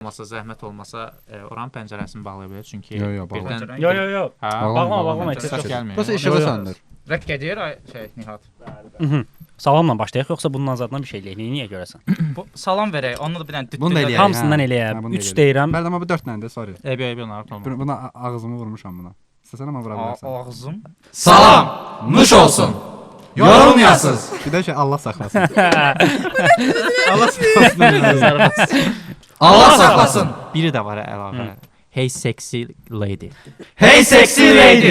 Olmasa, zəhmət olmasa oranın pəncərəsini bağlaya bilər, çünki Yo, yo, bağla. birdən Yo yo yo. Hə, Bağlama, bağlama, Səs heç gəlmir. Prosta Yo, işığı yo. söndür. Rəq gedir ay şey Nihat. Salamla başlayaq yoxsa bundan zaddan bir şey eləyək? Niyə görəsən? Bu salam verək. Onu da bir dənə düt. Bunu da eləyək. Hamısından hə. eləyək. Hə, bunu da 3 eləyək. deyirəm. Bəli, amma bu 4 dənədir, sorry. Eybi, eybi, narahat olma. Buna ağzımı vurmuşam buna. İstəsən amma vura bilərsən. Ağzım. Salam, nuş olsun. Yorulmayasız. Bir də şey Allah saxlasın. Allah saxlasın. Allah saxlasın. Biri də var əlavə. Hey sexy lady. Hey sexy lady.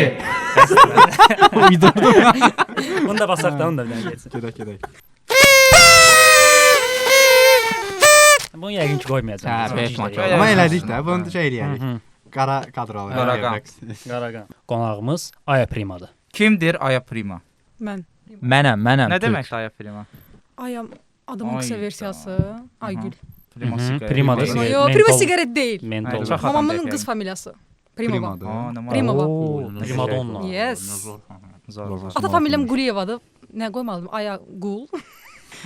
Uydurdum. Bunu da basaq da, onu da bir dənə getsin. Gedək, gedək. Bunu yəqin ki qoymayacağam. Hə, beş manat. Amma elədik də, bunu şey eləyərik. Qara kadr alır. Qara qan. Qaraqan. Qonağımız Aya Primadır. Kimdir Aya Prima? Mən. Mənəm, mənəm. Nə Türk. deməkdir Aya Prima? Ayam adımın qısa Ayda. versiyası Aygül. Prima Mhm, siqaret. Prima da Prima. siqaret. Yox, Prima Mentol. siqaret deyil. Mentol. Ay, çox adam Mamamın deyil qız yəni. familiyası. Primova. Primadır. Aa, nə maraqlı. Primova. Oo, Primadonna. Yes. Zor, zor. Ata familiyam Quliyevadır. Nə qoymadım? Aya Qul.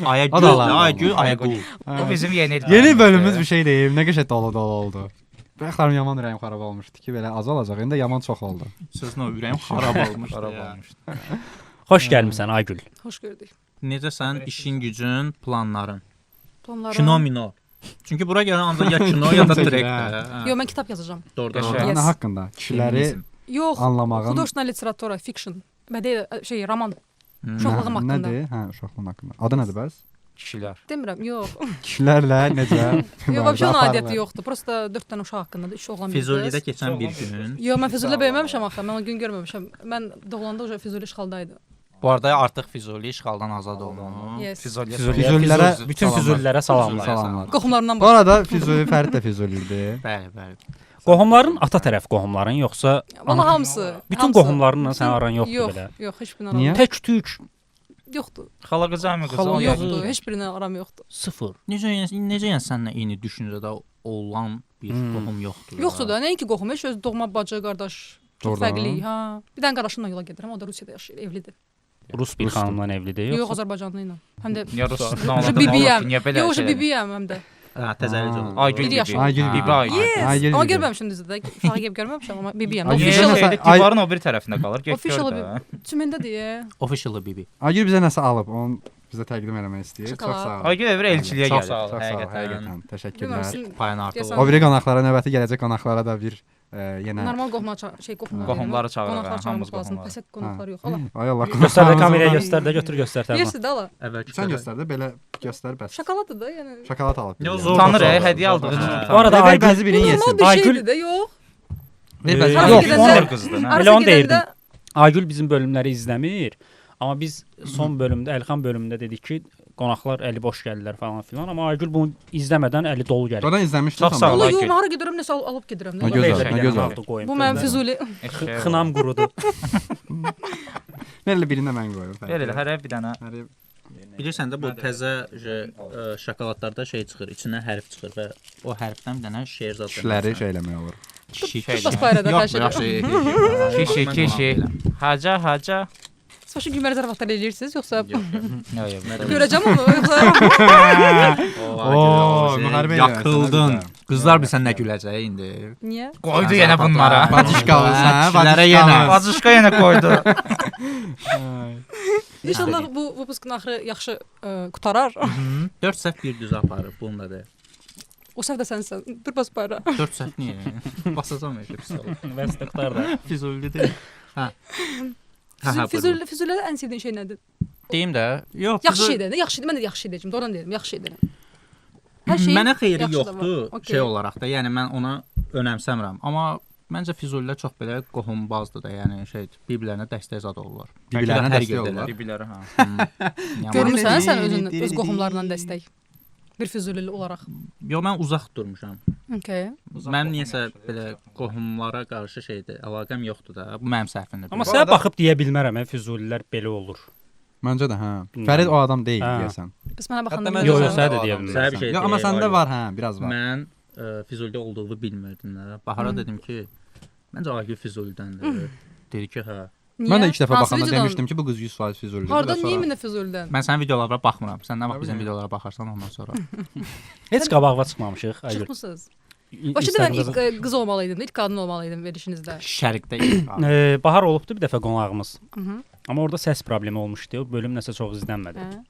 Aya O da gül, Allah. ay gül, aya qul. Bu bizim yeni Yeni bölümümüz bir şey deyim. Nə qəşəng dolu dolu oldu. Bayaqlarım yaman ürəyim xarab olmuşdu ki, belə az olacaq. İndi yaman çox oldu. Sözünə ürəyim xarab olmuşdu. Xarab ya. olmuşdu. Xoş gəlmisən Aygül. Xoş gördük. Necə sənin işin gücün, planların? Planlarım. Kino mino. Çünki bura gələn ancaq ya kino ya da Kino çəkir, direktdir. Hə. Yox, mən kitab yazacağam. Doğru. Qəşəng. doğru. Yes. Nə haqqında? Kişiləri Feminizm. Yox, anlamağın художественная literatura, fiction. Bədii şey, roman. Hmm. Uşaqlığım haqqında. Nədir? Hə, uşaqlığın haqqında. Adı nədir bəs? Kişilər. Demirəm, yox. Kişilərlə necə? Yox, vəbşə onun aparılır? aidiyyəti yoxdur. Prosta 4 dənə uşaq haqqındadır, 3 oğlan, bir qız. Füzulidə keçən bir gün. Yox, mən Füzulidə böyüməmişəm axı. Mən o gün görməmişəm. Mən doğulanda o Füzuli işğaldaydı. Bu arada artıq Füzuli işğaldan azad olunub. Yes. Füzuliyə. Füzulilərə Bütün Füzulilərə salamlar. Salamlar. Qohumlarımdan Bu başqa. arada Füzuli Fərid də Füzulidir. Bəli, bəli. Qohumların ata tərəf qohumların yoxsa Valla hamısı. Bütün hamısı. qohumlarınla sənin aran yoxdur Yox, belə? yox, heç birinə aram Niyə? yox. Tək tük Yoxdur. Xala qızı, əmi qızı. Xala o yoxdur. Yoxdur, heç birinə aram yoxdur. Sıfır. Necə yəni, necə yəni səninlə eyni düşüncədə olan bir qohum yoxdur? Yoxdur da, nəinki qohum, heç öz doğma bacı, qardaş. Çox Doğrudan? fərqliyik, ha. Bir dənə qardaşımla yola gedirəm, o da Rusiyada yaşayır, evlidir. Rus bir Rusdur. xanımla evlidir Yox, yoxsa? Azərbaycanlı ilə. Həm də Niyə Rus? Nə Uje oldu? bibiyəm. Niyə belə? Yox, uje şey? bibiyəm həm də. Hə, təzəlic oldu. Aygül Bir bibi. yaş. Aygül Bibi Aygül. Yes. Aygül Amma bibi. görməmişəm düzdür də. Uşağa gəlib görməmişəm, amma bibiyəm. Aygül Niyə Official nəsə- şeydə Ay- divarın o biri tərəfində qalır. Get gör Official də. Tümendədir. ye. Official bibi. Aygül bizə nəsə alıb, onu bizə təqdim eləmək istəyir. Çox Şokolad. sağ ol. Aygül evə elçiliyə Çox gəlir. sağ ol, Çox sağ ol, həqiqətən. həqiqətən. Bilmirəm, Təşəkkürlər. sizin Payın artıq Deyəsən- oldu. O biri qonaqlara, növbəti gələcək qonaqlara da bir yenə normal qohumlar şey qohumlar. Qohumları çağıraq, Qonaqlar hə, hamımız çağırmaq lazım. qohumları. Pəsət qonaqlar yox. Allah. Ay Allah. Göstər də kameraya qonaqlarımız- göstər də götür göstər tamam. Bilirsiz də ala. Əvvəlki Sən göstər də belə göstər bəs. Şokoladdır da, yəni. Şokolad alıb. Yox, bizə. zor. Utanır, Zor. hədiyyə aldığı üçün. Hə. Bu arada Ver Aygül bəzi Bu birini normal yesin. bir Aygül- şeydir də, yox. Ver bəzi Harasa Yox, gedəndə- Honor qızdır, nə? Elə Harasa onu deyirdim. gedəndə Aygül bizim bölümləri izləmir. Amma biz son bölümdə, Əlxan bölümündə dedik ki, qonaqlar əli boş gəlirlər falan filan, amma Aygül bunu izləmədən əli dolu gəlir. Oradan izləmişdim. Çox sağ ol. Valla Aygül. yox, mən hara gedirəm, nəsə alıb gedirəm. Nə gözəl, Belə nə gözəl. aldı, qoyum. Bu mənim Füzuli. Eşşəyə bax. Xınam qurudu. Ver elə birini də mən qoyum. Ver elə hərə bir dənə. Hərə Bilirsən də bu təzə şokoladlarda şey çıxır, içindən hərf çıxır və o hərfdən bir dənə şeir zad. kişiləri şey eləmək olur. Kişi. Bas bayrağı da Yox, xahiş edirəm. yaxşı. Kişi, kişi. Haca, haca. Siz başı gülməli zarafatlar eləyirsiniz, yoxsa Yox, yox. görəcəm onu, yoxsa Oo, müharibə eləyirsən, Yakıldın. nə gözəl. Qızlar bilsən nə güləcək indi. niyə? Qoydu yenə bunlara. Bacışka olsun, hə? Kişilərə yenə. Bacışka yenə qoydu. İnşallah bu vupusqun axırı yaxşı qutarar. 4 səhv bir düz aparıb bununla da. O səhv də sənsən. Dur bas bayrağı. 4 səhv niyə? Basacam elə pis olur. Bəs də qutar da. Füzuli deyil. Hə. Hə, Füzuli, Füzulidə ən sevdiyin şey nədir? Deyim də. Yox, Yaxşı şey də, yaxşı, mən də yaxşı şey deyəcəm. Doğrudan deyirəm, yaxşı şey deyirəm. Hər şeyin Mənə xeyri yaxşı da var. yoxdur Okey. şey olaraq da. Yəni mən ona önəmsəmirəm. Amma məncə Füzulilər çox belə qohumbazdır da, yəni şey bir-birlərinə dəstək zad olurlar. Bir-birlərinə Bəlkə də hər dəstək yerdələr. olurlar. Bibiləri hə. Yəni, Görmüsən sən özün öz qohumlarla dəstək? Bir Füzulili olaraq. Yox, mən uzaq durmuşam. Okay. Mənim niyəsə belə qohumlara qarşı şeydir, əlaqəm yoxdur da. Bu mənim səhvimdir. Amma sənə baxıb deyə bilmərəm, hə, Füzulilər belə olur. Məncə də hə. Bilmirəm. Fərid o adam deyil Hə. deyəsən. Bəs mənə baxanda Hətta mən Yox, də yox, sənə də o deyə adam bilmərəm. Sənə bir şey Yox, amma deyim, səndə Aygül. var hə, biraz var. Mən Füzulidə olduğumu bilmirdim də. Bahara dedim ki, məncə Aygül Füzulidəndir. Dedi ki, hə. Niyə? Mən də ilk dəfə Hansı baxanda videodan? demişdim ki, bu qız 100% Füzulidir. Hardan niyə mənə Füzulidən? Mən sənin videolara baxmıram. Sən nə vaxt Nə bizim bilim. videolara baxarsan ondan sonra. Heç qabağına çıxmamışıq Aygül. Çıxmısınız. Başı da mən ilk qız olmalıydım, ilk qadın olmalıydım verilişinizdə. Şərqdə ilk qadın. Bahar olubdu bir dəfə qonağımız. Mhm. Amma orada səs problemi olmuşdu. O bölüm nəsə çox izlənmədi. Hə.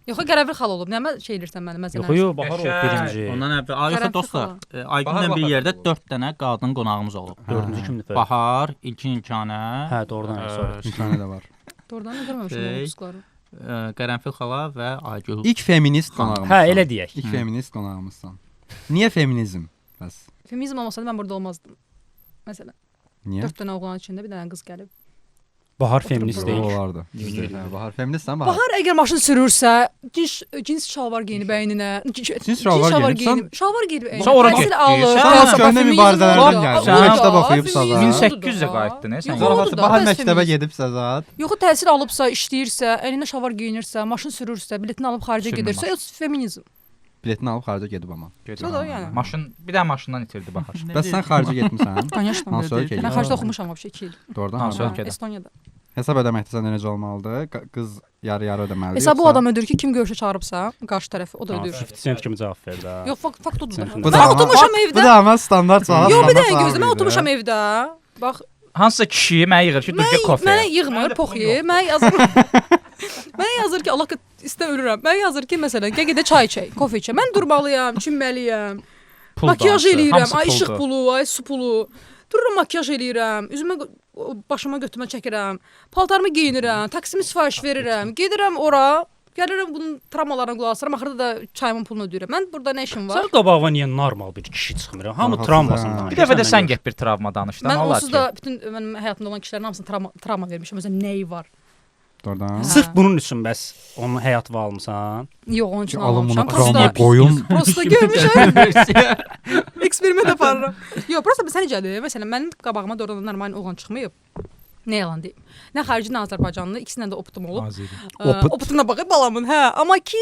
Yox, Qərənfil xala olub. Nə mən şey elirsən mənə məsələn? Yox, yox, Bahar olub Qəşəng. birinci. Ondan əvvəl, ay yoxsa Qərənfil dostlar, xala. Aygünlə Bahar bir Bahar yerdə olub. 4 dənə qadın qonağımız olub. Dördüncü kimdir? Bahar, İlkin İlkanə, Hə, doğrudan, sorry. İmkanı da var. Doğrudan da görməmişəm o Şey. qızları. Qərənfil xala və Aygül. İlk feminist qonağımızsan. Hə, elə deyək. İlk feminist qonağımızsan. Niyə feminizm? Bəs Feminizm olmasaydı mən burada olmazdım. Məsələn, niyə? 4 dənə oğlan içində bir dənə qız gəlib. Bahar Oturub feminist burada. deyil. Olardı. Düzdür. Hə, Bahar feministsən Bahar. Bahar əgər maşın sürürsə, cins şalvar geyinib əyninə, cins şalvar geyinib, şalvar geyinib əyninə. Sən ora təhsil getdin, alır. sən Təhsil köhnə feminizm mübarizələrdən odur da, gəldin. odur da, Məktəb oxuyubsa da. feminizm odur 1800-ə da. qayıtdın, sən. Yox, Zarafat odur da, Bahar bəs məktəbə feminizm. gedibsə zat. Yox, təhsil alıbsa, işləyirsə, əyninə şalvar geyinirsə, maşın sürürsə, biletini alıb xaricə Sürmür gedirsə, o feminizm. Biletini alıb xaricə gedib amma. O da yəni. Maşın, bir də maşından itirdi Bahar. Bəs sən xaricə getmisən? Конечно. Hansı ölkəyə Mən getmisən? xaricdə oxumuşam вообще 2 il. Doğrudan Hansı harda? ölkədə? Estoniyada. Hesab ödəməkdə səndə necə olmalıdır? Qız yarı-yarı ödəməlidir. Hesabı o yoxsa- adam ödür ki, kim görüşə çağırıbsa, qarşı tərəfi o da ödür. 50 Cent kimi cavab verdi. ha. Yox, fakt odur da. Sən- Bu da Mən amma- oturmuşam Bu evdə. da amma standart sual. Yox, bir standart dəqiqə sual gözlə. Mən idi. oturmuşam evdə. Bax, Hansısa kişi mənə yığır ki, dur gəl mənə kofeyə. yığmır, pox ye. Mənə yazır. Mənə yazır ki, Allah istə ölürəm. Mənə yazır ki, məsələn, gəl gedə çay içək, kofe içək. Mən durmalıyam, çinməliyəm. Pul Makyaj danışır, eləyirəm, hamısı ay işıq puldur. pulu, ay su pulu. Dururam makyaj eləyirəm, üzümə başıma götümə çəkirəm, paltarımı geyinirəm, taksimi sifariş verirəm, gedirəm ora, gəlirəm bunun travmalarına qulaq asıram, axırda da çayımın pulunu ödəyirəm. Mən burada nə işim var? Sən qabağına niyə normal bir kişi çıxmır? Hamı Rahatsız, travmasını hə. danışır. Bir dəfə də sən yox. get bir travma danış da, Mən nə olar onsuz ki? da bütün mənim həyatımda olan kişilərin hamısına travma vermişəm. Özüm nəyi var? Doğrudan. Hə. Sırf bunun üçün bəs onun həyatını almısan. Yox, onun üçün Alın bunu almamışam. travma Prosta, qoyun. prosta görmüşəm. Eksperiment aparıram. Yox, prosta sən necədir? Məsələn, mənim qabağıma doğrudan da normal oğlan çıxmayıb. Nə yalan deyim. Nə xarici, nə Azərbaycanlı, ikisindən də optum olub. Azeri. Oput. Optuna baxıb balamın, hə. Amma ki,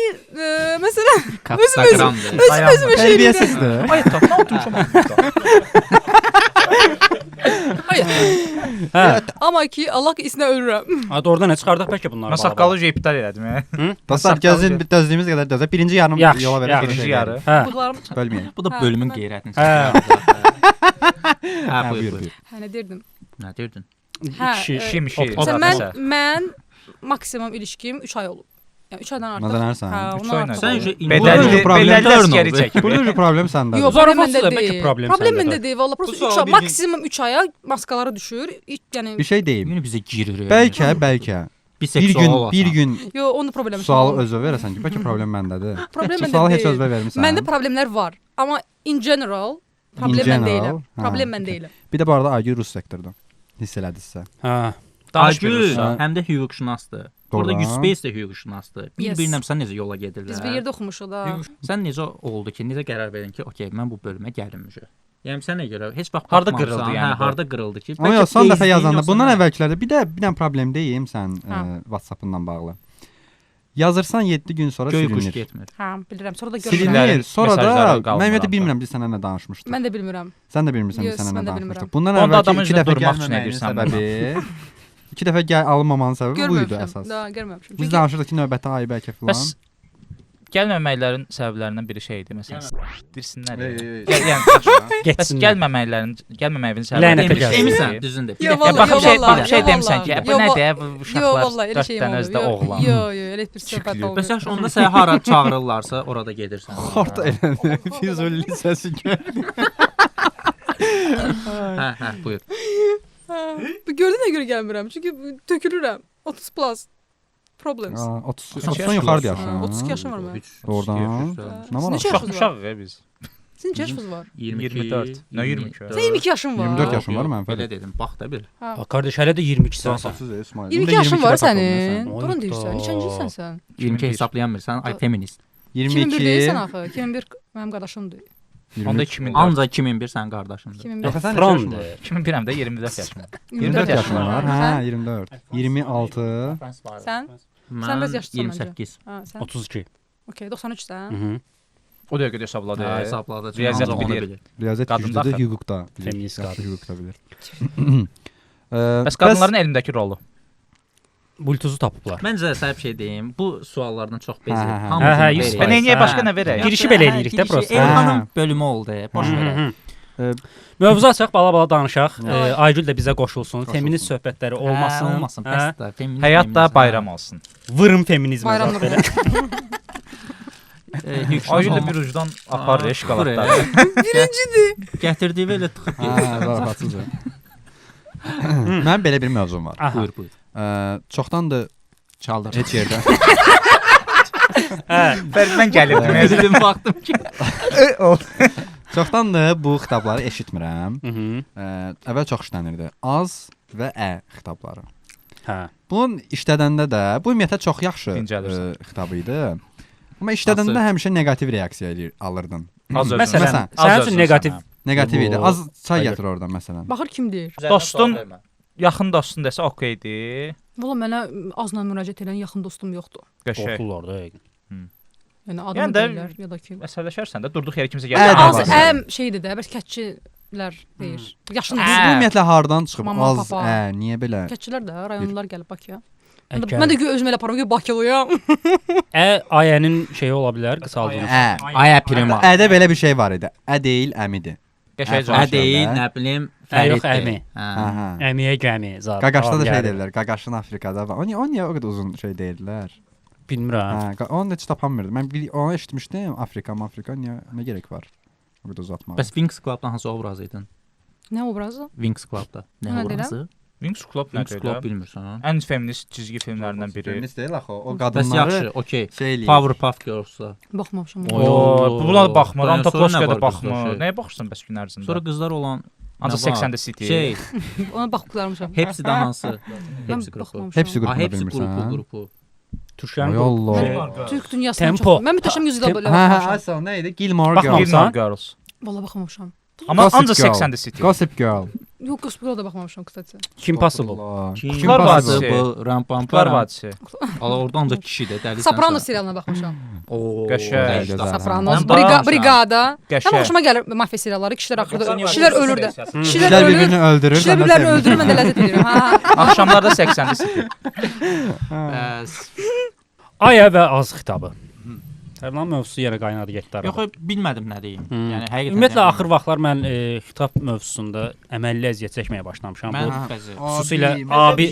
məsələn, Kapstagramdır. özüm özümə şey eləyirəm. Tərbiyəsizdir. Ay, top, nə oturmuşam orada? Ay, Hə. amma ki, Allah ki, isinə ölürəm. Ha, doğrudan nə çıxardıq bəlkə bunları? Mən saqqalı iptal elədim. hə. Dostlar, gözün dözdüyümüz qədər dözək. Birinci yarım Yaxşı, yola verək. yaxşı. Birinci yarı. Hə. Bığlarım. Bölməyək. Bu da Hə, bölümün mən- qeyrətini. Hə. Hə, buyur, buyur. Hə, nə deyirdim? Nə deyirdin? Hə, Kişi, Kişi mişi. Məsələn, mən, Nəsə. mən maksimum ilişkim 3 ay olub. Yəni 3 aydan artıq. Məzələnirsən. Hə, Üç ondan ay nə? artıq. Sən olub. uje Bedəlli, problem bedəlli turn əsgəri oldu. çəkib. Burada bir problem səndədir. Yox, problem Zarafatsız məndə da bəlkə deyil. problem Problem səndədir. məndə deyil. Valla prosta Bu 3 suala ay, bir gün- maksimum 3 aya maskaları düşür. Yəni Bir şey deyim. Yenə bizə girir. Bəlkə, bəlkə bir biseksual gün olasan. bir gün Yox, onun problemi. sualı özə verəsən ki, bəlkə problem məndədir. Problem məndə Sualı heç deyil. özə vermisən. Məndə problemlər var. Amma in general problem In mən general, deyiləm. hə, Problem mən okey. deyiləm. Bir də bu arada Aygül rus sektorda. Hiss elədinizsə. Hə. Danış bir Aygül rusca. həm də hüquqşünasdır. Burada Doğru. Space də hüquqşünasdır. Bir-birinə sən necə yola gedirlər? Biz bir yerdə oxumuşuq da. Sən necə oldu ki, necə qərar verdin ki, okey, mən bu bölümə gəlim uje. Yəni sənə görə heç vaxt Harda baxmamısan, qırıldı yəni Hə, bu? harda qırıldı ki? Amma yox, son dəfə bezdin, yazanda, yoxsa bundan nə? əvvəlkilərdə bir də bir dənə problem deyim sən Hə. WhatsApp-ınla bağlı. Yazırsan 7 gün sonra Göy quş silinir. getmir. Hə, bilirəm. Sonra da görmürəm. Silinir. Silinir. Sonra da Mesajları mən qalmır ümumiyyətlə artıq. bilmirəm biz sənə nə danışmışdıq. Mən də bilmirəm. Sən də bilmirsən biz Yes, sənə nə mən də danışmışdıq. bilmirəm. Bundan Onda əvvəlki adamın iki üzünə dəfə durmaq üçün gəlməməyinin edirsən səbəbi iki dəfə gəl alınmamanın səbəbi bu idi Görməmişəm. əsas. Da, görməmişəm. Biz Çünki danışırdıq ki, növbəti ay bəlkə filan. Bəs gəlməməklərin səbəblərindən biri şeydir, məsələn, dirsinlər. Ey, Yəni, ey, ey. Gəl, yəni, bəs Getsinlər. gəlməməklərin, gəlməməyinin Lənətə səbəblərindən gəlsin. Demisən, düzün de. Yo, Ya vallahi, bax yo, bir şey, vallahi, bir şey yo, demisən ki, vallahi. bu Yo, nədir, bu Yo, uşaqlar vallahi elə dörd şeyim dənə olmayıb. özdə Yo, oğlan. Yo, yo, elə bir söhbət Tüklü. olmayıb. Bəs yaxşı, onda səni hara çağırırlarsa, orada gedirsən. Xort elədi. Füzuli səsi gəldi. Hə, hə, buyur. Hə, Bu gördün nə görə gəlmirəm? Çünki tökülürəm. 30 plus problems. Aa, 30 30-dan yuxarı yaşın. 32 yaşım var mənim. Doğrudan. Nə var? Neçə Uşaq yaşınız var? uşaq biz. Sizin neçə yaşınız var? 22, 24. Nə 22? Sən 22 yaşın var. 24 yaşım var mənim, Belə Fərid. dedim, bax da bir. Hə. Ha, qardaş hələ də 22-sən sən. 30 İsmail. 22 yaşın var sənin. Oy, Doğru deyirsən. da. Neçənci ilsən sən? 22 hesablayan ay feminist. 2001 22. deyilsən axı. 2001 mənim qardaşımdır. Onda 2004. Ancaq 2001 sənin qardaşındır. 2001. Yox, sən neçə yaşın var? Frondur. 2001 həm də 24 yaşım var. 24 yaşın var. Hə, Sən? 24. 26. Sən? Mən Sən biraz yaşlısan məncə. 28. Hə, sən. 32. Okey, 93 sən. Mhm. O dəqiqə də hesabladı. Hə, hesabladı. çünki Riyaziyyat ancaq onu bilir. bilir. Riyaziyyat Qadın güclüdür, axı. hüquq da bilir. Feminist Yaxşı qadın. hüquq da bilir. Bəs qadınların elmdəki rolu. Bluetooth-u tapıblar. Məncə səhv şey deyim. Bu suallardan çox bezib. Hə, hə, hə. Hamısını Hə, hə, verək. Və neyə başqa nə verək? Girişi belə eləyirik də prosta. Elxanın bölümü oldu. Boş verək. Mövzu açaq, bala-bala danışaq. Hə. Aygül də bizə qoşulsun. Feminist söhbətləri olmasın. Hə, olmasın. Hə? Bəs də feminist. Həyat da feminist, bayram olsun. Vırım feminizmə Bayramlar zat belə. hə. Hüquqşünas Aygül də olmaq- bir ucdan aparır Aa, şokoladları. Birincidir. Gətirdiyi elə tıxıb Hə, gedir. zarafatsızca. Mənim belə bir mövzum var. Aha. Buyur, buyur. Çoxdandır Çaldır. heç yerdə. Hə. Fərid mən gəlirdim. Dedim baxdım ki. Çoxdandır bu xitabları eşitmirəm. Mhm. Əvvəl çox işlənirdi. Az və ə xitabları. Hə. Bunun işlədəndə də bu ümumiyyətlə çox yaxşı Dincəlirsən. xitab idi. Amma işlədəndə Hansı? həmişə neqativ reaksiya eləyir, alırdın. Az özün. Məsələn, Məsələn, az sənin üçün özün neqativ sənə. Neqativ idi. Bu- Az çay Aygül. gətir oradan məsələn. Baxır kim deyir. Dostun, yaxın dostun desə okeydir. Valla mənə azla müraciət edən yaxın dostum yoxdur. Qəşəng. qorxurlar da yəqin. Yəni adımı Yəni də- deyirlər ya da ki. Əsəbləşərsən də durduq yerə kimsə Ə gəlir. də Az var. əm şeydir də, bəs kətçilər deyir. Yaşın Bu Ə. ümumiyyətlə hardan çıxıb? Mama, Az, papa. ə, niyə belə? Kətçilər də rayonlar gəlib Bakıya. Mən də, Ə, mən də güya özümü elə aparıram, güya Bakılıyam. Ə, ayənin şeyi ola bilər, qısaldılmış. Ə. Aya prima. Ədə belə bir şey var idi. Ə deyil, əmidir. Qəşəng Ə cavab. deyil, nə bilim, Ə, yox, Fəriddir. əmi. Hə. Hə, hə. Əmiyə gəmi zat. Qaqaşda da şey Gəlir. deyirlər. Qaqaşın Afrikada var. O niyə, o niyə o qədər uzun şey deyirlər? Bilmirəm. Hə, onu da heç tapamırdım. Mən bir onu eşitmişdim. Afrika, Afrika niyə nə gerek var? O qədər uzatmağa. Bəs Winx Club-dan hansı obraz idin? Nə obrazı? Winx Club-da. Nə Nə deyirəm? obrazı? Winx Club Winx nədir? Club bilmirsən, ha? Ən feminist cizgi filmlərindən biri. Feminist deyil axı. O Bəs qadınları yaxşı, okey. şey eləyir. Powerpuff Girls-da. Baxmamışam. Oy, O, buna da baxmır, Sonra nə Antoploskaya da var qızlar baxmır. şey? Nəyə baxırsan bəs gün ərzində? Sonra qızlar olan ancaq nə var? 80-də City. Şey, Ona baxıqlarmışam. hepsi də hansı? Mən Hepsi qrupu. baxmamışam. Hepsi Ha, qrupunu hepsi qrupu, bilmirsən. qrupu. Türklərin Ay qrupu. Allah. Şey, Türk dünyasından Tempo. çox. Mən mühtəşəm yüzyıla belə Hə, hə, baxmamışam. Aysel nə idi? Gilmore Baxmamışam. Girls. Gilmore Girls. Valla baxmamışam. Amma Gossip ancaq Girl. 80-də City. Gossip Girl. Yox, Gossip Girl-a da baxmamışam kısaca. Kim Possible? Allah. Kim Quşlar Possible, Vadisi. Ram pam Quşlar pam. Vadisi. Ala orada ancaq kişidir, dəlisən. Soprano sən. serialına baxmışam. Oo, Qəşəng. gözəl. Sopranos, Mən baxmamışam. Brigada. Qəşəng. Mən xoşuma gəlir mafiya serialları. Kişilər axırda kişilər ölür də. Kişilər Kişilər ölür. bir-birini öldürür. Kişilər sən də bir-birini sevinirsən. öldürür, mən də ləzzət edirəm. Hə. Axşamlarda 80-də City. Bəs. Ayə və az xitabı. Tərlan mövzusu yenə qaynadı getdi arada. Yox, bilmədim nə deyim. Yəni həqiqətən. Ümumiyyətlə axır vaxtlar mən xitab mövzusunda əməlli əziyyət çəkməyə başlamışam. Mən Bu bəzi. xüsusilə abi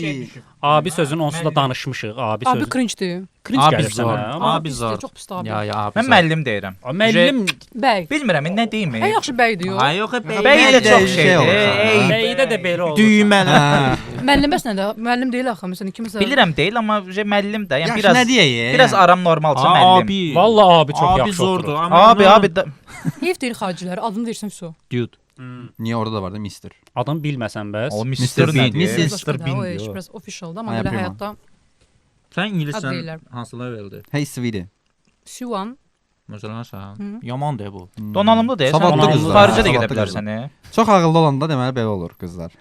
abi sözünü onsuz da danışmışıq. Abi Abi sözü. cringe-dir. Cringe Abi gəlir zor. sənə. Amma Abi zor. Çox pisdir abi. Ya ya abi. Mən zor. müəllim deyirəm. müəllim Bəy. Bilmirəm, nə deyim. Ən yaxşı bəydir yox. Ay yox, bəy. Bəy də çox Şey şeydir. olur. Ey, bəydə də belə olur. Düymələr. Hə. Müəllim bəs nədir? Müəllim deyil axı, məsələn kimsə. Bilirəm deyil, amma müəllim də. Yəni Yaxşı biraz nə deyək? biraz aram normalsa müəllim. Abi. Vallahi abi çox abi yaxşı zordur. oturur. Amma Abi, abi da Heyf deyir xaricilər, adını deyirsən vəsə. Dude. Niyə orada da var da Mister? Adam bilməsən bəs. O Mr. Bean. nədir? Mrs. Mr. Bean O iş diyor. biraz officialdır, amma Ay, belə prima. həyatda Sən Ad ingiliscən deyirlər. hansı leveldir? Hey sweetie. Sivan. Məsələn sən. Yamandır bu. Donanımlı deyil. Savadlı Sən qızlar. Xaricə də gedə Savadlı bilərsən. e. Çox ağıllı olanda deməli belə olur qızlar.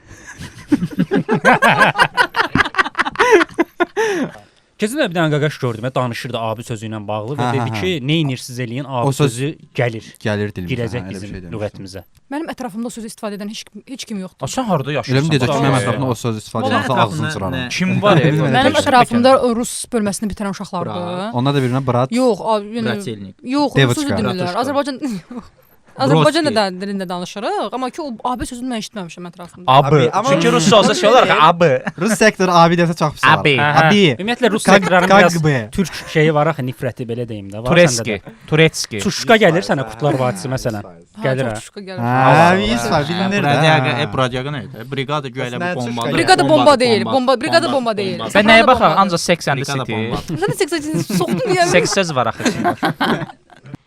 Keçən də bir dənə qaqaş gördüm, danışırdı abi sözü ilə bağlı və Hə, dedi hə, ki, nə edirsiz eləyin, abi O söz sözü gəlir, Gəlir dilimizə. girəcək hə, elə bir bizim şey demişdim. lüğətimizə. Mənim ətrafımda o sözü istifadə edən heç kim yoxdur. A, sən harda yaşayırsan? Elə mi deyəcək ki, mənim Bakıda? ətrafımda o sözü istifadə Mənim edən olsa ağzını ətrafımda cıraram. nə? Kim var? e? Mənim ətrafımda rus bölməsini bitirən uşaqlardır. Onlar da birinə brat. Yox, yəni Bratelnik. yox, rus Devoçka. sözü demirlər. Bratuşka. Azərbaycan Azərbaycan da dilində danışırıq, amma ki o abi sözünü mən eşitməmişəm ətrafımda. Abı. Abi, amma- Çünki rusca olsa şey olar ki, abı. Rus sektoru abi desə çox pis olar. Abi. Abi. Ümumiyyətlə rus Kag- sektorlarının biraz KGB. türk şeyi var axı, nifrəti belə deyim də, var səndə Tureski. də. Turetski. Çuşka gəlir sənə Qurtlar Vadisi məsələn. Gəlir Hə, hə. çox şuşka gəlir. Hə, yüz var, bilinir də. Bradiaga, Bradiaga nə idi? Brigada güya elə Bəs nə bu bombadır. çuşka? Brigada bomba deyil, bomba, brigada bomba deyil. Mən nəyə baxaq? Ancaq 80-də Brigada City. bomba. Sən də 80 soxdun deyə. Seks söz var axı içində.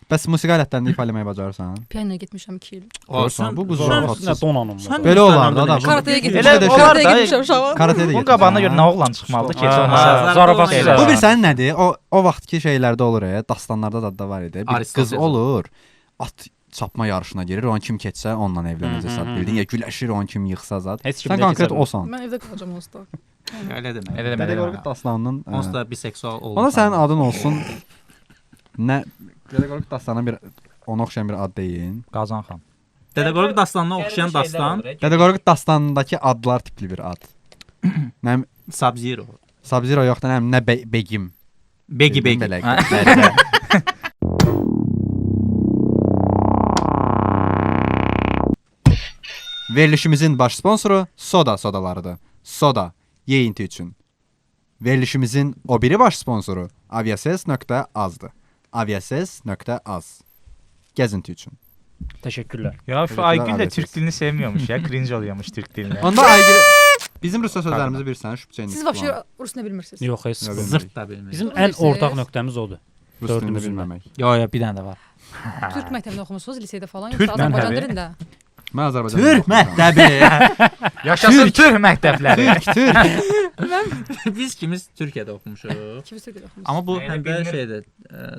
Bəs musiqi alətlərini ifa eləməyi bacarırsan? Pianoya getmişəm 2 il. Görürsən, bu qız Nə zarafatsız. donanımlı. Sən Belə olar da da. bu- Karatəyə Elə getmişəm. olar Karatəyə da. getmişəm uşağa. Karatəyə də Bunun qabağına görə getmirsən, nə hə? oğlan çıxmalıdır ki, heç Hə, olmasa. zarafatsız. Elə. Bu bir sənin nədir? O vaxtki şeylərdə olur, dastanlarda da da var idi. Bir qız Aristoteles. olur, at çapma yarışına girir, onu kim keçsə onunla evlənəcək zat. Bildin ya güləşir, onu kim yıxsa zat. Heç kim Sən də konkret keçə bilməz. osan. Mən evdə qalacam onsuz da. Elə demə. Elə demə. Dədə elə Qorqud demə. dastanının Onsuz da biseksual olmusan. Ona sənin adın olsun. Nə Dədə Qorqud dastanına bir ona oxşayan bir ad deyin. Qazan xan. Dədə Qorqud dastanına oxşayan dastan Dədə Qorqud dastanındakı adlar tipli bir ad. Nə Sub-Zero. Sub-Zero yoxdan həm nə Begim. Begi Bildim begi. belə. Hə. Verilişimizin baş sponsoru Soda sodalarıdır. Soda yeyinti üçün. Verilişimizin o biri baş sponsoru aviases.azdır. aviases.az. Gəzinti üçün. Təşəkkürlər. Ya şu Təşəkkürlər, Aygül də Aviases. Türk dilini sevmiyormuş ya. Cringe oluyormuş Türk diline. Onda Aygül bizim rusca sözlərimizi bilirsən, şübhəcə. Siz вообще rus nə bilmirsiniz? Yox, heç. Yox, Zırt da bilmir. Bizim Doğru ən deyirsiniz. ortaq nöqtəmiz odur. Rus dilini dördümüzün də. bilməmək. Yo, yo, bir dənə də var. Türk məktəbində oxumusunuz, liseydə falan, Türk yoxsa Azərbaycan məktəbi? dilində? Mən Azərbaycan Türk məktəbi. Yaşasın Türk məktəbləri. Türk, Türk. Biz kimiz Türkiyədə oxumuşuq. Kimiz Türkiyədə oxumusunuz? Amma bu Elə həm də bilmirəm. şeydir.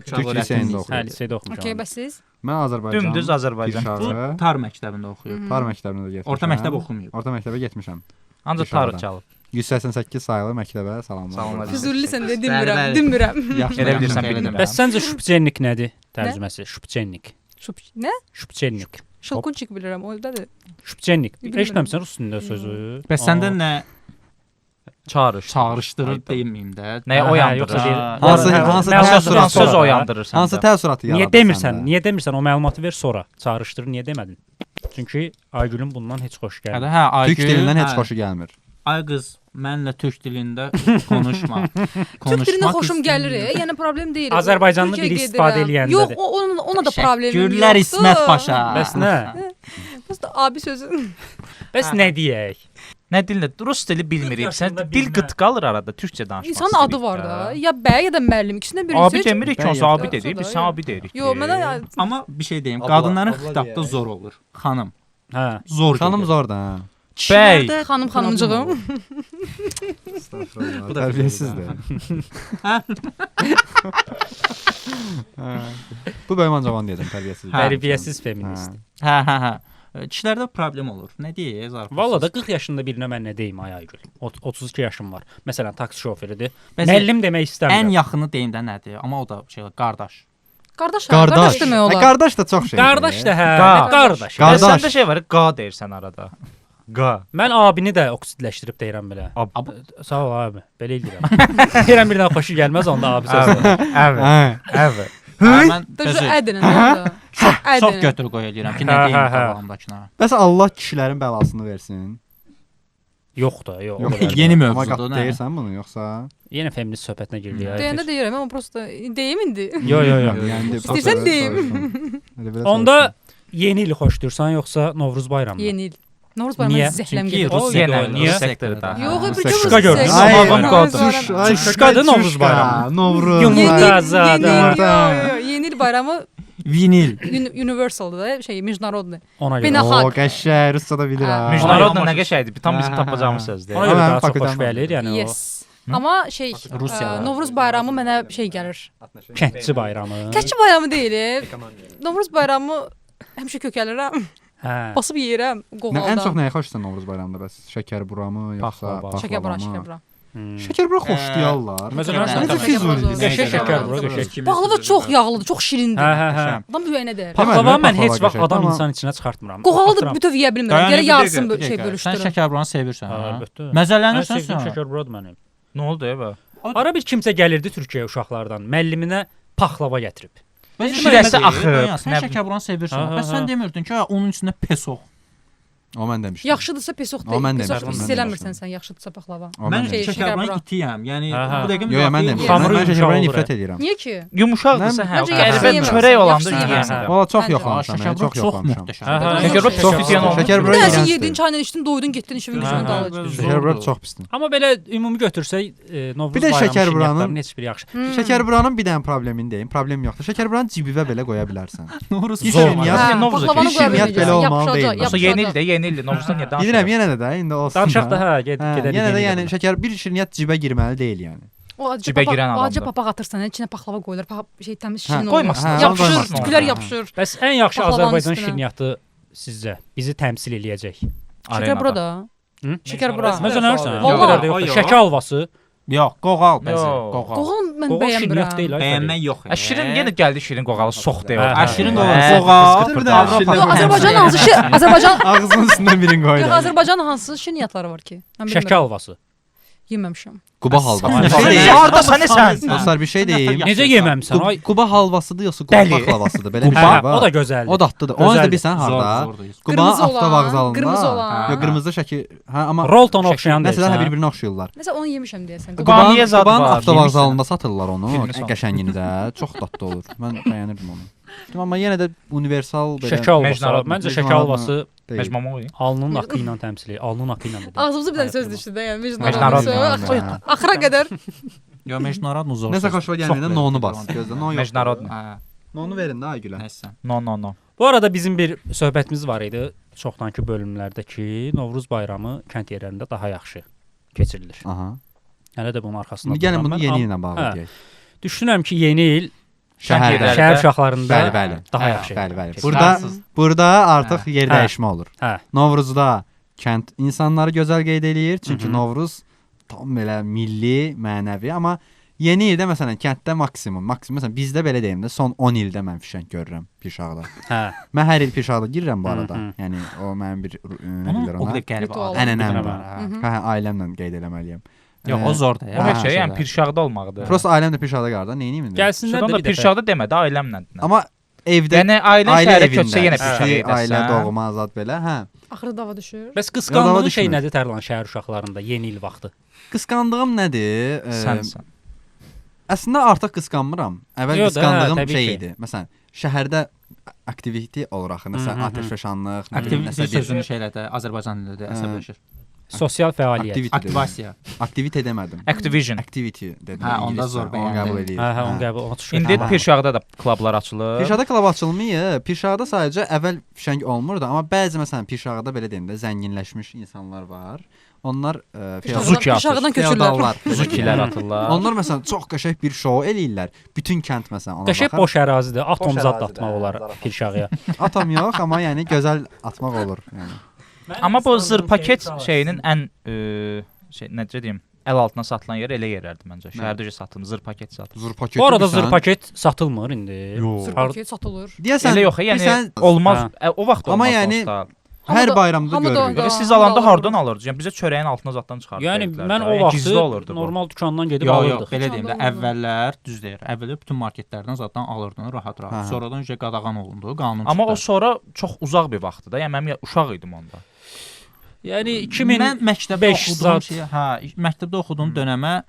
Türk liseyində Hə, oxuyub. liseydə oxumuşam. Okey, bəs siz? Mən Azərbaycan. Dümdüz Azərbaycan. Bu Pirşağı. tar məktəbində oxuyub. Tar məktəbinə də getmişəm. Orta məktəb oxumayıb. Orta məktəbə getmişəm. Ancaq tarix Pirşağıdan. çalıb. 188 sayılı məktəbə salamlar. Salamlar. Füzuli sən də Bəli, dinmirəm, bəli. dinmirəm. Yaxşı. Elə bilirsən Elə bilmirəm. Bəs səncə şübhəçenlik nədir? Tərcüməsi şübhəçenlik. Şup nə? Şübhəçenlik. Şılkunçik bilirəm, o nədir? Şübhəçenlik. Bilmirəm. Eşitməmisən rus dilində sözü? Bəs səndə nə Çağırış. çağırışdırır Ayda. deməyim də. Nəyə Hə, oyandırır? yoxsa deyir. Hansı Hə, hansı məlumatı təəssürat ver Hansı söz sonra. oyandırır səndə? Hansı təəssüratı yaradır? Niyə demirsən? səndə? Niyə demirsən? O məlumatı ver sonra. Çağırışdır, niyə demədin? Çünki Aygülün bundan heç xoşu Hə, gəlmir. hə, Aygül. Türk dilindən heç hə. xoşu gəlmir. Ay qız, mənlə türk dilində konuşma. Türk dilində xoşum gəlir, istəmirəm. yəni problem deyil. Azərbaycanlı Türkiyəyə dili istifadə gedirəm. eləyəndədir. Yox, onun ona da problemim yoxdur. Təşəkkürlər İsmət Paşa. Bəs nə? Prosta abi sözü. Bəs nə deyək? Nə dillə? Rus dili bilmirik. Sən yaşında dil bilmə. qıt qalır arada türkcə danışmaq. İnsanın adı istəyirik var də. da. Ya bəy ya da müəllim, ikisindən birini Abi seç. demirik ki, Bəy onsuz yoxdur. abi dedik. Biz Yoxsa sən da, abi deyirik. Yo, mənə Amma bir şey deyim, Abla, qadınların abla xitabda deyək. zor olur. Xanım, Hə. zor. Xanım gedir. zor da. hə. Bəy. Kişilərdə xanım xanımcığım. Estağfurullah. Bu da Tərbiyəsizdir. Hə. Bu bölüm ancaq onu deyəcəm, tərbiyəsiz. Hə. Tərbiyəsiz feminist. Hə, hə, hə. Kişilərdə problem olur. Nə deyək, zarafat. Valla da 40 yaşında birinə mən nə deyim ay Aygül. 32 yaşım var. Məsələn, taksi şoförüdür. Bəs Müəllim demək ən istəmirəm. yaxını deyim də nədir? Amma o da şey, qardaş. Qardaş, hə, Qardaş. qardaş demək Hə, olar. qardaş da çox şeydir. Qardaş da hə, Qa. nə qardaş. Bəs Qardaş. səndə şey var, qa deyirsən arada. Qa. Mən abini də oksidləşdirib deyirəm belə. Ab. Sağ ol abi. Belə eləyirəm. Deyirəm birdən xoşu gəlməz onda abi sözü. Evet. Hə. Evet. Hə, mən Dajı bəzi ədinin. Çox çox götür qoy eləyirəm ki, nə Hə, deyim hə, hə. qabağımdakına. Bəs Allah kişilərin bəlasını versin. Yox da, yox. Yox. o qədər. Yeni Amma mövzudur, qat nə? deyirsən bunu yoxsa? Yenə feminist söhbətinə girdik. ay, Deyəndə tez. deyirəm, amma prosta deyim indi. Yo, yo, yo. Yəni İstəyirsən deyim. Elə belə Onda soruşdum. yeni ili xoşlayırsan yoxsa Novruz bayramını? Yeni il. Novruz bayramı Niyə? zəhləm Çünki gedir. Rus Yenə Niyə? Rus sektorda. Yox, bir Şuşka çox gördün. Ay, Ay, Şuş, ay, Şuşkadır Novruz şuşka, bayramı. Novruz. Yumurta. Ay, Zada. Yumurta. Yo, yo, yeni il bayramı Vinil. universaldır da, şey, mecnarodny. Ona görə. Beynəlxalq. O, qəşəng, rusca da bilir ha. Müjdarodla nə qəşəngdir. Tam bizim tapacağımız sözdür. Ona görə Amma daha çox fakultəm xoş gəlir, yəni o Yes. Amma şey, Rusiyada. Novruz bayramı mənə şey gəlir. kəndçi bayramı. Kəndçi bayramı deyil. Novruz bayramı həmişə kökəlirəm, Hə. basıb yeyirəm Nə, ən qoğalda. çox nəyi xoşlayırsan Novruz bayramında bəs? Şəkərburamı yoxsa Paxlava. Şəkərbura, paxlavamı? şəkərbura. Hmm. Şəkərbura xoşlayarlar. Məsələn, Necə Füzuli? Qəşəng şəkərbura, qəşəng. Paxlava çox yağlıdır, çox şirindir. Hə, hə, hə. Adam ürəyinə dəyər. Paxlava Deməli, mən heç paxlava vaxt qəşəngdir, adam amma- insan içinə çıxartmıram. Qoğalı da Atıram. bütöv yeyə bilmirəm. Dayan, Gərək bir yarısını dəqiqə, bir şey dəqiqə. Sən bölüşdürüm. şəkərburanı sevirsən, Hə, hə? əlbəttə. Ən Məzələnirsən sevdiyim sən. şəkərburadır mənim. Nə oldu evə? Ara bir kimsə gəlirdi Türkiyəyə uşaqlardan, müəlliminə paxlava gətirib. Bəs Şirəsi şirəsi axıb, Dayan, Sən nə şəkərburanı sevirsən. Hə, hə, Bəs sən hə. demirdin ki, hə, onun içində pesoq. O mən demişdim. Yaxşıdırsa pesoq O, mən deyil. Pesoq demişdim, hiss mən eləmirsən demişdim. sən yaxşıdırsa paxlava. O mən Mən Şey, demişdim. şəkərburanın şəkərbura. itiyəm. Yəni Hə, hə. bu dəqiqə Yo, yo, mən demişdim. Xamuru Mən yumşaq şəkərburaya olur, nifrət edirəm. Niyə ki? Yumşaqdırsa hə, Məncə o yaxşı qəribə yeməmisən, çörək olanda yaxşı yeyəsən. Valla çox Məncə. yoxlamışam, yəni, Şəkərbura çox çox yoxlamışam. möhtəşəm. Hə, hə. Şəkərbura Çox çox pisdir. ziyan olmur. Şəkərbura Bir dənəsini iyrəncdir. yedin, çayla içdin, doydun, getdin işin gücünün Hə, hə. dalınca. Şəkərbura çox pisdir. Amma belə ümumi götürsək, Novruz Bir də bayramı şəkərburanın- şirniyyatlarının heç biri yaxşı. Şəkərburanın bir dənə problemini deyim. Problem yoxdur. Şəkərburanı cibivə belə qoya bilərsən. Novruz Bir Zor. şirniyyat, Hə, Novruz Paxlavanı bir qoya şirniyyat belə bilməyəcəksən, olmalı deyil. yapışacaq, Yoxsa yeni yapışacaq. ildə, yeni ildə Novruzdan niyə danışırıq? Bilirəm yenə də də indi olsun. Danışaq da hə, get Hə, gedərik. yenə də yeni yəni ildə. şəkər bir şirniyyat cibə girməli deyil yəni. O acı Cibə papaq, girən o acı adamdır. papaq atırsan, içinə paxlava qoyulur. Şey təmiz Hə, şirin olur. qoymasınlar. Hə, Yapışır, qoymasınlar. tüklər yapışır. Bəs ən yaxşı Paxlavanın Azərbaycan üstünə. şirniyyatı sizcə bizi təmsil eləyəcək? Şəkər burada. Hı? Şəkər bura. Məsələn, ərsən? Vallahi. O qədər də yoxdur. Yox. Şəkər alvası, Yox, qoğal bəzi, Yox. qoğal. Qoğal mən qoğal şirniyyat bəyənmirəm. deyil. ay Fərid. Bəyənmək yox. Şirin yenə gəldi şirin qoğalı soxdu Hə, evə. hə. Şirin Hə, qoğal, qoğal. Bir də Avropa. şirin- Yox, Azərbaycan hansı şir Azərbaycan Ağzının üstündən birini qoy. Yox, Azərbaycan hansı şirniyyatları var ki? Mən Şəkər bilmirəm. alvası. Yeməmişəm. Quba halvası. Hardasan sən? Dostlar bir şey deyim. Necə yeməmisən? Ay, Quba halvasıdır yoxsa Quba baxlavasıdır? Belə bir hə, şey var. o da gözəldir. O dadlıdır. Onu da Gözəldir. bilirsən harda? Quba Qırmızı olan, avtovağzalında. qırmızı olan. Yox, qırmızı şəkil. Hə, amma Roltona oxşayan Məsələn, hə deyirsən. bir-birinə oxşayırlar. Nəsə onu yemişəm deyəsən. Quba niyə zad Qubanın var? avtovağzalında satırlar onu. Filmi son. Qəşəngini də. Çox dadlı olur. Mən bəyənirdim onu. Amma yenə də universal belə Şəki halvası. Mecnarod- Məncə şəki Mecnarod- halvası deyil. Mecmamoy. alnının akı ilə təmsil edir. Alnının akı ilə dedim. Ağzımıza bir dənə söz düşdü də, yəni Mecnarod. mecnarod. Hə. Axıra qədər Yo, Mecnarodnu zor. Nəsə sözdür. xoşuma Çox gəlməyəndə belə nonu bir bas. onu. Gözlə, non yox. Mecnarodnu. Hə, Nonu verin də Aygülə. nəsə. No, no, no. Bu arada bizim bir söhbətimiz var idi çoxdankı bölümlərdə ki, Novruz bayramı kənd yerlərində daha yaxşı keçirilir. Aha. Hələ də bunun arxasında İndi gəlin dururam bunu mən. yeni Amma illə bağlı Hə. deyək. Düşünürəm ki, yeni il Şəhərdə. yerlərdə. şəhər uşaqlarında Bəli, bəli. daha Hə, yaxşı. Bəli, bəli. keçirilir. Burada Fransız. burada artıq yer Hə. dəyişmə olur. Hə. Novruzda kənd insanları gözəl qeyd eləyir, çünki Mhm. Novruz tam belə milli, mənəvi, amma yeni ildə məsələn kənddə maksimum, maksimum məsələn bizdə belə deyim də son 10 ildə mən fişəng görürəm Pirşağda. Hə. Mən hər il Pirşağda girirəm bu arada. Mhm. Yəni o mənim bir nə Onun deyirlər o ona? qədər qəribə Ritual. adı. Ənənəmdir. Hə. Hə, hə, ailəmlə qeyd eləməliyəm. Yox, o zordur. O heç şey, yəni Pirşağda olmaqdır. Prosta ailəm də Pirşağda qalır da, nə edeyim indi? Gəlsinlər Şuradan də da bir dəfə. Pirşağda demə də ailəmlə. Amma evdə Yəni ailən ailə şəhərə evində, köçsə yenə Pirşağa istəyir, ailə gedəsən. doğma azad belə, hə. axırda dava düşür. Bəs Yox, dava qısqandığın şey düşmür. nədir Tərlan şəhər uşaqlarında yeni il vaxtı? Qısqandığım nədir? Sənsən. Əslində artıq qısqanmıram. Əvvəl Yox da, hə, qısqandığım təbii şey ki. idi. Məsələn, şəhərdə aktivite olur axı, nəsə Hı hı hı. atəşfəşanlıq, nə bilim, Aktivite nəsə bir sözünü şeylərdə Azərbaycan dilində Hə. əsəbləşir. Sosial fəaliyyət. aktivite. dedim. Aktivasiya. Aktivite demədim. Activision. Activity dedim. Hə, onda ingiliscə. zor Onu bəyəndim. qəbul eləyir. Hə, hə, onu qəbul onu tuş. İndi Pirşağda da klublar açılır. Pirşağda klub açılmayıb. Pirşağda sadəcə əvvəl fişəng olmurdu, amma bəzi məsələn Pirşağda belə deyim də zənginləşmiş insanlar var. Onlar Zuki atır. Pirşağdan köçürlər. feodallar. Zukilər atırlar. Onlar məsələn çox qəşəng bir şou eləyirlər. Bütün kənd məsələn ona Qəşəng baxar. boş ərazidir. Atom Boş zad ərazidir, atmaq hə, olar zarafat. Pirşağıya. Atom yox, amma yəni gözəl atmaq olur. Yəni. Amma bu zır paket şeyinin ən şey necə deyim, əl altına satılan yer elə yerlərdir məncə. Şəhərdə satılır, zır paket satılır. Zur paketi. Bu arada zır paket satılmır indi. Yox. Zır paket satılır. Deyəsən, Elə yox, yəni bilirsən, olmaz. Hə. O vaxt Amma olmaz yəni- onsuz da. hər Hamı da- bayramda hamı da görürük. onda- Yox, siz hamı da alanda alır. hardan alırdınız? Yəni bizə çörəyin altına zaddan çıxardı. Yəni mən o Yəni vaxtı gizli olurdu bu. normal dükandan gedib Yox, yox, alırdıq. belə deyim də, Dükkanda olurdu. əvvəllər düz deyir. Əvvəllər bütün marketlərdən zaddan alırdın rahat-rahat. Hə. Sonradan ücə qadağan olundu, qanun Amma o çıxdı. sonra çox uzaq bir vaxtdır da. Yəni mənim uşaq idim onda. Yəni 2000 mən məktəbdə 5 oxuduğum zad. şeyə, hə, məktəbdə oxuduğum dönəmə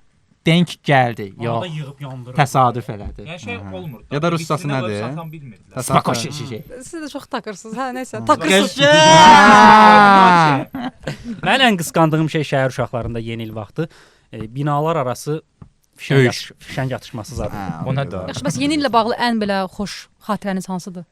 denk gəldi. Yox, yığıb yandırır. təsadüf elədi. Yəni şey olmurdu. Ya da ruscası nədir? Satan bilmirdilər. Spakoşi şey. Siz də çox takırsınız. Hə, nəsə, takırsınız. Mən ən qısqandığım şey şəhər uşaqlarında yeni il vaxtı binalar arası fişəng, Döyüş. fişəng atışması zadı. Hə, O nədir? Yaxşı, bəs yeni illə bağlı ən belə xoş xatirəniz hansıdır?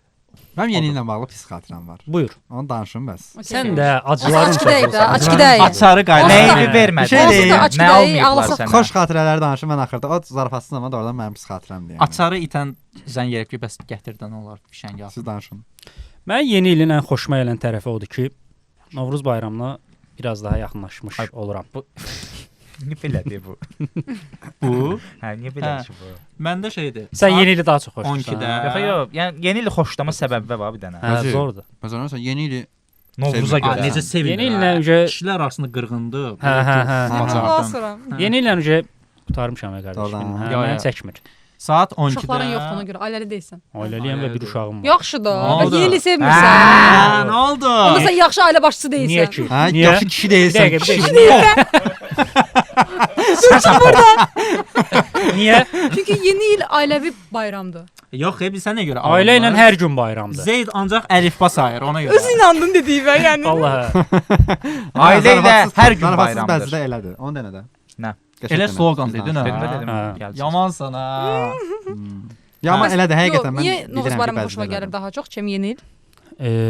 Mənim yeni illə bağlı pis xatirəm var. Buyur. Onu danışım bəs. Sən də acıların Açıq deyil də, çoxusan. açıq deyil. Açarı qaytardı. Nəyini vermədin? Bir şey deyim. Açıq Nə deyil, almayıblar ağlasaq. sənə? Xoş xatirələr danışım mən axırda. O zarafatsız amma doğrudan mənim pis xatirəmdir. Yəni. Açarı itən zəng eləyib ki, bəs gətirdən olar fişəngi al. Siz danışın. Mən yeni ilin ən xoşuma gələn tərəfi odur ki, Novruz bayramına biraz daha yaxınlaşmış Ay, oluram. Niyə belədir bu? Bu Hə, niyə belədir ki bu? məndə şeydir. Sən yeni ili daha çox xoşlayırsan. 12-də. Yox, yox, yəni yeni ili xoşlama səbəbi var bir dənə. Hə, Hacı. zordur. Məsələn, sən yeni ili Novruza A, görə. necə sevinir. Yeni illə hə. ücə Kişilər arasında qırğındı. Hə, hə, hə. Bacardım. Asıram. Yeni illə ücə qurtarmışam ay qardaş. Doğrudan. Hə, Yo, məni yo. çəkmir. Saat 12-də. Uşaqların yoxdur ona görə, ailəli deyilsən. Ailəliyəm və bir uşağım var. Yaxşı da. Nə Bəlkə oldu? yeni ili sevmirsən. Hə, nə oldu? Onda sən yaxşı ailə başçısı deyilsən. Niyə ki? Hə, Niyə? yaxşı kişi Bir deyilsən. dəqiqə, bir Kişi. dəqiqə. Niyə? Çünki yeni il ailəvi bayramdır. Yox, xeyr, biz sənə görə. Ailə ilə alınmır. hər gün bayramdır. Zeyd ancaq əlifba sayır ona görə. Öz inandın dediyimə, yəni. Vallahi. Ailə ilə hər gün Zarafatsız bayramdır. bəzi də elədir. Onu denə də. Nə? Qəşəng Elə denə. sloqan Biz dedin danışaq. ha. Dedim də dedim. Hə. Gəlsin. Yaman sana. Ya amma Bəs elədir həqiqətən yox, mən niyə Novruz bilirəm ki, bayramı bəzi xoşuma də gəlir elədir. daha çox, çim yeni il?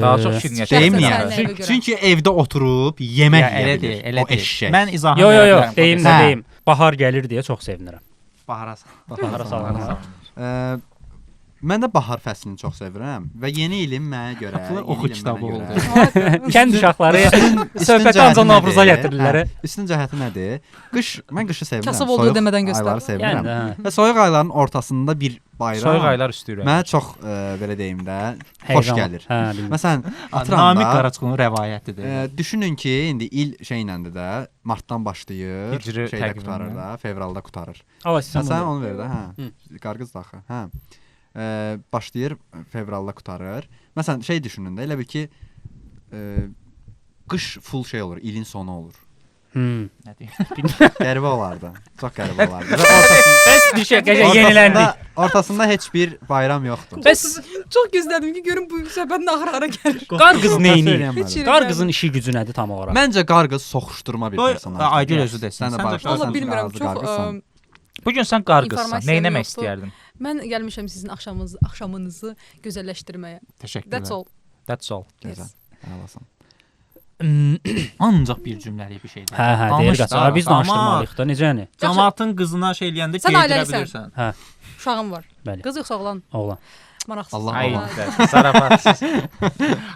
Daha çox şirniyyat. Deyim Şəxsən niyə? sənin əvə görə. Çünki evdə oturub yemək Ya, yeyə elə bilir. deyil, elə O deyil. eşşək. Mən izahını Yo yo verə yo, bilərəm. deyim də Hə. deyim. Bahar gəlir deyə çox sevinirəm. Bahara Bahara salınır. Ə, Mən də bahar fəslini çox sevirəm və yeni ilin mənə görə, Bunlar yeni oxu ilin kitabı mənə oldu. görə- Kənd uşaqları Üstün söhbəti cəhəti ancaq Novruza nədir? gətirirlər. Hə, üstün cəhəti nədir? Qış, mən qışı sevirəm. Kasıb olduğu Soyuq demədən göstər. Ayları sevirəm. Yəni də, hə. Və soyuq ayların ortasında bir bayram. Soyuq aylar üstü ürək. Mənə çox belə deyim də, xoş Həyəcan. gəlir. Hə, bildim. Məsələn, atıram Namiq da. Qaraçıqlının rəvayətidir. Düşünün ki, indi il şeyləndir də, martdan başlayır, Hicri şeydə təqvimindən. qurtarır da, fevralda qurtarır. Allah Hə, sən sən bunu. onu ver də, hə. Qarqız da axı, hə. Başlayır, fevralda qurtarır. Məsələn, şey düşünün də, elə bil ki, qış full şey olur, ilin sonu olur. Hmm. Nə deyim? Qəribə olardı. Çox qəribə olardı. Və ortasında, Bəs bir şey qəşəng yeniləndik. ortasında heç bir bayram yoxdur. Bəs Çox gözlədim ki, görüm bu söhbətin axırı hara gəlir. qar qız neynir? Heç yerə Qar gəlmir. qızın işi gücü nədir tam olaraq? Məncə qar qız soxuşdurma bir Qoy, personajdır. Aygül özü desin. Sən də Səncə bağışla, qar Valla sən bilmirəm, razı çox qar qızsan. Bu gün sən qar qızsan. İnformasiyam Nə etmək yoxdur. istəyərdin? Mən gəlmişəm sizin axşamınızı, axşamınızı gözəlləşdirməyə. Təşəkkürlər. That's all. That's all. Gözəl. Yes. Əlasan. Ancaq bir cümləlik bir şeydir. Hə, hə, deyir Danış qaç. da, Ha, biz amma danışdırmalıyıq da. Necə yəni? Camaatın qızına şey eləyəndə Sən geydirə ailəlisən. bilirsən. Uşağım var. Bəli. Qız yoxsa oğlan? Oğlan. Maraqsız. Allah Ay, Allah. zarafatsız.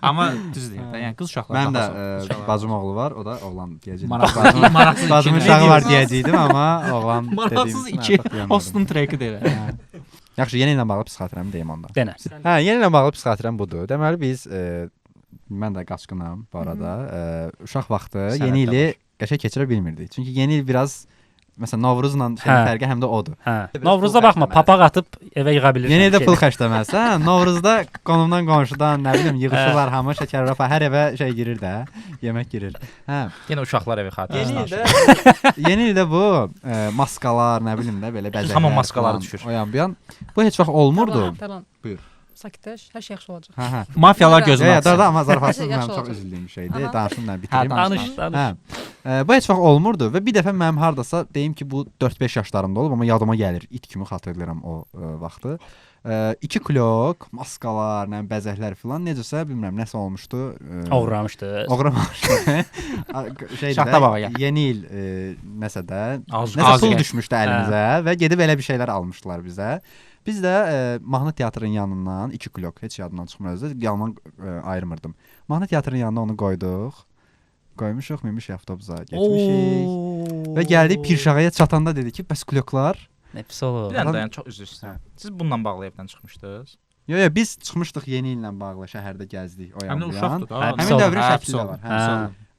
Amma düz deyir də, yəni qız uşaqları Mənim də daha çox. Uşaqlar. bacım oğlu var, o da oğlan deyəcəydim. Maraqsız, Bacım- maraqsız Bacımın iki. uşağı var deyəcəydim, amma oğlan dediyim Maraqsız üçün iki. artıq deyəmədim. Hostun treki deyir. Hə. Yaxşı, yeni ilə bağlı pis xatirəmi deyim onda. Denə. Hə, yeni ilə bağlı pis xatirəm budur. Deməli biz mən də qaçqınam bu arada. Uşaq vaxtı Sənət yeni də ili qəşəng keçirə bilmirdik. Çünki yeni il biraz məsələn Novruzla şeyin Hə. fərqi həm də odur. Hə. Biraz Novruzda pul baxma, xərcləməlisən. papaq atıb evə yığa bilirsən. Yeni ildə şey. pul xərcləməlisən. Novruzda qonumdan, qonşudan, nə bilim, yığışırlar hamı şəkər rafa, hər evə şey girir də, yemək girir. Hə. Yenə uşaqlar evi xatirəsi Yeni danışır. ildə yeni ildə bu maskalar, nə bilim də belə bəzəklər. Hamı maskaları falan, düşür. O yan bu yan. Bu heç vaxt olmurdu. Tərlan, Tərlan. Buyur. Sakitləş, hər şey yaxşı olacaq. Hə, hə. Mafiyalar Ya, gözünü Ya, ya, açsın. da amma zarafatsız Yaxşı mənim çox olacaq. üzüldüyüm şeydir. Aha. Danışım da bitirim. Hə, Danış, danış. Hə. Bu heç vaxt olmurdu və bir dəfə mənim hardasa deyim ki, bu 4-5 yaşlarımda olub, amma yadıma gəlir. İt kimi xatırlayıram o vaxtı. 2 klok, maskalar, nə bilim, bəzəklər filan necəsə bilmirəm nəsə olmuşdu. Oğurlamışdı. Oğurlamışdı. Şeydir Şaxta də, baba gəl. yeni il nəsə də, Az- nəsə az pul gəl. düşmüşdü əlimizə və gedib elə bir şeylər almışdılar bizə. Biz də mahnı teatrının yanından 2 klok heç yadımdan çıxmır özü, də, yanından ayırmırdım. Mahnı teatrının yanına onu qoyduq. Qoymuşuq, minmişik avtobusa, getmişik. Və gəldik Pirşağıya çatanda dedi ki, bəs kloklar? Nə pis olur. Bir dənə dayan, çox üzr istəyirəm. Siz bununla bağlı evdən çıxmışdınız. Yo, yo, biz çıxmışdıq yeni illə bağlı şəhərdə gəzdik o yan Həm də bu yan. uşaqdır da. Hə, pis Həmin oldu. dövrün Hə, şəkli pis də oldu. var. Hə.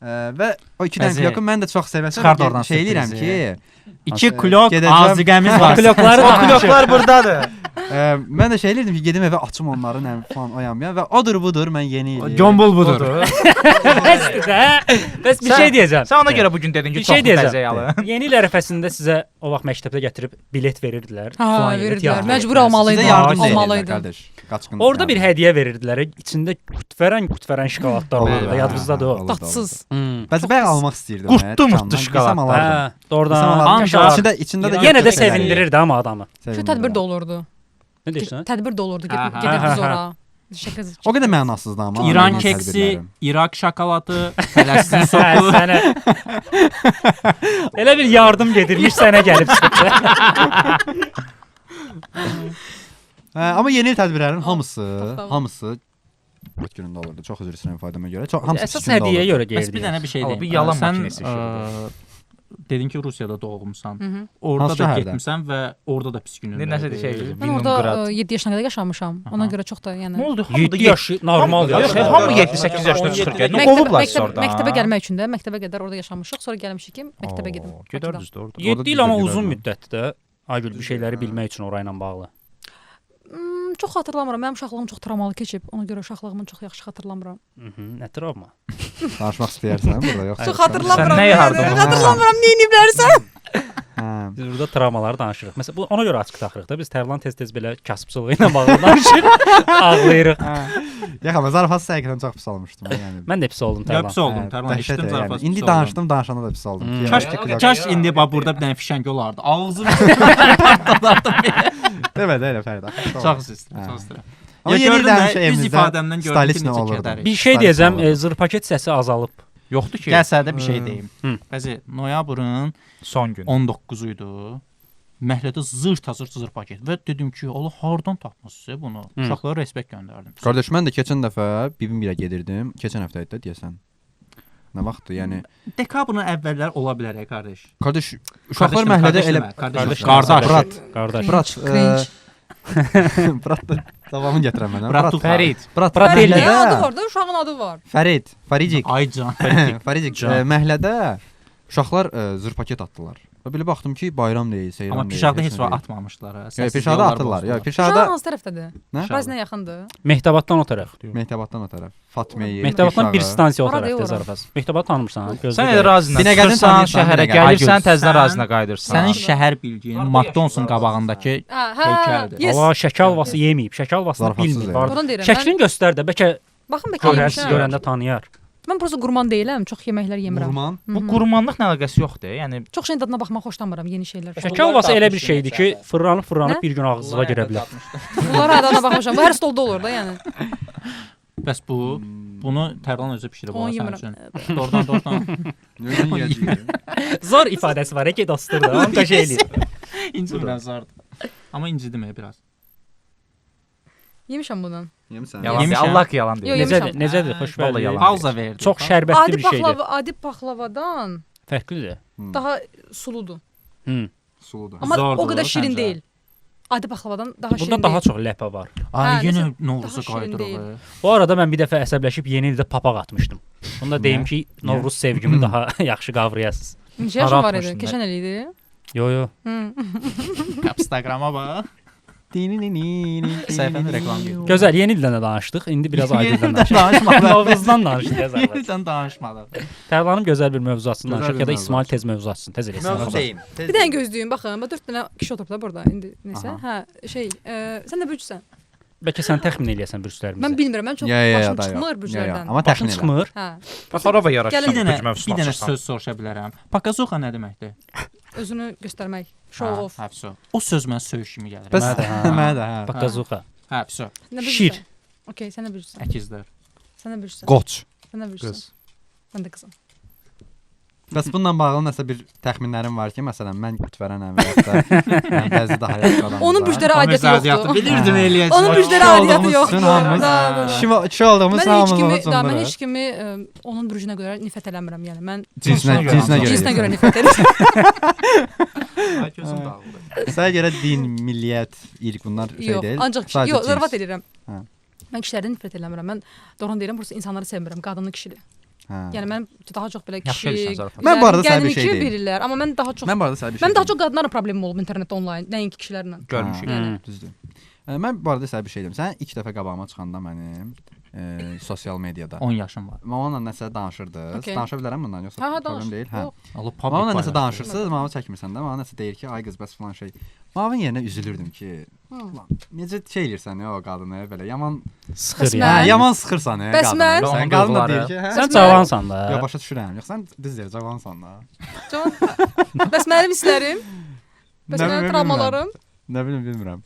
Hə. Və o iki dənə Bəzi- kloku mən də çox sevəsəm. Çıxart oradan şey eləyirəm ki, sürprizi. İki Hansı- klok Gedəcəm. aziqəmiz var. Klokları O da kloklar burdadır. Mən də şey eləyirdim ki, gedim evə açım onları nə falan o yan bu yan və odur budur mən yeni ili. Gombul budur. Bəsdir də. Bəs bir şey deyəcəm. Sən ona görə bu gün dedin ki, Bir şey çox deyəcəm. bəzək alın. Yeni il ərəfəsində sizə o vaxt məktəbdə gətirib bilet verirdilər. Ha, Filan yerə, verirdilər. teatra Məcbur getməlisiniz. almalıydın. Sizə yardım da eləyirlər Almalıydın. qardaş. Qaçqın. Orada bir hədiyyə verirdilər. İçində qutfərən şokoladlar Olurdu, olurdu. hə, Yadınızdadır o. olurdu, Dadsız. olurdu. Hmm. Bəzi bəy almaq istəyirdim. Qurtdu murtdu şokoladlar. Hə, Hə, doğrudan. Ancaq- içində də Yenə də götür şeyləri. sevindirirdi amma adamı. Şu tədbir də olurdu. Nə deyirsən? Tədbir də olurdu. Hə, hə. Gedirdiniz Hə, hə. ora. Şəkil. O qədər mənasızdır amma. İran mənim keksi, tədbirlərim. İraq şokoladı, Fələstin Hə, soku. sənə. Elə bir yardım gedirmiş sənə gəlib çıxdı. Hə, amma yeni il tədbirlərinin hamısı, Taxta. hamısı qut günündə olurdu. Çox üzr istəyirəm ifadəmə görə. Çox hamısı Əsas pis gündə hədiyyəyə olurdu. görə Bəs bir geyirdik. dənə bir şey Amma deyim. bu yalan Sən, makinesi işidir. dedin ki, Rusiyada doğulmusan. Hı -hı. Orada Hansı da şəhərdə? getmisən və orada da pis günün. Nə nəsə şey Mən orada Vinograd. 7 yaşına qədər yaşamışam. Ona Aha. görə çox da yəni Nə oldu? Hamı da 7 yaşı normal Yox, yaş. hamı 7-8 yaşında çıxır gəlir. Nə Məktəbə, qovublar sizi məktəb, oradan? məktəbə gəlmək üçün də məktəbə qədər orada yaşamışıq. Sonra gəlmişik ki, məktəbə gedim. Oo, Gedərdiniz də orada. 7 il amma uzun Gedərdim. müddətdir də. Aygül bir şeyləri bilmək üçün orayla bağlı. Çox xatırlamıram. Mənim uşaqlığım çox travmalı keçib. Ona görə uşaqlığımı çox yaxşı xatırlamıram. Mhm, nə travma? Danışmaq istəyirsən burada yoxsa? Çox xatırlamıram. Sən nəyə yəni. hardan oxumisan? Xatırlamıram nə ediblərsə. Hə. Biz burada travmaları danışırıq. Məsələn, bu ona görə açıq taxırıq da. Biz Tərlan tez-tez belə kasıbçılığı ilə bağlı danışır, ağlayırıq. Yox, amma zarafatsız həqiqətən çox pis olmuşdum. Yəni. Mən də pis oldum Ya Tərlan. pis oldum, Hə, Tərlan. dəhşət, Eşitdim yəni. zarafatsız. İndi pis oldum. danışdım, danışanda da pis oldum. Hmm. Kaş, Ki, kaş indi bax burada bir dənə fişəng olardı. Ağzım partladardım. Demə də elə Fərid. axı, Çox istəyirəm, Hə. çox istəyirəm. Amma Ya yeni gördün ildə də, həmişə üz evimizdə ifadəmdən gördüm ki, stylist nə necə olurdu. kədər. Bir şey Stylist deyəcəm, olurdu. zırpaket səsi azalıb. Yoxdur ki. Gəl sənə də bir şey deyim. Hı. Bəzi noyabrın Son gün. 19-u idi. Məhəllədə zırt zırt zırt paket və dedim ki, Allah hardan tapmısınız bunu? Uşaqlara respekt göndərdim. Qardaş, mən də keçən dəfə bibim ilə gedirdim. Keçən həftə idi də deyəsən. Nə vaxtdır? Yəni Dekabrın əvvəlləri ola bilər, ey qardaş. qardaş, uşaqlar məhəllədə elə qardaş. Qardaş. Brat, Qardaş. brat, Cringe. brat da davamını gətirəm mənə. Brat, Brat, Fərid. brat, Brat Fərid məhəllədə- adı var da, uşağın adı var. Fərid, Fəricik. Aycan. Fəricik, məhəllədə uşaqlar zır paket atdılar. Və belə baxdım ki, bayram deyil, seyran Amma deyil. Pişaqda heç heç nə vaxt deyil. atmamışlar. ha. Yox, Səssiz Pişaqda yollar atırlar. Yox, bozdular. Pişaqda Uşağın hansı tərəfdədir? Nə? Razinə yaxındır. Mehtabaddan o tərəf. Mehtabaddan o tərəf. Fatmeyi. Mehtabaddan bir stansiya o Hara tərəfdə deyir ora? Zarafat. Mehtabadı tanımırsan, gözlə. Sən elə Razinə Binəqədini çıxırsan, tanıyırsan, şəhərə Binəqədi. gəlirsən, Aygül, təzədən sən- Razinə qayıdırsan. Sənin şəhər bilgin McDonald's-un qabağındakı Hə, hə. Heykəldir. Yes. Allah şəkər alvası yeməyib, şəkər alvasını Zarafatsız bilmir. yəni. Var. Oradan deyirəm. Şəklini göstər də, bəlkə Baxın bəlkə görər, yemişəm. görəndə tanıyar. Mən prosta qurman deyiləm, çox yeməklər yemirəm. Qurman. Bu qurmanlıqla əlaqəsi yoxdur. Yəni Çox şeyin dadına baxmaq xoşlanmıram, yeni şeylər. Şəkər alvası elə bir şeydir ki, fırlanıb fırlanıb Nə? bir gün ağzına girə bilər. Bunlara dadına baxmışam. Bu hər stolda olur da, yəni. Bəs bu bunu Tərlan özü bişirib Onu ola sən yemirəm. üçün. Doğrudan doğrudan Yürüyün yeyəcəyik. Zor ifadəsi var, ki, dostdur da. Onu da şey eləyir. incimirəm zardı. Amma incidim biraz. Yemişəm bundan. Yemisən. yalan deyir. Yemişəm. Allah ki yalan deyir. Yox, Necədir? yemişəm. Necədir? Xoşbəxt. Vallahi yalan. Pauza verdi. Çox şərbətli Adi bir şeydir. paxlava, adi paxlavadan Fərqlidir. daha suludur. Hı. Suludur. Amma Zordur, o qədər şirin səncə? deyil. Adi paxlavadan daha şirin Bunda daha deyil. çox ləpə var. Ay Hə, yenə nəsə Novruza daha şirin qayıdırıq. deyil. Bu arada mən bir dəfə əsəbləşib yeni ildə papaq atmışdım. Bunu da deyim ki, Novruz sevgimi daha yaxşı qavrayasınız. Neçə yaşın var idi? Hara atmışdın, Keçən il idi. Yo yo. Hı. Instagrama bax. Səhifənin reklam gedir. Gözəl, yeni ildən də danışdıq. İndi biraz Aygüldən danışaq. danışmadıq. Novruzdan danışdıq ya Zarafat. Yenidən danışmadıq. Tərlanım gözəl bir mövzu açsın Gözəl danışaq bir ya da mövzu İsmail tez mövzu açsın. Tez eləsin. Mövzu deyim. Bir dənə gözləyin, baxın. Bax 4 dənə kişi oturub da burada indi nəsə. Aha. Hə, şey, sən də bürcsən. Bəlkə sən təxmin eləyəsən bürclərimizi. Mən bilmirəm, mən çox Ya, ya, ya, başım da, ya. çıxmır Ya, ya. bürclərdən. Amma Başın təxmin elə. çıxmır. Hə, Harava yaraşsan Gəlin. Bir dənə bu mövzusunu bir dənə açırsan. söz soruşa bilərəm. Pakazuxa nə deməkdir? özünü göstərmək, show off. Hə, vəsə. O söz mənə söyüş kimi gəlir. Bəs Mənə də, hə. mənə də hə. Pakazuxa. Hə, vəsə. Nə Şir. bürcsən? Okey, sən nə bürcsən? Əkizlər. Sən nə bürcsən? Qoç. Sən nə bürcsən? Qız. Mən də qızam. Bəs bununla bağlı nəsə bir təxminlərim var ki, məsələn, mən göt verənəm və ya da mən bəzi daha yaxşı adamım. Onun bürclərə aidiyyəti yoxdur. Bilirdim Hə. eləyəcək. Onun bürclərə Kişi aidiyyəti olduğumuz yoxdur. üçün hamımız- Da, da, da. Kişi olduğumuz Mən heç hamımız kimi, ona da, mən cındırıq. heç kimi onun bürcünə görə nifrət eləmirəm, yəni mən Cinsinə, Cinsinə görə cinsinə görə. cinsinə görə nifrət edirəm. Ay gözüm dağıldı. Sənə görə din, milliyyət, irq bunlar şey Yox, deyil. ancaq sadəcə yox, cins. zarafat edirəm. Hə. Mən kişilərdən nifrət eləmirəm. Mən doğru deyirəm, prosta insanları sevmirəm, qadını, kişili. Hə. Yəni mən daha çox belə Yaxşı kişi, eləyirsən zarafat. Mən bu arada sənə bir gəlini şey kimi deyim. bilirlər, amma mən daha çox Mən bu arada sənə bir şey mən daha deyim. çox qadınlarla problemim olub internetdə onlayn, nəinki kişilərlə. Görmüşük. Hə, Hmm. Düzdür. Mən bu arada sənə bir şey deyim. Sən ilk dəfə qabağıma çıxanda mənim sosial mediada. 10 yaşım var. Mən onunla nəsə danışırdınız. Okey. Danışa bilərəm bundan yoxsa Hə, hə, problem danış. deyil? Hə. Yox. Allah Mən public onunla nəsə paylaşdı. danışırsınız, mama çəkmirsən də, mənə nəsə deyir ki, ay qız bəs falan şey. Mavin yerinə üzülürdüm ki, ulan necə şey eləyirsən ya o qadını belə yaman Sıxır Bəs yəni. hə, mən- yaman sıxırsan ya Bəs qadını. mən? Sən Onun qadın da duyğuları. deyir ki, hə. Sən cavansan da. Yox, başa düşürəm. Yox, sən düz deyir, cavansan da. Can. Bəs mənim hisslərim, bəs Nə mənim bilim, travmalarım Nə bilim, bilmirəm.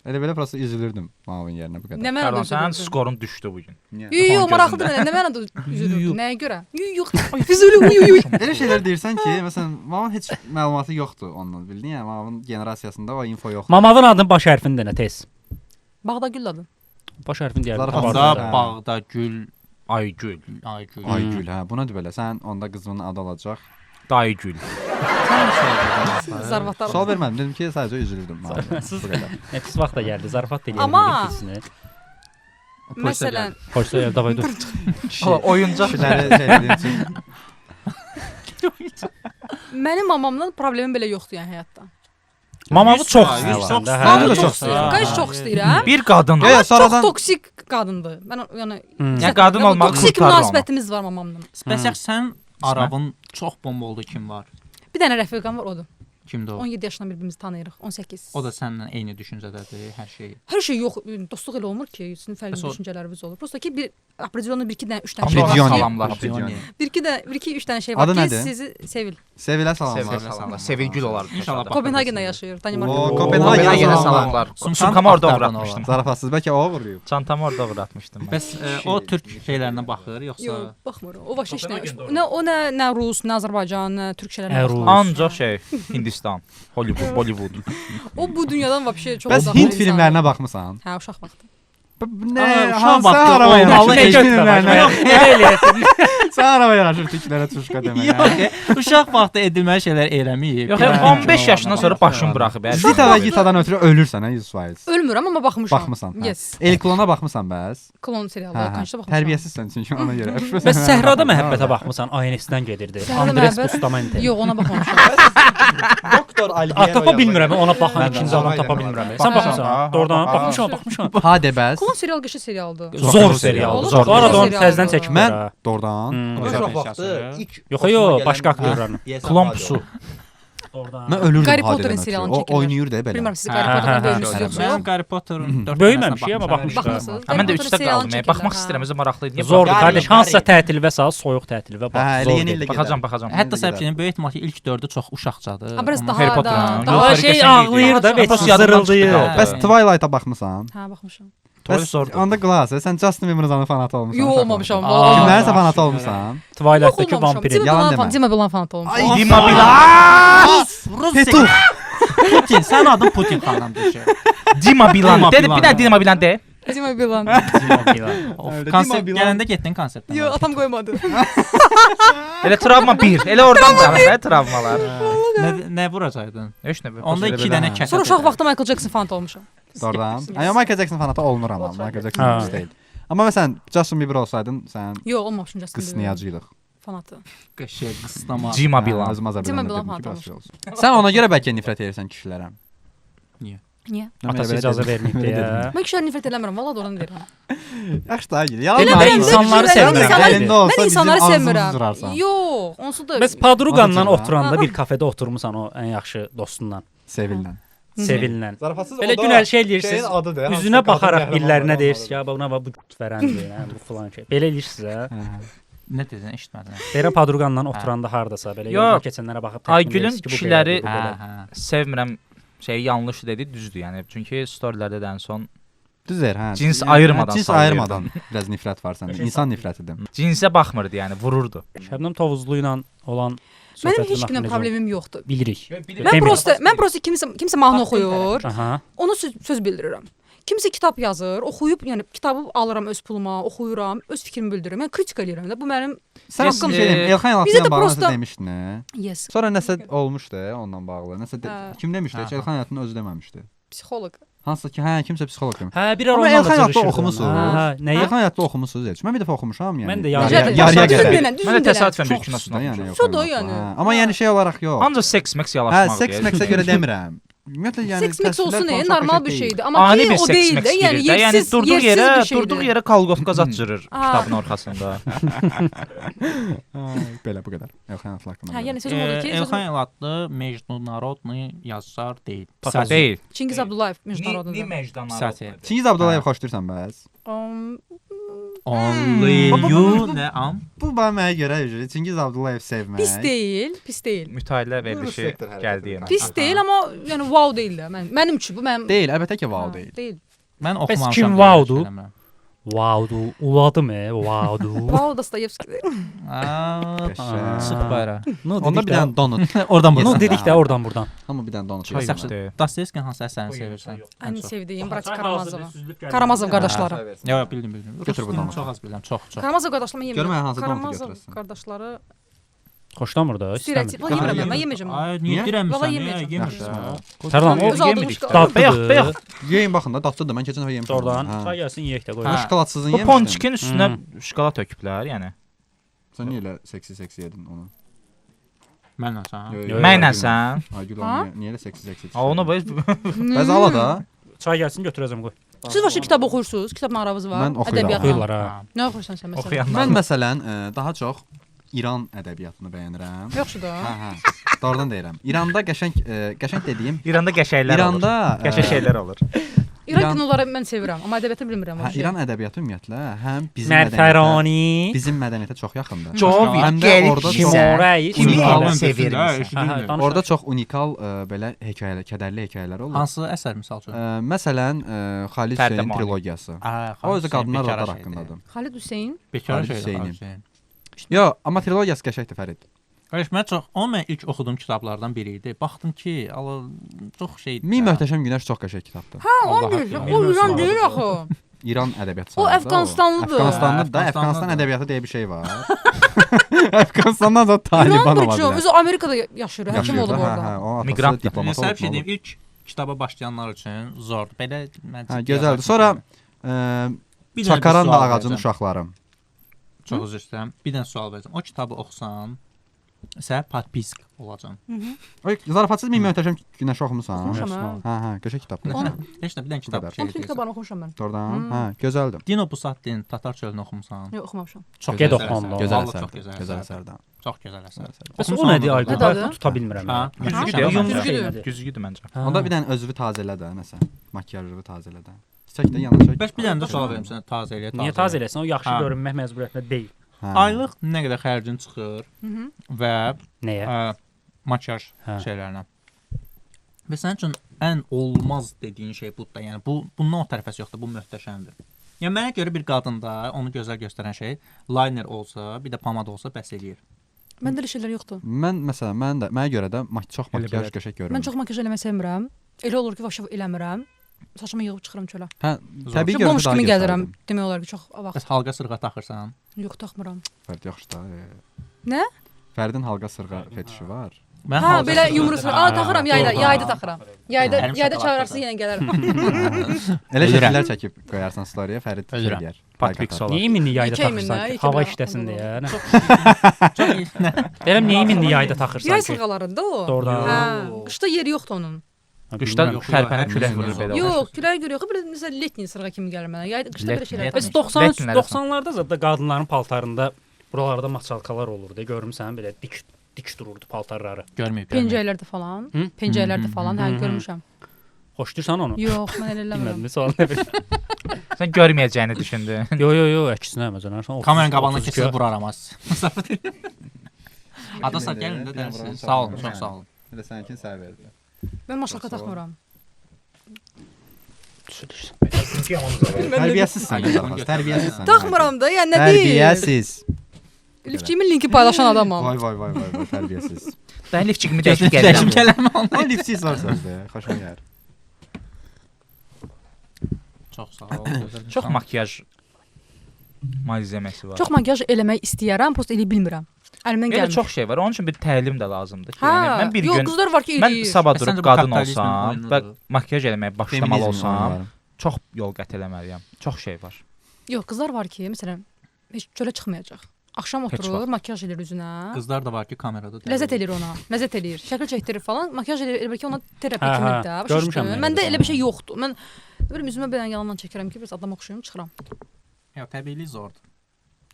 Elə belə prosta üzülürdüm Mavin yerinə bu qədər. nə mənada Tərlan sənin üzülürdün? skorun düşdü bu gün. Niyə? Yox, yox, Son maraqlıdır gözündə. mənə. Nə mənada üzülürdün? Nəyə görə? Yox, yox. Füzuli, uy, uy, uy. Elə şeylər deyirsən ki, məsələn, Mavin heç məlumatı yoxdur ondan, bildin? Yəni Mavin generasiyasında o info yoxdur. Mamavın adının baş hərfini denə tez. Bağdagül adı. Baş hərfini deyərdim. Zarafat. Tabardı. Onda Hə. bağda gül, Aygül. Aygül. Aygül, hə, bu nədir belə? Sən onda qızının adı olacaq. Daygül. Zarafat. Sual vermədim, dedim ki, sadəcə üzülürdüm. Mavin yerinə. Bu qədər. Nə pis vaxt da gəldi. Zarafat da eləyəlim. Amma- Pisini. Məsələn, Poçta gəldi, davay dur. Hala oyuncaq. Kişiləri şey dediyim üçün mənim mamamla problemim belə yoxdur yəni həyatda. Mamavı çox Yüz istəyirsən çox də. istəyirəm. Hə. Mamavı da Çox çox istəyirəm. Qardaş çox istəyirəm. Bir qadın. Yox, yox, Çox sonradan toksik qadındır. Mən yəni Yəni qadın olmağı toksik qurtarır onu. münasibətimiz var mamamla. Bəs yaxşı sən Arabın çox bomba oldu kim var? Bir dənə rəfiqəm var odur. Kimdir o? 17 yaşından bir-birimizi tanıyırıq. 18. O da səninlə eyni düşüncədədir, hər şey. Hər şey yox, dostluq elə olmur ki, sizin fərqli Bəs o- düşüncələriniz olur. Prosta ki bir определенно bir iki dənə, üç dənə Amma şey ona var. Pidioni. salamlar. Pidioni. Bir iki də, bir iki üç dənə şey var Adı ki, nədir? sizi sevil. Sevilə salamlar. Sevilə salamlar. Sevilgül olardı. İnşallah. Kopenhagendə yaşayır, O, Danimarkada. Kopenhagenə Kopenhagenə salamlar. salamlar. Sumkanı Sumkamı orada axtardan uğratmışdım. Zarafatsız bəlkə o vuruyub. Çantamı orada uğratmışdım mən. Bəs o türk şeylərinə baxır yoxsa Yox, baxmır. O başı heç nə. Nə o nə nə rus, nə Azərbaycan, nə türk şeylərinə Ə, baxmır. rus. Ancaq şey Hindistan. Hindistan, Hollywood, Bollywood. O bu dünyadan vəbşə çox Bəs uzaq Hind bir filmlərinə baxmısan? insandır. Hə, uşaq vaxtı. Nə? Aa, uşaq Hansı vaxtı araba olmalı, yaraşır nə Hind götürə filmlərinə? Nə eləyəsən? Sən araba yaraşır türklərə çuşka deməyə. Yox, uşaq vaxtı edilməli şeylər eləməyib. Yox, 15 yaşından sonra başını buraxıb. hər Zita və şey. Gita'dan ötürü ölürsən hə 100%. Ölmürəm amma baxmışam. Baxmısan. Hə. Yes. El Klona baxmısan bəs? Klon serialı, Hə, hə. konçda baxmışam. Tərbiyəsizsən çünki ona görə. Bəs Səhrada məhəbbətə baxmısan? INS-dən gedirdi. Səhrada Andres məhəbbət? Bustamante. Yox, ona baxmamışam. Doktor Albiero. A, tapa bilmirəm, ona baxan Mən də ikinci adam ona tapa ilə bilmirəm. baxmışam. Sən baxmısan? Aha, Doğrudan aha. baxmışam, baxmışam. Ha de bəs. Klon serial qəşəng serialdır. Zor serialdır. Zor Bu arada onu serialdır. təzədən çəkiblər. Mən ha. doğrudan Hmm. Uşaq vaxtı ilk Yox, yox, başqa aktyorlarla. Klon pusu. Doğrudan. Mən ölürdüm Harry Hadedən Potterin ötürü. serialını O çəkirlər. oynayır da belə. Bilmirəm siz Hə, Harry hə, Potter'dan hə. böyümüsüz yoxsa Mən yox. Harry Potter'ın 4 Böyüməmişik amma baxmışıq. Baxmısınız. Ha, mən də Harry Potter 3-də serialını qaldım. çəkirlər, Baxmaq hə. istəyirəm, özüm maraqlı idi. Niyə Zordur baxmıram? qardaş, hansısa tətilvə sal, soyuq tətilvə bax. Hə, elə Zor yeni gedir. ildə Baxacam, baxacam. Hətta səhv böyük ehtimal ki, ilk 4-ü çox uşaqcadır. Ha, biraz Amma daha Harry Potter, da, ha. daha O Yox, şey qəşəng idi. ağlayır da, Daha və çox yadımdan çıxdı zırıldayır. qaldı. Bəs Twilight'a baxmısan? Hə, baxmışam. Twilight Bəs zordur. onda qulaq as, sən Justin Bieber'ın fanatı olmusan. Yox, uşaq olmamışam. vaxtı. Aa. Kimlərinsə fanatı olmusan? Twilight'dakı Olmamışam. vampirin. Dima Yalan Bilan demə. fan, Dima Bilan fanatı olmuşam. Dima Bilan. Rus Petuh. Putin, sən adın Putin xanım bir şey. Dima Bilan. Dima Dedi, Bilan. bir dənə Dima Bilan de. Dima Bilan. Of, Öyle, konsert Dima Bilan. gələndə getdin konsertdən. Yox, atam qoymadı. Elə travma 1. Elə oradan da hə, travmalar. Nə vuracaqdın? Heç nə. Onda Elə 2 belə, dənə hə. kəsə. Sonra uşaq vaxtı Michael Jackson fanatı olmuşam. Doğrudan. Ay, Michael Jackson fanatı olunur amma. Michael Jackson Ha. pis deyil. Amma məsələn Justin Bieber olsaydın sən Yox, olmamışam Justin Bieber qısnayacaqdıq. fanatı. Qəşəng qısnama. Dima Hə, Bilan. Özüm Dima Azərbaycanda Bilan dedim ki, fanatı biraz şey olsun. Sən ona görə bəlkə nifrət edirsən kişilərə. Niyə? Niyə? Mən Atası elə icazə dedim. verməyib Belə deyə. dedim. Mən kişilərə nifrət eləmirəm, vallah doğrudan deyirəm. Yaxşı da Aygül. Yalan Elə Mən bilmirəm, danışma. insanları kişiləri- sevmirəm. insanları- Əlində olsa Mən bizim insanları ağzımızı sevmirəm. cırarsan. Yox, onsuz da Bəs Padruqanla Ona oturanda bir kafedə oturmusan o ən yaxşı dostunla, Sevillə. Sevillə. Zarafatsız Belə günəl şey eləyirsiniz. Üzünə baxaraq birilərinə deyirsiniz ki, buna bax bu vərəndir, hə, bu filan şey. Belə eləyirsiniz hə. Nə dedin, eşitmədim. Deyirəm Padruqanla oturanda hardasa belə Yox. yoldan keçənlərə baxıb təxmin Aygülün edirsiniz ki, bu kişiləri- belədir, bu Hə, belədir. hə. Sevmirəm şey yanlış dedi, düzdür yəni. Çünki storylərdə də ən son Düz deyir, hə. Cins Yəni, ayırmadan Cins sallayırdı. ayırmadan biraz nifrət var səndə. İnsan nifrətidir. cinsə baxmırdı yəni, vururdu. Şəbnəm Tovuzlu ilə olan Mənim söhbətin heç kimlə haqqında necə problemim yoxdur. bilirik. Mən Demirəm. prosta mən prosta kimsə kimsə mahnı oxuyur, Aha. ona söz bildirirəm. Kimsə kitab yazır, oxuyub, yəni kitabı alıram öz puluma, oxuyuram, öz fikrimi bildirirəm. Yəni kritika eləyirəm də. Bu mənim Sən Haqqım. bir şey deyim, Elxan Bizə Yalatlı də ilə bağlı nəsə prosta- demişdin. hə? yes, Sonra nəsə olmuşdu ondan bağlı. Nəsə de- Hə. kim demişdi? Heç Hə. Elxan Yalatlı'nın özü deməmişdi. psixoloq. Hansısa ki, hə, kimsə psixoloq demiş. Hə, bir ara Amma ondan da Elxan Yalatlı cırışırdı. oxumusunuz. Hə, hə, nəyi? Elxan Yalatlı oxumusunuz heç. Mən bir dəfə oxumuşam yəni. Mən də Yarıya yarıya- yarıya Düzgün qədər. denən, düzgün Mən də denən. təsadüfən bir Çox kinosunu pisdir yəni. oxumuşam. Elxan Çox da Yalatlı, yəni. hə. Amma yəni şey olaraq yox. Ancaq seks meks Hə, yalaşmaq. seks meksə görə demirəm. Ümumiyyətlə yəni Seks meks təsvirlər olsun, falan çox normal qəşəng bir deyil. şeydir. Amma Ani ki bir o seks deyil də, meks yəni girir də. Yəni yersiz, durduğu yersiz yerə, bir şeydir. durduğu yerə kalqovka zad cırır Aa. kitabın orxasında. Ay, Belə bu qədər. Elxan Yalatlı haqqında. Hə, belə. yəni sözüm odur ki, Elxan sözüm Yalatlı mecnunnarodny yazar deyil. Pisat Deyil. Çingiz Abdullayev mecnunnarodnydır. Pisat. Çingiz Abdullayev xoşlayırsan bəs? Only you nə am? Bu bax mənə görə üzrə Çingiz Abdullayev sevmək. Pis deyil, pis deyil. Mütailə Rus verilişi sektor hərəkəti. gəldi yenə. Pis deyil, amma yəni wow deyil də. Mən mənim üçün bu mənim Deyil, əlbəttə ki, wow Hə, deyil. Deyil. Mən Bəs oxumamışam. kim deyə wowdur? şey eləmirəm. Wowdu, uladım e, wowdu. Wow Dostoyevskidir. Aa, Qəşəng. Çıx bayra. Nu Onda dedik bir də. dənə donut. Oradan Nu buradan. dedik də oradan burdan. Hamı bir dənə donut. Çay yesin. yoxdur. Dostoyevskinin hansı əsərini sevirsən? Ən çox. sevdiyim Brat Karamazova. Karamazov qardaşları. Yox, yox, bildim, bildim. Götür Rus bu dilini donutu. çox az bilirəm, çox, çox. Karamazov qardaşlarımı yemirəm. Görmə hansı donutu Karamazov götürəsən. qardaşları Xoşlamır da, istəmir. stereotip. Valla yemirəm mən, mən yeməyəcəm. onu. Ay, niyə Niyə? dirəmirsən? Valla Niyə yeməyəcəm. yemirsən? Tərlan o Öz aldığım Yemirik. şokolad. dadlıdır. Bayaq, bayaq. Yeyin baxın da dadlıdır. Mən keçən dəfə yemişəm. Oradan Hə. çay gəlsin yeyək də qoy. Mən şokoladsızını Bu yemişdim. ponçikin üstünə şokolad töküblər, yəni. Sən niyə elə seksi-seksi yedin onu? Mənlə sən. Yox, Yox, Mənlə Aygül. sən. Aygül Ha? onu niyə elə seksi-seksi? Ha, onu bax. Bəs ala da. Çay gəlsin götürəcəm qoy. Siz başqa kitab oxuyursunuz? Kitab marağınız var? Mən oxuyuram. Ədəbiyyatla. Oxuyurlar ha. Nə oxuyursan sən məsələn? Oxuyanlar. Mən məsələn daha çox İran ədəbiyyatını bəyənirəm. Yaxşı da. Hə, hə. Doğrudan deyirəm. İranda qəşəng qəşəng dediyim İranda qəşənglər olur. İranda Qəşəng şeylər olur. İran İran- kinoları mən sevirəm, amma ədəbiyyatı bilmirəm. Hə, vəbşə. İran ədəbiyyatı ümumiyyətlə həm bizim mədəniyyətə, Mərfərani, bizim mədəniyyətə çox yaxındır. Jovi Həm də gəlib orada çox Kimorəyi, Kimi Kimorəyi. elə sevirmisən? Hə, orada çox unikal belə hekayələr, kədərli hekayələr olur. Hansı əsər misal üçün? Məsələn, Xalid Fərdə Hüseynin Mani. trilogiyası. Aa, O özü Xalid Hüseyn qadınlar bekara rodlar şeydir. haqqındadır. Xalid Hüseyn Bekara Xalid şeydir Hüseynin. Xalid Hüseyn. Yox, amma trilogiyası qəşəngdir Fərid. Qardaş, mən çox, o mən ilk oxuduğum kitablardan biri idi. Baxdım ki, ala çox şeydir. Min möhtəşəm günəş çox qəşəng kitabdır. Hə, onu Allah deyirsən. haqqı, O İran bilmirəm. deyil axı. İran ədəbiyyatı O sayılır da Əfqanistanlıdır. Əfqanistanlıdır da, Hə, Əfqanistan Əfqanistanlıdır. ədəbiyyatı deyə bir şey var. Əfqanistandan da Taliban İran ola burcu. bilər. Özü Amerikada yaşayır, həkim Yaşayır da, olub hə, orada. hə, o atası Miqrantdır. diplomat Məsəl olub. bir şey nə deyim, olub. ilk kitaba başlayanlar üçün zordur. Belə mən Hə, ciddi gözəldir. yazardım. Sonra Bir dənə bir Çakaran və sual ağacın verəcəm. uşaqları. Çox üzr istəyirəm. Bir dənə sual verəcəm. O kitabı oxusan, sən podpisk olacaqsan. Oy, zarafatsız Min möhtəşəm günəşi oxumusan? Oxumuşam, hə. Hə, hə, qəşəng kitabdır. Onu- Heç nə, bir dənə kitab qədər. şey Onun bütün deyirsən. kitablarını oxumuşam mən. Doğrudan? Hə, gözəldir. Dino Busattinin Tatar çölünü oxumusan. Yox, oxumamışam. Çox Get gözəl oxu onu. əsər. Gözəl Vallahi çox əsərdir. gözəl Gözəl əsərdir. əsərdir. Çox gözəl əsər. Bəs o Oxumusan nədir onu da? Aygül? Nə adı? Bayaqdan tuta bilmirəm. Hə, yəni. Güzgüdür Güzgüdür. məncə. Güzgüdür. Güzgüdür məncə. Onda bir dənə özünü tazələ də nəsə. Makiyajını tazələ də. Çək də yana çək. Bəs bir dənə də sual verim sənə tazə eləyə. Niyə tazə eləsin? O yaxşı Hə. görünmək məcburiyyətində deyil. Hə. Aylıq nə qədər xərcin çıxır və Nəyə? Makiyaj Hə. şeylərinə. Və sənin üçün ən olmaz dediyin şey budur da. Yəni bu bundan o tərəfəsi yoxdur, bu möhtəşəmdir. Yəni mənə görə bir qadında onu gözəl göstərən şey liner olsa, bir də pomada olsa bəs eləyir. Məndə elə şeylər yoxdur. Mən məsələn, mən də mənə görə də çox Elə makiyaj belədir. qəşəng görünür. Mən çox makiyaj eləmək sevmirəm. Elə olur ki, vəbşə eləmirəm. Saçımı yığıb çıxıram çölə. Hə, təbii Çox görünür qonşu daha kimi gəzirəm. gözəldir. Demək olar ki, çox vaxt. Bəs halqa sırğa taxırsan? Yox, taxmıram. Fərd yaxşı da. Nə? Fərdin halqa sırğa fetişi var. Mən Hə, halqa belə sırğa- yumru sırğa. Aa, taxıram yayda, Doğru. yayda taxıram. Yayda, Əlim yayda şokolad çağırarsa da. yenə gələrəm. Elə Ölürəm. şəkillər çəkib qoyarsan story-yə, Fərid şey Ölürəm. eləyər. Patrik Like atar. Solar. Niyə iminli yayda İki iminlə, taxırsan ki? iki Hava belə işləsin deyə. Nə? Çox iyi. Deyirəm niyə iminli yayda taxırsan Yay ki? sırğalarında o. Doğrudan. Hə, qışda yeri yoxdur onun. Ha, Qışda bilmirəm. Yox, tərpənib yox, külək yox, vurur yox. belə. olur. Yox, külək görə yox, belə məsələn letni sırğa kimi gəlir mənə. Yayda qışda belə Letni, şeylər. letni. Bəs 90 Letnilərə 90-larda zətdə qadınların paltarında buralarda maçalkalar olurdu. Görmüsən belə dik dik dururdu paltarları. Görməyib. görməyib. Pencəklərdə falan, Hı? pencəklərdə falan, hə Hı, hı. görmüşəm. Xoşdursan onu? Yox, mən elə eləmirəm. Bilmədim, sual nə bilim. Sən görməyəcəyini düşündün. Yo yo yo, əksinə məsələn, sən 30 Kameranın qabağına 32 keçsə vuraram az. Adasa gəlin də Bir dənə dərsin. buranı Sağ olun, çağırıram. çox sağ olun. Elə səninkini sənə verdi. Mən maşalka taxmıram. Tərbiyəsizsən, Zarafat, tərbiyəsizsən. Taxmıram da, yəni nə deyim? Tərbiyəsiz. Lifçimin linki paylaşan adamam. Vay vay vay vay vay tərbiyəsiz. Mən lifçikimi dəyişib gəlirəm. Dəyişib gələm. O lifçi zor sözdür. Xoşuma gəlir. Çox sağ ol. gözəl Çox insan. makiyaj malzəməsi var. Çox makiyaj eləmək istəyirəm, prosta eləyə bilmirəm. Əlimdən Elə gəlmir. çox şey var. Onun üçün bir təlim də lazımdır ki, Hə, yəni mən bir yox, gün qızlar var ki, mən eləyir. sabah Bəs durub səncə bu qadın kapitalizmin olsam və oyunudur? makiyaj eləməyə başlamalı Feminizmin olsam, oyunları. çox yol qət eləməliyəm. Çox şey var. Yox, qızlar var ki, məsələn, heç çölə çıxmayacaq. Axşam Heç oturur, vaxt. makiyaj eləyir üzünə. Qızlar da var ki, kamerada. dəli Ləzzət olur. eləyir ona. Ləzzət eləyir. Şəkil çəkdirir falan, makiyaj eləyir, elə bil ki, ona terapi Hə, hə. kimidir də. Başa Görmüşəm düşdün? mən Məndə elə elə bir şey yoxdur. Mən nə bilim üzümə belə yalandan çəkirəm ki, biraz adam oxşuyum, çıxıram. Ya təbiilik zordur.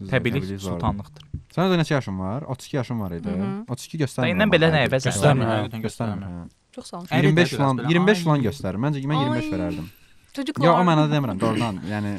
Düzdür, Təbiilik zordur. sultanlıqdır. Sənin də neçə yaşın var? 32 yaşın var idi. Mhm. 32 göstərmir. Dayından amma belə nə həqiqətən. əvəz Göstərmir, eləmir. hə. Həqiqətən Göstərmir. göstərmir. Hə. Çox sağ olun. Əri də 25 biraz falan, belə, 25 ay. falan göstərir. Məncə mən 25 Ay. verərdim. Çocuklar. Yox, o mənada demirəm, doğrudan. Yəni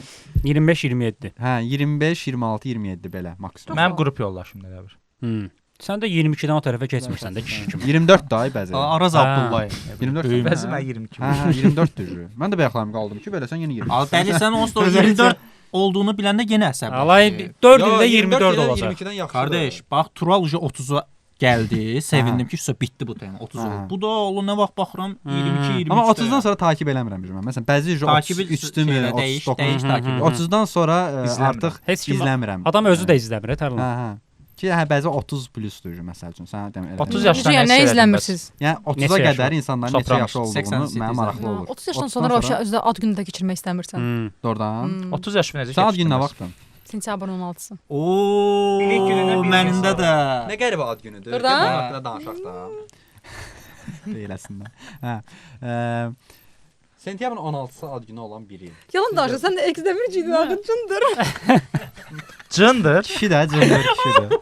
25-27. hə, 25, 26, 27 belə maksimum. Mənim qrup yoldaşım elə bir. Hmm. Sən də 22-dən o tərəfə keçmirsən də kişi kimi. 24 day bəzi. Araz Hə. Abdullayev. 24. Böyük. Bəzi mən 22. Hə, hə, 24 düzü. Mən də bayaqlarım qaldım ki, belə sən yenə 20. Al dəli sən onsuz da 24 olduğunu biləndə yenə əsəbləşdi. Alay 4 ildə 24 olacaq. 22-dən yaxşıdır. Qardaş, bax Tural uca 30-a gəldi. Sevindim ki, üstə bitdi bu tema. 30 Hə. oldu. Bu da oğlum nə vaxt baxıram 22, 23. Amma 30-dan sonra takib eləmirəm mən. Məsələn, bəzi uca Takibi 33-dürmü, şeylə dəyiş, 39. dəyiş takibi. 30-dan sonra İzləmirəm. artıq Heç kim izləmirəm. Adam özü də izləmir, Tərlan. Hə, hə. Ki, hə, bəzi 30 plusdur məsəl üçün. Sən demə elə. 30 Necə yaşdan yəni, nə nə hiss elədim bəs? izləmirsiniz? Yəni 30-a Neçə yaşı qədər var? insanların neçə Sopranos. yaşı olduğunu 88 mənə maraqlı Hə, olur. 30 yaşdan sonra vəbşə özü də ad günü də keçirmək istəmirsən. Hmm. Doğrudan. Hmm. 30 yaşım necə Sən ad günü nə keçdin bəs? vaxtın? Sentyabrın 16-sı. Oo, Bilik gününə bir mənində də. Nə qəribə ad günüdür. Doğrudan? Gəl bunun haqqında danışaq da. Beləsinə. Hə. Sentyabrın 16-sı ad günü olan biri. Yalan danışırsan, sən də X-Demirciydin axı, cındır. Cındır. Kişi də cındır kişidir.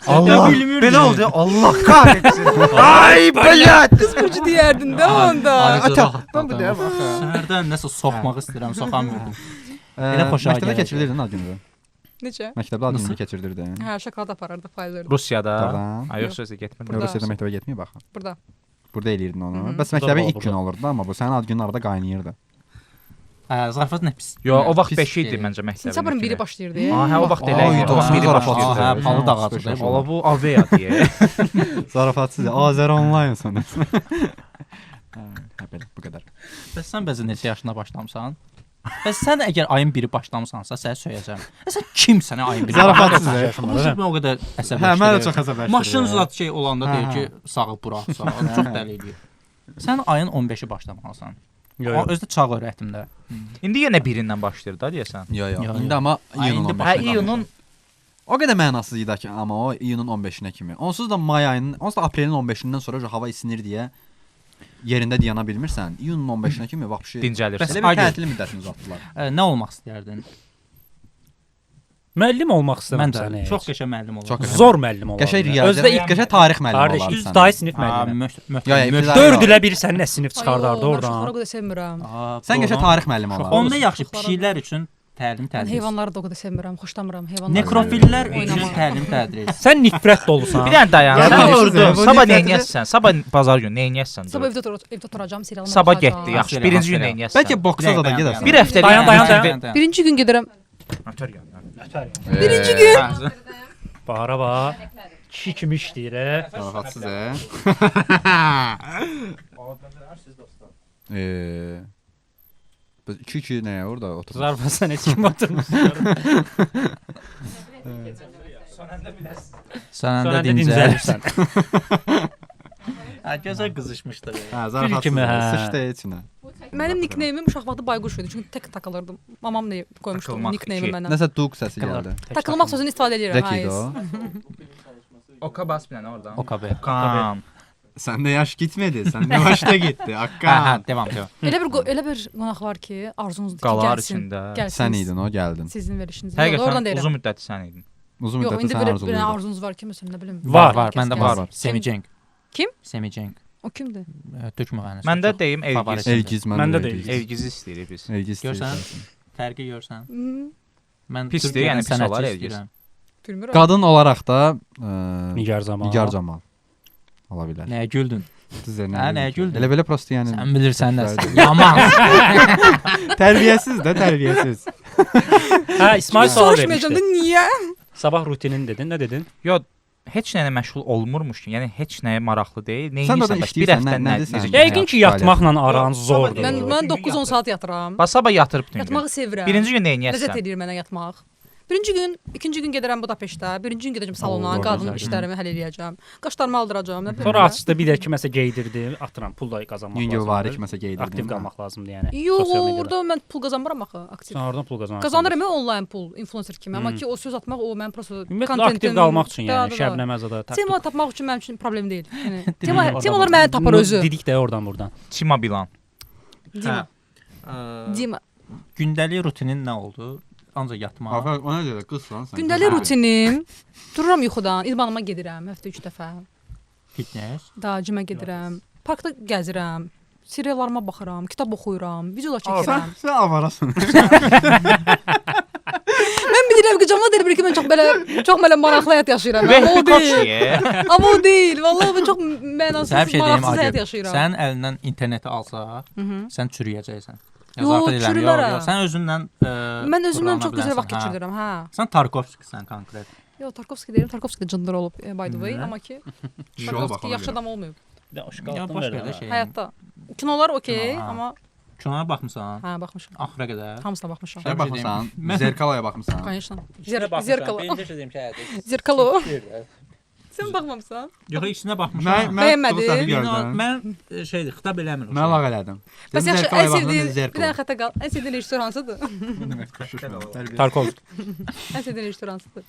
Allah. Belə oldu. Allah kahretsin. Ay блядь. Qız burcu deyərdin də onda. Ata, mən bu dəyə bax. Səhərdən nəsə soxmaq istəyirəm, soxamıyorum. Elə xoşa Məktəbdə gələcək. keçirirdin ad günü. Necə? Məktəbdə ad gününü keçirdirdin. Hə, şokolad aparardı, paylaşırdı. Rusiyada. Doğrudan. Ay yox sözə getmirəm. Burada. Rusiyada məktəbə getməyib axı. Burada. Burada eləyirdin onu. Mhm. Bəs Burada məktəbin var, ilk günü olurdu amma bu sənin ad günün arada qaynayırdı. Hə, zarafat nə pis. Yo, o vaxt pis 5 idi şey. məncə məktəbin. Sentyabrın ilkini. 1-i başlayırdı. Ha, hə, o vaxt elə Ay, idi. O vaxt 90 biri zarafatsız. başlayırdı. Hə, palıd ağacı da. Ola bu Avea deyə. Zarafatsız. Azər onlayn sonra. Hə, belə bu qədər. Bəs sən bəzən neçə yaşında başlamısan? Bəs sən əgər ayın 1-i başlamısansa, səni söyəcəm. Sən kimsən ayın 1-i? Zarafatsız. Bu şey məni o qədər əsəbləşdirir. Hə, mənə də çox əsəbləşdirir. Maşın zad şey olanda Hə, deyir hə. ki, sağı bura, sağı. Çox dəli eləyir. Sən ayın 15-i başlamalısan. Yo, O yo. özü də çağ öyrətimdə. İndi yenə birindən başlayır da deyəsən. Yo, yo. Yo, İndi yo. amma Ay, iyunun indi 15-inə. Hə, iyunun O qədər mənasız idi ki, amma o iyunun 15-inə kimi. Onsuz da may ayının, onsuz da aprelin 15-dən sonra hava isinir deyə yerində dayana bilmirsən. İyunun 15-inə kimi vəbşi dincəlirsən. Elə bir Aygün. tətil müddətini uzatdılar. Nə olmaq istəyərdin? Müəllim olmaq Mən istəmirəm də səni. çox qəşəng müəllim olardım. Çox qəşəng. Zor müəllim olardım. Qəşəng riyaziyyat, Özü də ilk qəşəng tarix müəllimi qardaş olardı ibtidai sinif Aa, müəllimi. Yo, yo, ibtidai 4 ilə bir sənin nə sinif çıxardardı Ay, yo, Mən uşaqları oradan. o qədər sevmirəm. Sən qəşəng tarix müəllimi olardın. Onda yaxşı Uşaqlara- pişiklər üçün təlim Mən tədris. heyvanları da o qədər sevmirəm, xoşlamıram heyvanları. Nekrofillər üçün Oynamağı. təlim tədris. Sən nifrət dolusan. Bir dənə dayan. Ya, Sən bu- durdun. bu Sabah nifrəti- neynəyəsən? Sabah bazar günü neynəyəsən? Sabah evdə otur, evdə oturacağam, serialıma Sabah baxacağam. getdi, yaxşı. Serial, Birinci gün serial. neynəyəsən? Bəlkə boksa da gedəsən. Bir həftəlik. Dayan, dayan, dayan. Birinci gün gedirəm. Birinci gün. Bahara bax. Kişi kimi işləyir. e. Zarafatsız e. Biz 2-2 nəyə orada oturmuş? Zarafat sən heç kim oturmuş. Sən Sonra də da dincəl. dincəlirsən. Hə, gözəl qızışmışdı. Hə, zarafatsız. kimi, hə. Sıçdı içinə. Mənim nickname'im uşaq vaxtı bayquş idi. Çünki tək takılırdım. Mamam nə qoymuşdu Takılmaq nickname'i iki. mənə. Nəsə Duke səsi gəldi. Takılmaq sözünü istifadə edirəm. Zək idi o. Oka bas bir dənə oradan. OKB. Okan. Səndə yaş getmədi, səndə başda getdi. Hə, hə, Akka. devam, devam. Elə bir elə bir qonaq var ki, arzunuzdur ki, Qalar gəlsin. içində. Gəlsin. Sən idin o, gəldin. Sizin verişiniz. Yox, doğrudan Həqiqətən deyirəm. uzun müddətli sən idin. Uzun Yox, müddətdir indi sən bir bir arzulayırdın. arzunuz var ki, məsələn, nə bilim. Var, var, Kəs məndə gəlsin. var. Semi Cenk. Kim? Semi Cenk. O kimdir? Türk müğənnisi. Məndə Çox deyim Elgiz. favori. Elgiz məndə Məndə də də Elgiz. Elgizi istəyirik biz. Elgiz Görsən? istəyirsən. Fərqi görsən. Hmm, Mən Pisdir, Türkiyədən yəni pis sənətçi olar Elgiz. istəyirəm. Bilmirəm. Qadın olaraq da Nigar Camal. Nigar Camal ola bilər. Nəyə güldün? Düz nə? Hə, nəyə güldün? Elə belə prosta yəni Sən bilirsən nəsən. Yaman. tərbiyəsiz də tərbiyəsiz. Hə, İsmail sual Soruşmayacağam da vermişdi. niyə? Sabah rutinin dedin, nə dedin? Yo, heç nəyə məşğul olmurmuş ki, yəni heç nəyə maraqlı deyil. Nə Sən də edirsən? Bəs bir işləyirsən, həftə nə- nə nədirsən? necə Yəqin ki, yatmaqla aran zordur. Mən 9-10 saat yatıram. Bax sabah yatırıb bütün gün. Yatmağı sevirəm. Birinci gün nə Ləzzət edəsən? eləyir mənə yatmaq. Birinci gün, ikinci gün gedirəm Budapeştə, birinci gün gedəcəm salona, Oo, qadın gözəl. işlərimi həll eləyəcəm. Qaşlarımı aldıracağam, nə bilim. Sonra açdı bir də kiməsə geydirdi, atıram, pul da qazanmaq Yüngülvari lazımdır. kiməsə geydirdi. Aktiv qalmaq lazımdır yəni. Yox, sosial mediada. orada mən pul qazanmıram axı, aktiv. Sən oradan pul qazanırsan. Qazanıram mən onlayn pul, influencer kimi, amma Hmm. ki o söz atmaq o mənim prosta Ümumiyyətlə aktiv qalmaq üçün Da, yəni da, da. Şəbnəmə zada Tema tapmaq üçün mənim üçün problem deyil. Yəni tema oradan temalar məni tapar özü. Dedik də oradan buradan. Çima bilan. Dima. Hə. Dima. Gündəlik rutinin nə oldu? Ancaq yatmaq. Afər, ona görə qızsan sən. Gündəlik rutinim dururam yuxudan, idmanıma gedirəm həftə 3 dəfə. Fitness. Da cimə gedirəm. Parkda gəzirəm. Seriallarıma baxıram, kitab oxuyuram, videolar Sən çəkirəm. sən avarasan. Mən bilirəm ki, camaat elə bilir ki, mən çox belə çox belə maraqlı həyat yaşayıram. Amma o Vehbi Koç deyil. deyə. Amma o deyil. Vallahi mən çox mənasız, Sənə bir şey deyim maraqsız həyat Agil. yaşayıram. Sənin əlindən interneti alsaq, sən çürüyəcəksən. Ya Yo, zarafat edirəm. Yox, çürümərəm. yox, sən özündən Mən özümdən çox gözəl fırlana vaxt bilərsən, hə. keçirirəm, hə. Sən Tarkovskisən konkret. Yox, Tarkovski deyirəm, Tarkovski də cındır olub, by the way, amma ki Kişi ol bax Tarkovski ona yaxşı görə. adam olmayıb Bir də Ya boş ver də şey. həyatda. Kinolar okey, Kino, hə. amma Kinoya baxmısan? hə baxmışam. Axıra qədər. Hamısına baxmışam. Şeyə baxmısan, Zerkalaya baxmısan. Конечно. Zerkalo. deyim ki, həyat. Zerkalo. Sən baxmamısan? Yox, ikisinə baxmışam. Mən mən Bəyənmədin? səni Mən, gördüm. mən şeydir, xitab eləmir o Mən şey. lağ elədim. Bəs Dedim, yaxşı, Zerkalaya ən baxdım, sevdiyin, bir Zerkalo. dənə xəttə qal. Ən sevdiyin rejissor hansıdır? Tarkovski, Ən sevdiyin rejissor hansıdır?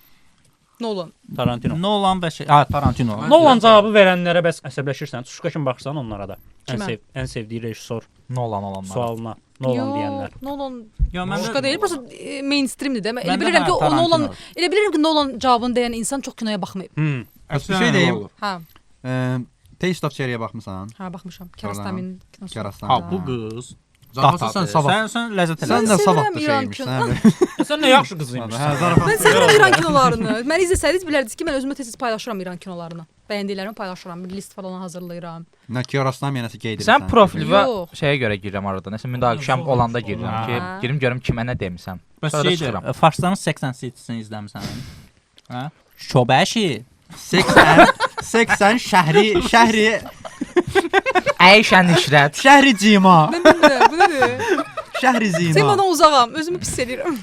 Nolan. Tarantino. Nolan və şey, ha, Tarantino. Nolan cavabı verənlərə bəs əsəbləşirsən. Tuşka kimi baxırsan onlara da. Ən Kimə? sev ən sevdiyi rejissor Nolan olanlar. sualına Nolan Yox, deyənlər. Nolan Yox, mən başqa deyil, prosta mainstreamdir də. Mən Elə Məndə bilirəm hə, ki, o Tarantino. Nolan, elə bilirəm ki, Nolan cavabını deyən insan çox kinoya baxmayıb. Hmm. Bir şey deyim. Hə, Taste of Cherry-yə baxmısan? hə baxmışam. Kiarostami'nin kinosu. Kiarostami. Ha, bu qız Zarafat sən datadır. sabah. Sən ləzzət Sən elə. də Mən savadlı sevirəm İran şeymişsən. kino. Sən nə yaxşı qız imişsən. Hə, zarafat. Mən sevirəm İran kinolarını. Məni izləsəydiniz bilərdiniz ki, mən özümə tez-tez paylaşıram İran kinolarını. Bəyəndiklərimi paylaşıram, bir list falan hazırlayıram. Nə Kiarostami nəsə geydirirsən. Sən profilvə Yox. şeyə görə girirəm arada. Nəsə münaqişəm olanda girirəm ki, Hə. girim görüm kimə nə demisən. Bəs Sonra da şeydir, çıxıram. Farsların 80 City-sini izləmisən? Hə? Şobəşi. 80 80 şəhri şəhri Əyşən işrət. şəhri cima. Mən bilmirəm, bu nədir? Şəhri Sən zima. bana uzağam, özümü pis eləyirəm.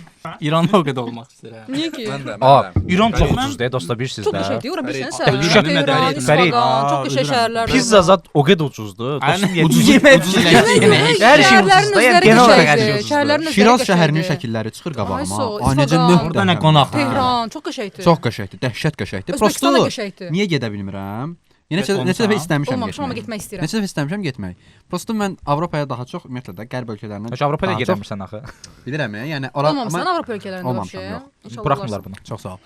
İranda o qədər olmaq istəyirəm. Niyə ki? Mən də, A, mən də. İran çox Mən- ucuzdur, dostlar, bilirsiniz Çox də. qəşəngdir, ora bilirsən sən. Dəhşət Tehran, Fərid. İsfahan, çox qəşəng Aa, şəhərlər. Pizza zat o qədər ucuzdur. Aynen. Dostum, Ucuz yemək. ucuz Yemək, Hər şey şəhərlərin ucuzdur, yəni özləri genel olaraq hər şey qəşəngdir. ucuzdur. Şəhərlərin özləri Şiraz şəhərinin qəşəngdir. şəkilləri çıxır Ay, qabağıma. sağ ol, Ay necə İsfahan. möhtəşəm. Orada nə qonaq. Tehran çox qəşəngdir. Çox qəşəngdir, dəhşət qəşəngdir. Özbəkistan da Prosto qəşəngdir. niyə gedə bilmirəm? Yəni neçə Olmusan. neçə dəfə istəmişəm Olmamışam amma getmək. getmək istəyirəm. Neçə dəfə istəmişəm getmək. Prosto mən Avropaya daha çox, ümumiyyətlə də qərb ölkələrinə Heç Avropaya da daha çox gedəmirsən axı. bilirəm, yəni ora Olmamısan Avropa ölkələrində Olmamışam, vəbşə. yox. İnşallah Buraxmırlar olarsan. bunu. Çox sağ ol.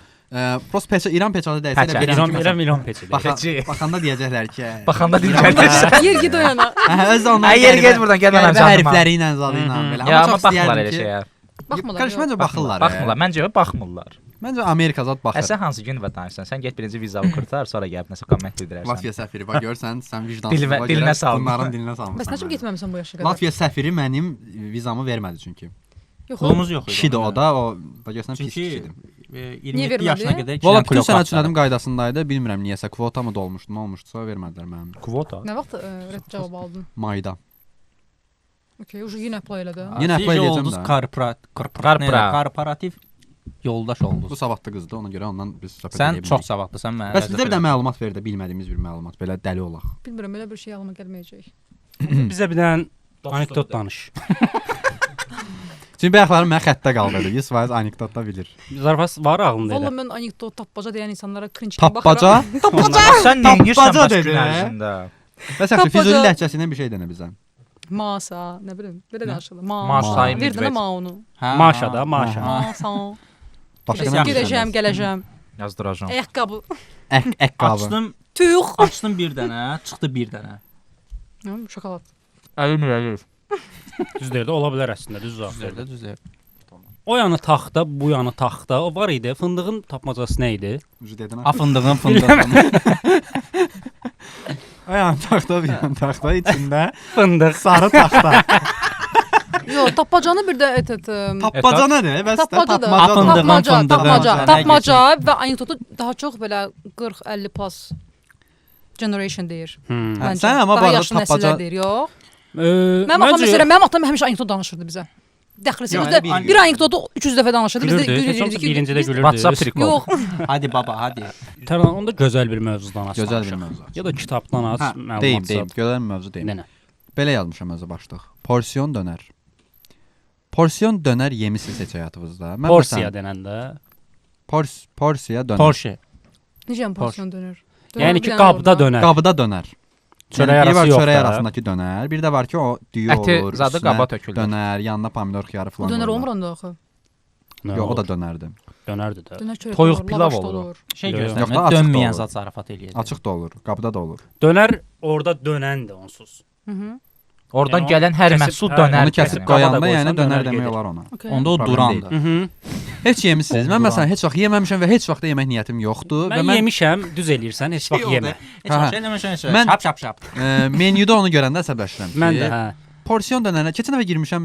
Prosto peçə İran peçalı dəysə elə Peçə. bilirəm İran ki, elə məsələn, milyon peçədir. baxanda deyəcəklər ki, Baxanda dincəlirsən. Yer ged o yana. Hə, öz də onların Ay yer qəribə- get buradan, gəl mənim qəribə canıma. hərfləri ilə zadı ilə belə. Ya Amma amma çox baxmırlar istəyərdim elə ki, şeyə. Baxmırlar. Qarış yox. məncə baxırlar. Baxmırlar. Məncə baxmırlar. Məncə Amerika zad baxır. Sən hansı gün vətəndaşsan? Sən get birinci vizanı qurtar, sonra gəlib nəsə komment bildirərsən. Latviya səfiri bax görsən, sən vicdansız Dilimə- bax dilinə görən, salma. Bunların dilinə salmısan. Bəs nə üçün məni. getməmisən bu yaşa qədər? Latviya səfiri mənim vizamı vermədi çünki. Yox. Pulumuz yox idi. Kişidir o da, o bax görsən pis Çünki kişidir. Niyə 27 vermədi? yaşına qədər iki Valla dənə bütün klok sənəd atdı. sünədim qaydasındaydı. Bilmirəm niyəsə kvota mı dolmuşdu, nə olmuşdusa vermədilər mənim. Kvota. Nə vaxt rədd cavab aldın? Mayda. Okay, ucu yenə apply elədi. Yenə Siz apply eləyəcəm oldunuz də. Korporativ yoldaş Bu oldunuz. savadlı qızdır, ona görə ondan biz söhbət Sən eləyə çox bilmirik. savadlısan mənə. Bəs bizə bir də məlumat ver də, bilmədiyimiz bir məlumat, belə dəli olaq. Bilmirəm, elə bir şey ağlıma gəlməyəcək. Bizə bir dənə anekdot danış. Çünki bayaqları mən xəttə qaldırdı. 100% anekdotda bilir. Zarafat var ağlında Valla elə. mən anekdot tappaca deyən insanlara cringe kimi Tappaca? baxıram. Sən nə edirsən Tappaca bəs dedi, gün hə? ərzində? Bəs yaxşı, Tappaca. Füzuli ləhcəsi ilə bir şey denə bizə. Masa, nə bilim, belə danışılır. Ma. Masa, Verdin də ma onu. Maşa da, maşa. Masa. Başqa nə Gedəcəm, gələcəm. Yazdıracağam. Ayaqqabı. Ək əqqabı. Açdım, Tüyük. açdım bir dənə, çıxdı bir dənə. Nə, şokolad. Əlim əlim. Düz deyirdi, ola bilər əslində, düz cavab verdi. Düzdür, düzdür. O yanı taxta, bu yanı taxta. O var idi. Fındığın tapmacası nə idi? Ucu dedin ha. A fındığın fındığın. Ayağın taxta, bir yan taxta içində Fındıq. sarı taxta. Yox, tappacanı bir də et et. Tappaca nədir? Bəs də Tappaca da. tapmaca. Fındığın Tapmaca, fındığın. tapmaca, Nə tapmaca və anekdotu daha çox belə 40-50 plus generation deyir. Hmm. Hə, Məncə. sən amma bu daha arada yaşlı tapmaca- nəsillər deyir, yox. Mənim atam Məncə məsələn, mənim atam həmişə anekdot danışırdı bizə. Dəxilsiz. Yox, Özü də bir- bir anekdotu 300 dəfə danışırdı. Biz də gülürdü. Heç gülürdük olmasa ki, birincidə biz- gülürdü. WhatsApp prikol. Yox, Hadi baba, hadi. Tərlan onda gözəl bir mövzudan aç. Gözəl bir danışaq. mövzu. Ya da kitabdan aç, Hə, məlumat deyim, deyim. sat. Gözəl bir mövzu deyim. Nənə. Belə yazmışam özə başlıq. Porsiyon dönər. Porsiyon dönər yemisiniz heç həyatınızda? Mən Porsiya məsələn, denəndə. Porsiya dönər. Porsche. necə yəni porsiyon dönər? Dönər Yəni bir ki, dənə qabda orada. dönər. Qabda dönər. Çörək Yəni, biri arası var yox çörək da. arasındakı dönər, bir də var ki, o düyü Əti olur. zadı üstünə qaba tökülür. Dönər, yanına pomidor, xiyarı O falan. dönər qoyurlar. olmur onda axı. Nə Yox, o da olur? dönərdir. Dönərdir də. Dönər çörəkdə Toyuq olur, pilav lavaşda olur o. olur. Şey Yox, göstərmə, yox da, açıq da dönməyən olur. zad zarafat eləyir. Açıq da olur, qabda da olur. Dönər orada dönəndir onsuz. Hı -hı. Oradan Yəni o gələn hər kəsib- məhsul hə, dönər. Onu kəsib qaba da qoyanda, qoysan yəni dönər dönər demək gedir. olar ona. Okay. Onda o Problem durandır. Hı -hı. Heç yemisiniz? Mən məsələn heç vaxt yeməmişəm və heç vaxt da yemək niyyətim yoxdur Mən və mən yemişəm, düz eləyirsən, heç vaxt yemə. Heç Hə, vaxt eləməmişəm. heç vaxt. Mən- Şap şap şap. Menyuda onu görəndə əsəbləşirəm ki. Mən də hə. Porsiyon dönərə keçən dəfə girmişəm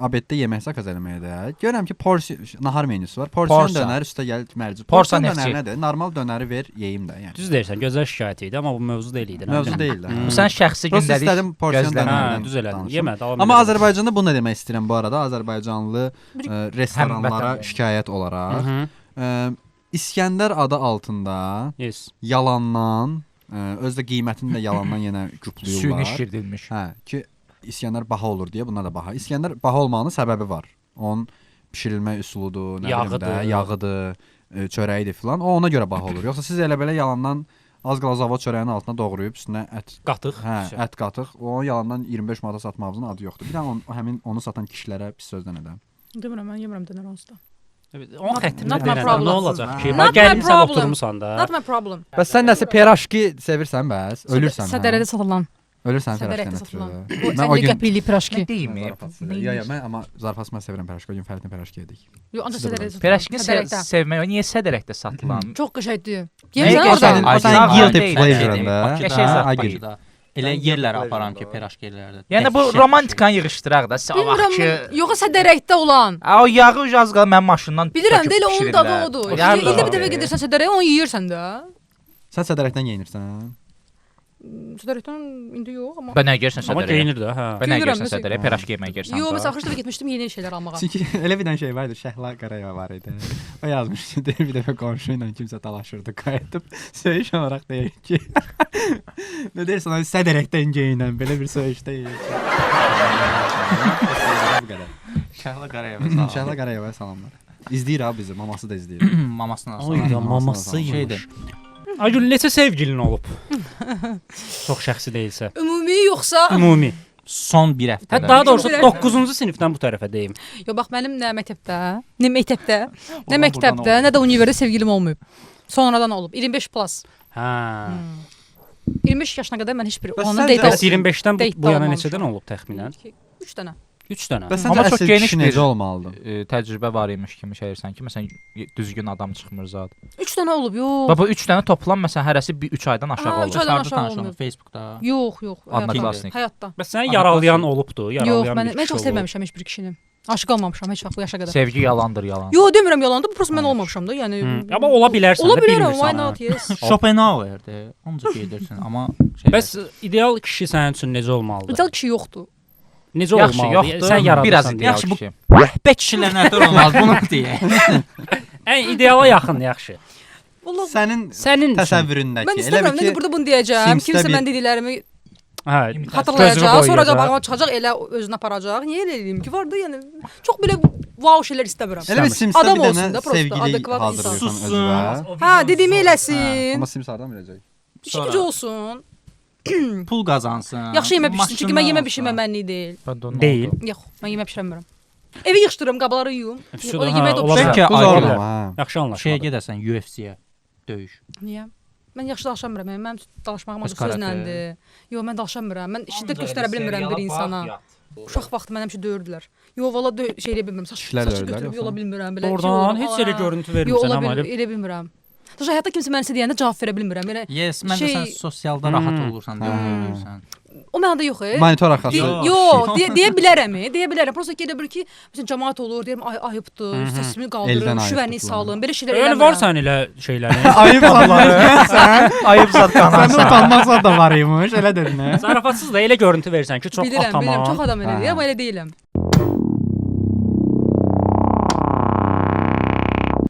abeddə yemək zakaz eləməyə də. Görürəm ki, porsiyon nahar menyusu var. Porsiyon Porsa. dönər üstə gəl mərci. Porsa Porsiyon neftçi. dönər nədir? Normal dönəri ver, yeyim də, yəni. Düz deyirsən, gözəl şikayət idi, amma bu mövzu deyil idi. nə Mövzu bilim. deyil də. Bu sən şəxsi Prosta gündəlik istədim porsiyon gözləmə. Hə, dönərdən. düz elədin. danışım. Yemə, davam Amma elə. Azərbaycanda bunu nə demək istəyirəm bu arada? Azərbaycanlı restoranlara Həmvətən. şikayət olaraq, Hı -hı. İskəndər adı altında Yes. yalandan, öz də qiymətini də yalandan yenə Süni küplüyürlər. şişirdilmiş. Hə, ki İskəndər baha olur deyə bunlar da baha. İskəndər baha olmağının səbəbi var. Onun bişirilmə üsuludur, nə bilim də, Yağıdır. yağıdır, çörəyidir filan. O ona görə baha olur. Yoxsa siz elə belə yalandan az qala zavod çörəyinin altına doğrayıb üstünə ət Qatıq. Hə, ət qatıq. O yalandan 25 manata satmağınızın adı yoxdur. Bir də həmin onu satan kişilərə pis sözdən edə. Demirəm, mən yemirəm dönər onsuz da. Onun xətrinə Not my denəndə problem. nə olacaq ki? Not Bax my gəlmisən problem. oturmusan da. Not my problem. Bəs sən nəsə peraşki sevirsən bəs? Ölürsən. hə? Sədərədə satılan. Ölürsən Sədərəkdə piraşkanı satılan. ötürü. O Mən o 50 gün qəpiklik piraşki. Nə deyim? Ya ya mən amma zarafatı mən sevirəm piraşka. O gün Fəridin piraşka yedik. Yox, ancaq Siz də sədərəkdə satılan. Piraşkini Sədərəkdə. sevmək, niyə sədərəkdə satılan? Çox qəşəngdir. Nəyə Yemsən qəşəngdir? oradan. O sənin Ay, guilty deyil, pleasure-ında. Qəşəng zat Ay, deyil. Elə yerlərə aparam ki, piraşka yerlərdə. Yəni bu Dəhşət bir şey. romantikanı yığışdıraq da. Sabah Bilmirəm, ki yox sədərəkdə olan. A, o yağı az qala mənim maşından Bilirəm də töküb elə onun dadı bişirirlər. odur. O yağı İldə bir da. dəfə gedirsən sədərəyə, onu yeyirsən də. Sən sədərəkdən geyinirsən. Sədərəkdən indi yox, amma Bə nə gəlirsən Amma sədərəyə? geyinir də, hə. Bə nə Geyinirəm, gəlirsən məsələn. sədərəyə? Piraşka yeməyə gəlirsən. Yox, da. məsələn axırıncı dəfə getmişdim yeni şeylər almağa. Çünki elə bir dənə şey var idi, Şəhla Qarayeva var idi. O yazmışdı, deyir bir dəfə qonşu ilə kimsə dalaşırdı, qayıdıb söyüş olaraq deyir ki, nə deyirsən, ay sədərəkdən geyinən belə bir söyüş deyir. Bu qədər. Şəhla Qarayeva sağ ol. Şəhla Qarayevaya salamlar. İzləyir ha bizi, maması da izləyir. Mamasına Oy salam. da maması Şeydir. Aygül neçə sevgilin olub? Çox şəxsi deyilsə. Ümumi yoxsa Ümumi. Son bir həftədə. Hətta daha doğrusu Bir həftə. 9-cu sinifdən bu tərəfə deyim. Yox bax mənim nə məktəbdə, nə məktəbdə, nə Oradan məktəbdə, buradan nə də universitetdə sevgilim olmayıb. Sonradan olub. 25 plus. Hə. 25 yaşına qədər mən heç bir Bəs onun səncə date Bəs 25-dən Date bu yana olmamışam. neçədən olub təxminən? 3 dənə. 3 dənə. Bəs Amma səncə çox əsl geniş kişi bir- necə olmalıdır? Təcrübə var imiş kimi şey eləyirsən ki, məsələn düzgün adam çıxmır zad. 3 dənə olub, yox. Baba 3 dənə toplam məsələn hərəsi bir 3 aydan aşağı Aa, olur. üç aydan Harda aşağı tanış olun? olmayıb. Facebookda. Yox, yox. həyatda. Odnoklassnik. Həyatda. Bəs səni yaralayan olubdu, Yox, yaralayan mən bir mən kişi çox olub. sevməmişəm heç bir kişini. Aşiq olmamışam heç vaxt bu yaşa qədər. Sevgi yalandır, yalan. Yox, demirəm yalandır. Bu prosta mən Hayır. olmamışam da. Yəni Hı. Amma ola bilərsən Ola də, bilərəm, bilmirsən. why hə. not? Yes. Schopenhauer'dir. Onca gedirsən amma şey Bəs ideal kişi sənin üçün necə olmalıdır? İdeal kişi yoxdur. Necə Yaxşı, olmalıdır? yoxdur. Sən yaradırsan Biraz deyə. ideal Yaxşı, bu- kişi. Bə kişilər nətər olmaz bunu deyə. Ən ideala yaxın, yaxşı. Vallahi Sənin Sənin üçün. təsəvvüründəki. mən Elə istəmirəm. bil İndi ki, burada bunu deyəcəm. Simsdə Kimsə bir- mən dediklərimi Hə, xatırlayacaq, gözünü sonra boyayacaq. qabağıma çıxacaq, elə özünə aparacaq. Niyə elə eləyim ki? Var da, yəni çox belə wow şeylər istəmirəm. Elə bir Simsdə Adam bir olsun dənə da prosta, sevgili adekvat insan. hazırlayırsan Sussun. özünə. Hə, dediyimi eləsin. Amma Sims hardan biləcək? İşi gücü olsun. Pul qazansın. Yaxşı yemək bişirsin. Çünki mən yemək maşını bişirmə mənlik deyil. Mən də onun Deyil. oldu. Yox, mən yemək bişirə bilmirəm. Evi yığışdırıram, qabları yuyum. Üstü O də, da yemək hə, də ola bişirəm. bilər. Bəlkə Bu zor Aygül amma hə. Yaxşı şeyə anlaşmadır. gedəsən UFC-yə döyüş. Niyə? Mən yaxşı dalaşamıram. Yəni mənim dalaşmağım Bəs ancaq karate? sözləndir. Yox, mən dalaşamıram. Mən şiddət göstərə bilmirəm bir insana. Uşaq vaxtı mənə həmişə döyürdülər. Yox, valla şey eləyə bilmirəm. Saç, Kişilər saçı döyürdülər götürüb yoxsa? yola bilmirəm belə. Şey Oradan oluram, heç elə "Aa." görüntü Yox, vermirsən ola amma bil elə elə bilmirəm. Daşı həyatda kimsə mənə isə deyəndə cavab verə bilmirəm. Elə Yes, mən də Şey- sən sosialda rahat olursan deyə onu Hmm. eləyirsən. o mənada yox, e. Monitor arxası. Yox, deyə bilərəm, deyə bilərəm. Prosta ki, elə bir ki, məsələn cəmaət olur, deyirəm ay ayıbdır, səsimi Eldən qaldırım, ayıbdır şüvəni falan. salım, belə şeylər Elə eləmirəm. var sənin elə şeylərin. Ayıb sən. Ayıb zad Səndə qanarsan. utanmaq zad da var imiş, elə dedin hə? Zarafatsız da elə görüntü verirsən ki, çox Bilirəm, ataman. bilirəm, çox adam elə deyir, Hə. amma elə deyiləm.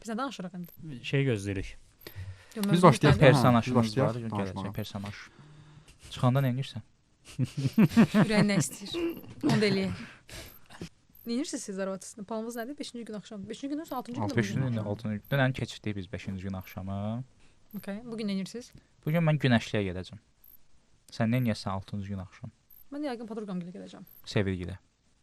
Biz nə danışırıq indi? Şey gözləyirik. Yox, Biz mən- başlayaq. Personajımız Başlayaq var, gələcək danışmağa. personaj. Çıxanda nə edirsən? Ürəyin nə istəyir? Onu da eləyək. Nə edirsiniz siz arvadsınız? Planınız nədir? 5-ci gün axşam. 5-ci gün yoxsa 6-cı gün? 5-ci gün, 6-cı gün. Dünən keçirdik biz 5-ci gün axşamı. Okay. Bu gün nə edirsiniz? Bu gün mən Günəşliyə gedəcəm. Sən nə edirsən 6-cı gün axşam? Mən yəqin Padruqam gilə gedəcəm. Sevilgidə.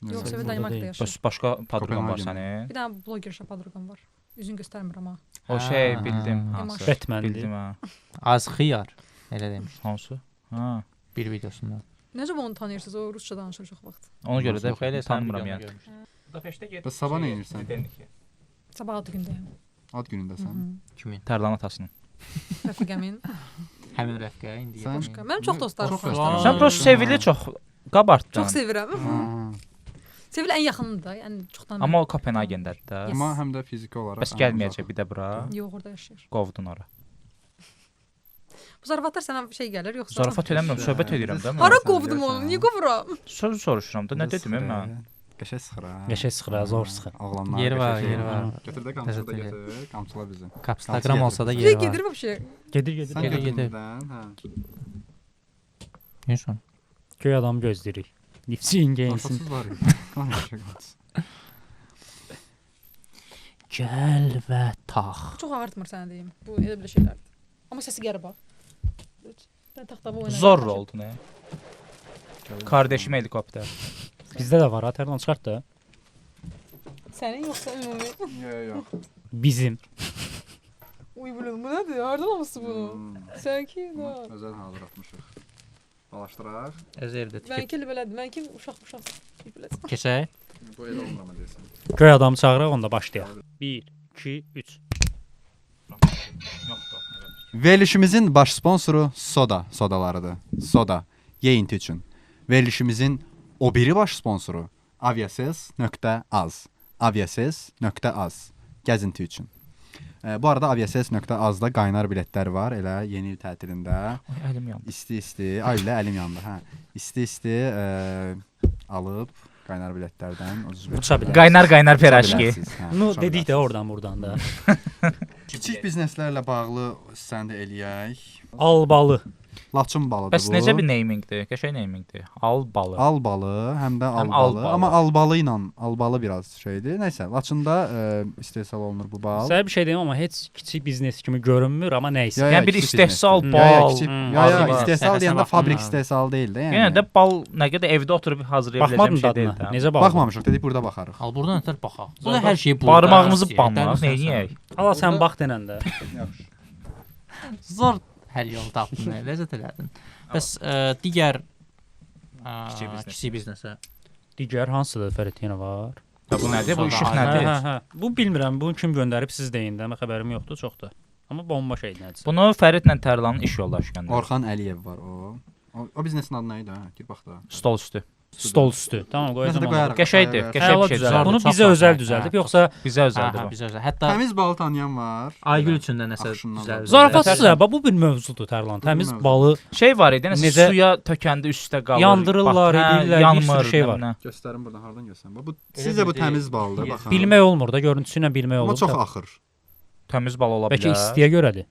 Yox, Sevil Burada Danimarkada deyil. yaşayır. Bəs başqa padruqan var Kopenhagen. sənin? Bir dənə bloger Padruqam var. Üzünü göstərmirəm ha. O şey bildim Ha. hansı. Batman-dir. Bildim ha. Az xiyar elə demiş Hansı? Ha. bir videosunda. Necə bunu tanıyırsınız? O rusca danışır çox vaxt. Ona görə də Yox, elə tanımıram yəni. Budapeştə get. Bəs sabah nə edirsən? Sabah ad gündəyəm. Ad günündəsən. Kimin? Tərlan atasının. Rəfiqəmin. Həmin rəfiqə indi. Sən- Başqa. Mənim çox dostlarım Çox var. dostlarım Sən prosta Sevili çox qabartdın. Çox sevirəm. Ha. Sevil ən yaxınıdır da, yəni çoxdan. Amma o Kopenhagendədir də. Yes. Amma həm də fiziki olaraq. Bəs gəlməyəcək bir də bura. Yox, orada yaşayır. Qovdun ora. Bu zarafatlar sənə şey gəlir yoxsa? Zarafat eləmirəm, söhbət edirəm də mən. Hara qovdum onu? Niyə qovuram? Söz soruşuram da, nə dedim mən? Qəşəng sıxır ha. Qəşəng sıxır ha, zor sıxır. Oğlanlar. Yeri var, qəşəng yeri var. Götür də qamçıla da Təzə götür, qamçıla bizi. Kapstagram olsa da Niyə yeri var. gedir vəbşə? Gedir, gedir. Sən Gedir, götür gedir. birdən, hə. Neyse. Göy adam gözləyirik. Nifçin geyinsin. Qamçısız var. Qamçı, qamçı. Gəl və tax. Çox ağırtmır sənə deyim. Bu elə belə şeylərdir. Amma səsi qəribə. Sən taxtava oynayır. Zor oldu nə? Kardeşim helikopter. Bizdə də var ha, Tərlan çıxart da. Sənin yoxsa ümumi? Yox, yox. Bizim. Uy bilin, bu nədir? Hardan almısın bunu? Hmm. Sən ki, Bunu nə? Özəl hazırlatmışıq. Dolaşdıraq. Ez evdə tikib. Mənki elə belədir. Mənki uşaq belədir. Keçək. Bu elə olmur amma deyəsən. Göy adamı çağıraq, onda başlayaq. 1 2 3. Verilişimizin baş sponsoru Soda sodalarıdır. Soda yeyinti üçün. Verilişimizin o biri baş sponsoru aviasales.az. Aviasales.az gəzinti üçün. Bu arada aviasales.az-da qaynar biletlər var. Elə yeni il tətilində Ay, əlim yandı. isti-isti, ay elə əlim yandı, hə. İsti-isti alıb qaynar biletlərdən ucuz Uça bilər. Qaynar-qaynar peraşki. bilərsiniz, hə, Bunu uça dedik də bilərsiniz. oradan buradan da. Kiçik bizneslərlə bağlı sən də eləyək. Albalı. Laçın balıdır Bəs bu. necə bir namingdir? Qəşəng namingdir. Al balı. Al balı, həm də Həm albalı. albalı. Amma albalı ilə albalı biraz şeydir. Nəysə, Laçında istehsal olunur bu bal. Sənə bir şey deyim amma heç kiçik biznes kimi görünmür, amma nəysə. Ya, Yəni bir kiçik istehsal biznesdir. Ya, ya, bal. kiçik, Hmm. ya, ya, Hazır. istehsal Səhəsə deyəndə baxdım, fabrik ha. istehsalı deyil də, yəni. Yenə də bal nə qədər evdə oturub hazırlaya biləcəyim Baxmadın şey deyil dadına. də. Necə bal? Baxmamışıq, dedik burada baxarıq. Al buradan ötər baxaq. Bu da hər şey burada. Barmağımızı banlayaq, neyniyək? Ala sən bax denəndə. Yaxşı. Zor həll yolu tapdın, ləzzət elədin. Bəs digər Kiçik biznes. kiçik biznesə. Digər hansıdır Fərid yenə var? Ya bu nədir? Bu işıq Hə, nədir? Hə, hə. Bu bilmirəm, bunu kim göndərib siz deyin də, mən xəbərim yoxdur çox da. Amma bomba şeydir nədirsə. Bunu Fəridlə Tərlanın iş yoldaşı göndərib. Orxan Əliyev var o. O biznesin adı nə idi ha? Gir bax da. Stol üstü. Stol üstü. Tamam, Nəsə də qoyacağam. onu. qoyarıq. Qəşəngdir, Qoyarıq. qəşəng Əla bir şey. düzəldib. Zordur, Bunu çox bizə lazım. özəl Hə, düzəldib, hə. yoxsa Bizə özəldir Hə, bu. bizə özəl. Hətta Təmiz balı tanıyan var. Aygül üçün də nəsə Axşından düzəldib. zarafatsız hə, bax bu bir mövzudur Tərlan. Təmiz mövzu. balı Şey var idi, nəsə Necə- suya tökəndə üstə qalır. Yandırırlar, bax, hə, edirlər, bir sürü yanmır, şey nə var. bilim nə. Göstərim buradan hardan göstərim. Bax bu Elə sizcə bu bir təmiz baldır, baxın. bilmək olmur da, görüntüsü ilə bilmək Amma olur. çox da. axır. Təmiz bal ola bilər. Bəlkə istiyə görədir.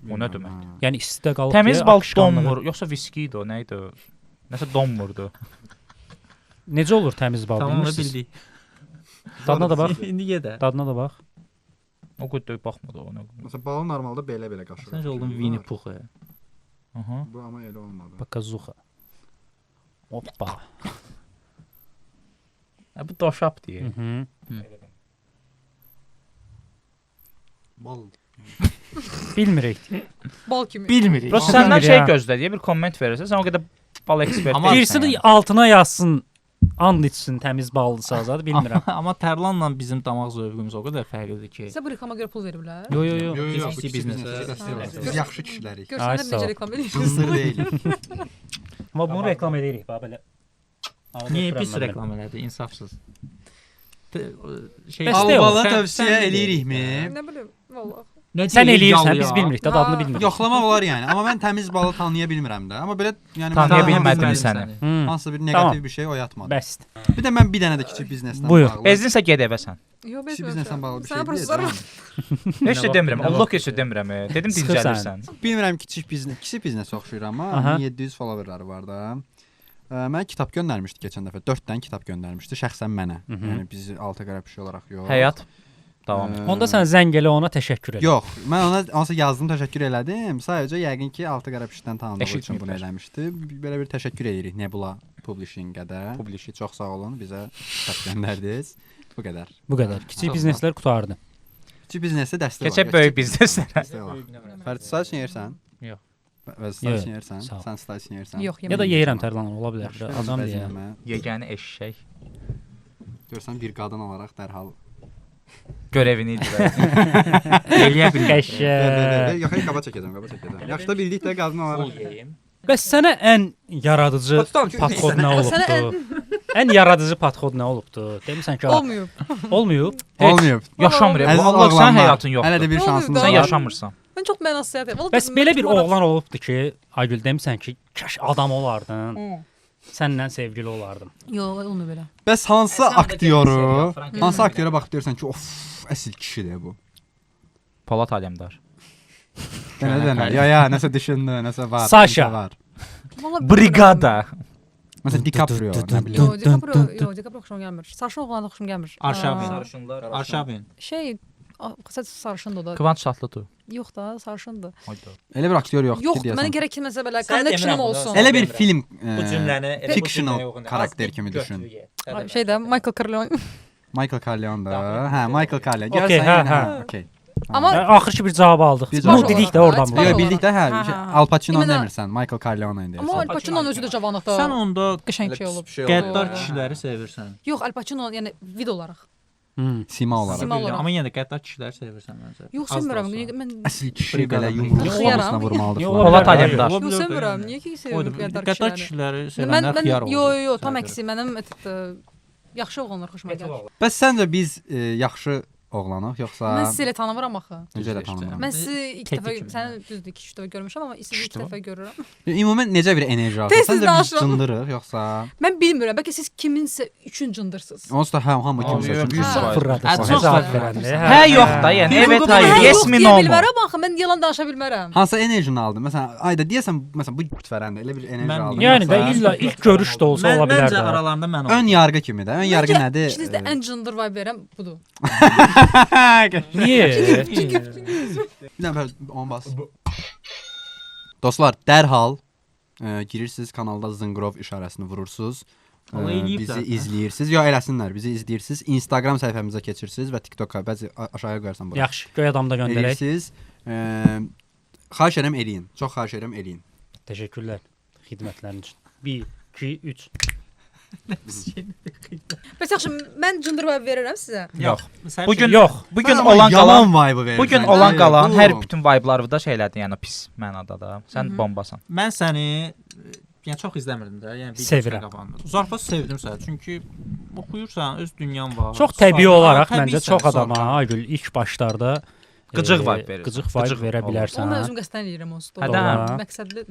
O nə deməkdir? Yəni istidə qalıb Təmiz deyə bal axışqanlığı. donmur, yoxsa viski idi o, nə idi o? Nəsə donmurdu. Necə olur təmiz bal Tamam, bilmirsiniz? bildik. Dadına da bax. İndi ye də. Dadına da bax. O qədər baxmadı o nə. Məsələn, balı normalda belə-belə qaşırır. Sən oldun Winnie Pooh. Aha. Bu amma elə olmadı. Bakazuxa. Hoppa. Hə, bu doşab deyir. Mhm. Bal. Bilmirik. Bal kimi. Bilmirik. Prosta səndən Bilmir şey ya. gözlə deyə bir komment verirsən, sən o qədər bal eksperti Amma- deyilsən. Birisi də yəni. altına yazsın. And içsin təmiz ballısa azad bilmirəm. Amma Tərlanla bizim damaq zövqümüz o qədər fərqlidir ki. Sizə bu reklama görə pul veriblər. Yo yo yo. Yox, yox, Biz bu kiçik kiçik biznesə- biznesə dəstək oluruz. Biz yaxşı kişilərik. Ay, Görsənlər sağ ol. necə reklam edirsiniz. Cızır deyilik. Amma bunu reklam edirik bax belə. Arada Niyə ötürəm pis mən belə. reklam elədi, insafsız. Şey Bəs də Albalı Sən- tövsiyə sən eləyirikmi? Nə bilim, vallah. Nə Sən deyir, eləyirsən, yal biz ya? bilmirik də dadını Ha. bilmirik. Yoxlamaq olar yəni, amma mən təmiz balı tanıya bilmirəm də. Amma belə yəni Tanıya mən- bilmədim Bilmədim səni. Hmm. Hansısa bir neqativ bir şey oyatmadı. Bəsdir. Bir də mən bir dənə də kiçik bizneslə Buyur. bağlı. Bezdinsə get evə sən. Yox, Kiçik bezmirəm. bizneslə bağlı bir şey Sənə prosesor var. deyəcəm. Heç də demirəm. Nə Allah vaxt heç də demirəm. Dedim Sıxır dincəlirsən. Bilmirəm kiçik biznes, kiçik biznes oxşuyur amma Aha. 1700 followerları var da. Mənə kitab göndərmişdi keçən dəfə. 4 dənə kitab göndərmişdi şəxsən mənə. Mhm. Yəni biz altı qara pişik olaraq yox. Həyat davam. Onda sən zəng elə ona təşəkkür elə. Yox, mən ona onsa yazdım, təşəkkür elədim. Sadəcə yəqin ki, altı qara pişikdən tanıdığı üçün bunu Eşitməyiblər. eləmişdi. Belə bir təşəkkür edirik Nebula Publishing-ə də. Publishing. Çox sağ olun, bizə kitab göndərdiniz. Bu qədər. Bu qədər. Kiçik bizneslər qurtardı. Kiçik biznesə dəstək Keçək böyük bizneslərə. Dəstək olaq. Fərdi staj yersən? Yox. Və staj Yox, yersən? sağ ol. Sən staj yersən? Yox, Ya da yemirəm. yeyirəm Tərlan ola bilər. Yaxşı, Acam deyə. bəzən Yeganə eşşək Görsən bir qadın olaraq dərhal görevini icra edir. Eləyə bilmir. Ver, ver, ver, Qəşəng. ver. Yox, hey, qaba çəkəcəm, qaba çəkəcəm. Yaxşı da bildik də qadın olaraq. Pul yeyim. Bəs sənə ən yaradıcı Tutam ki, podxod nə Sənə olubdu? Ən yaradıcı podxod nə olubdu? Demisən ki, Olmayıb. olmayıb. Heç. Olmayıb. Yaşamır. Əziz Bu Allah sən oğlanlar, həyatın Hələ də yoxdur. bir Nə olmayıb şansınız da? Sən var. yaşamırsan. Mən çox mənasız həyat. Vallahi Bəs mən belə bir çox maraqsız- oğlan olubdu ki, Aygül demisən ki, kaş adam olardın. Hı. Səndən sevgili olardım. Yox, olmuyor belə. Bəs hansı Sən də aktyoru, serial, Frank hansı aktyora baxıb deyirsən ki, of, əsl kişidir bu. Polat Aləmdar. Dənə dənə. Ya ya, nəsə düşündü, nəsə var. Sasha. nəsə var. Vallahi bilmirəm. Brigada. Məsələn DiCaprio, nə bilim. Yox, DiCaprio, yox, DiCaprio xoşuma gəlmir. Sarışın oğlan da xoşuma gəlmir. Arşavin. Aa, Sarışınlar. Arşavin. Şey, qısa sarışındır o da. Kıvanç Tatlıtuğ. Yox da, sarışındır. Hayda. Elə bir aktyor yoxdur ki, Yoxdur, mənə deyəsən. gərək kiməsə belə Sən demirəm connection-ım bunu, olsun. sən Elə bir demirəm. film Bu cümləni elə bu fictional cümləyə uyğun. karakter Az kimi bir düşün. götür ye. Ay, Şey də Michael Corleone. Michael Corleone da. Hə, Michael Corleone. Okey, Görsən hə, yenə, hə. hə, okey. Amma Axır ki bir cavab aldıq. Bir Bunu cavab dedik də aldıq. oradan. Yox, Yox, bunu. bildik də hə, Hə, şey, hə, hə. Al Pacino İmena- demirsən, Michael Corleone Amma deyirsən. Al Pacino'nun özü də cavanlıqda Sən onda qəşəng şey olub. qəddar kişiləri sevirsən. Yox, Al Pacino yəni vid olaraq. Sima olaraq. Sima olaraq. Amma yenə də qəddar kişiləri sevirsən məncə. Yox, Az da sevmirəm. olsa. Niyə mən Əsl kişi belə Briqada. yumruq Xıyaram. kafasına vurmalıdır. Niyə falan. ola Polat bilər? Alemdar. Ola Yox, bilər də sevmirəm. yəni. Niyə ki Oydu, sevirəm qəddar Qəddar kişiləri? kişiləri Mən sevənlər mən xiyar oldu. yo yo yo, tam Sənə görə. əksi mənim yaxşı oğlanlar xoşuma gəlir. Bəs səncə biz yaxşı oğlanıq yoxsa Mən sizi elə tanımıram axı. necə elə Düzdür işte. tanımıram? Mən sizi ilk Teti dəfə kimi. səni düzdür 2-3 dəfə görmüşəm, amma sizi ilk dəfə görürəm. Ümumən necə bir enerji alırsan? Tez-tez Səncə biz danışıram. cındırıq yoxsa Mən bilmirəm, bəlkə siz kiminsə üçün cındırsınız. onsuz da hə, hamı kimsə Yox, üçün yüz cındırır. faiz. Fırladırsın. Çox Cavab fırladırsın. verəndə. Hə, yox da, yəni evet, Mən hayır, hə, yes yox mi deyə no mu? bilmərəm axı, mən yalan danışa bilmərəm. Hansı enerjini aldın? Məsələn, Ayda deyəsən, məsələn bu vərəndə elə bir enerji Mən- aldın. Yəni də yoxsa- illa ilk görüş də olsa Mən, ola bilər məncə də. aralarında mən oldum. Ön yarğı kimi də. Ön yarğı Məncə nədir? İçinizdə ən cındır vibe verən budur. Niyə? Bir dəfə onu bas. Dostlar, dərhal girirsiniz kanalda zınqrov işarəsini vurursunuz. Onu eləyiblər Bizi də. izləyirsiniz. Yox, eləsinlər. Bizi izləyirsiniz. Instagram səhifəmizə keçirsiniz və TikToka bəzi aşağıya qoyarsan bura. Yaxşı, göy adam da göndərək. Eləyirsiniz. Xahiş edirəm eləyin. Çox xahiş edirəm eləyin. Təşəkkürlər xidmətlərin üçün. 1 2 3. Bəs yaxşı, mən cındır vibe verirəm sizə. Yox. Sən Bugün Yox. Bugün Amma olan qalan yaman vibe verirsən. Bu gün olan qalan Bu. hər bütün vibe-ları da şeylədi, yəni pis mənada da. Sən bombasan. Mən səni yəni çox izləmirdim də. Yəni bir Sevirəm. qapandı. Zarafat sevdim səni çünki oxuyursan, öz dünyan var. Çox təbii Sakin- olaraq Təbiisən, məncə çox adama sakin. Aygül ilk başlarda Qıcıq vibe verirsən. Qıcıq vibe Qıcıq verə olur. bilərsən. Onu mən özüm qəsdən eləyirəm onsuz da. Hə də. Məqsədli,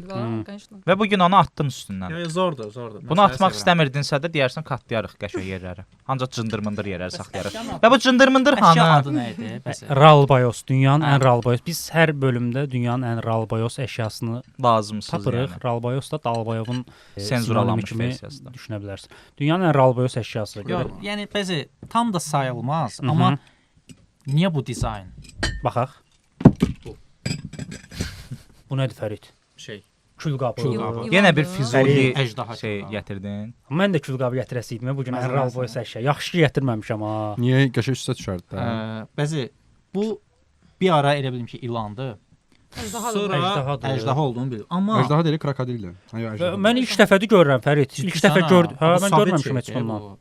конечно. Və bu gün onu atdın üstündən. Yox, zordur, zordur. Mən Bunu səni atmaq sevirəm. istəmirdinsə də deyərsən katlayarıq qəşəng yerləri. Ancaq cındır-mındır yerləri saxlayarıq. Və bu cındır-mındır Əşya hanı? adı nə idi? Bəs. Ralbayos, dünyanın ən ralbayos. Biz hər bölümdə dünyanın ən ralbayos əşyasını Lazımsız tapırıq. yəni. Ralbayos da Dalbayovun Senzuralanmış sinonimi kimi versiyasıdır. düşünə bilərsən. Dünyanın ən ralbayos əşyası. Yox, Görə yəni bəzi tam da sayılmaz, Hı -hı. amma niyə bu dizayn baxaq. Bu nədir Fərid? şey? Kül qabı. Kül qabı. Yenə bir İlandır. Füzuli Əjdaha şey kül qabı. gətirdin. Mən də kül qabı gətirəsi idim bu gün ən ralbayos əşya. Yaxşı ki gətirməmişəm ha. Niyə qəşəng üstə düşərdi də? Bəzi bu bir ara elə bildim ki, ilandır. Əjdahadır. Sonra Əjdahadır. əjdaha olduğunu bildim. Amma Əjdaha deyil, krokodildir. Hə, yox, əjdaha. Mən ilk dəfədir görürəm Fərid. İlk dəfə Ciddisən gördüm. ha? Hə, Bu mən Sovet görməmişəm heç şeydir bundan. bu.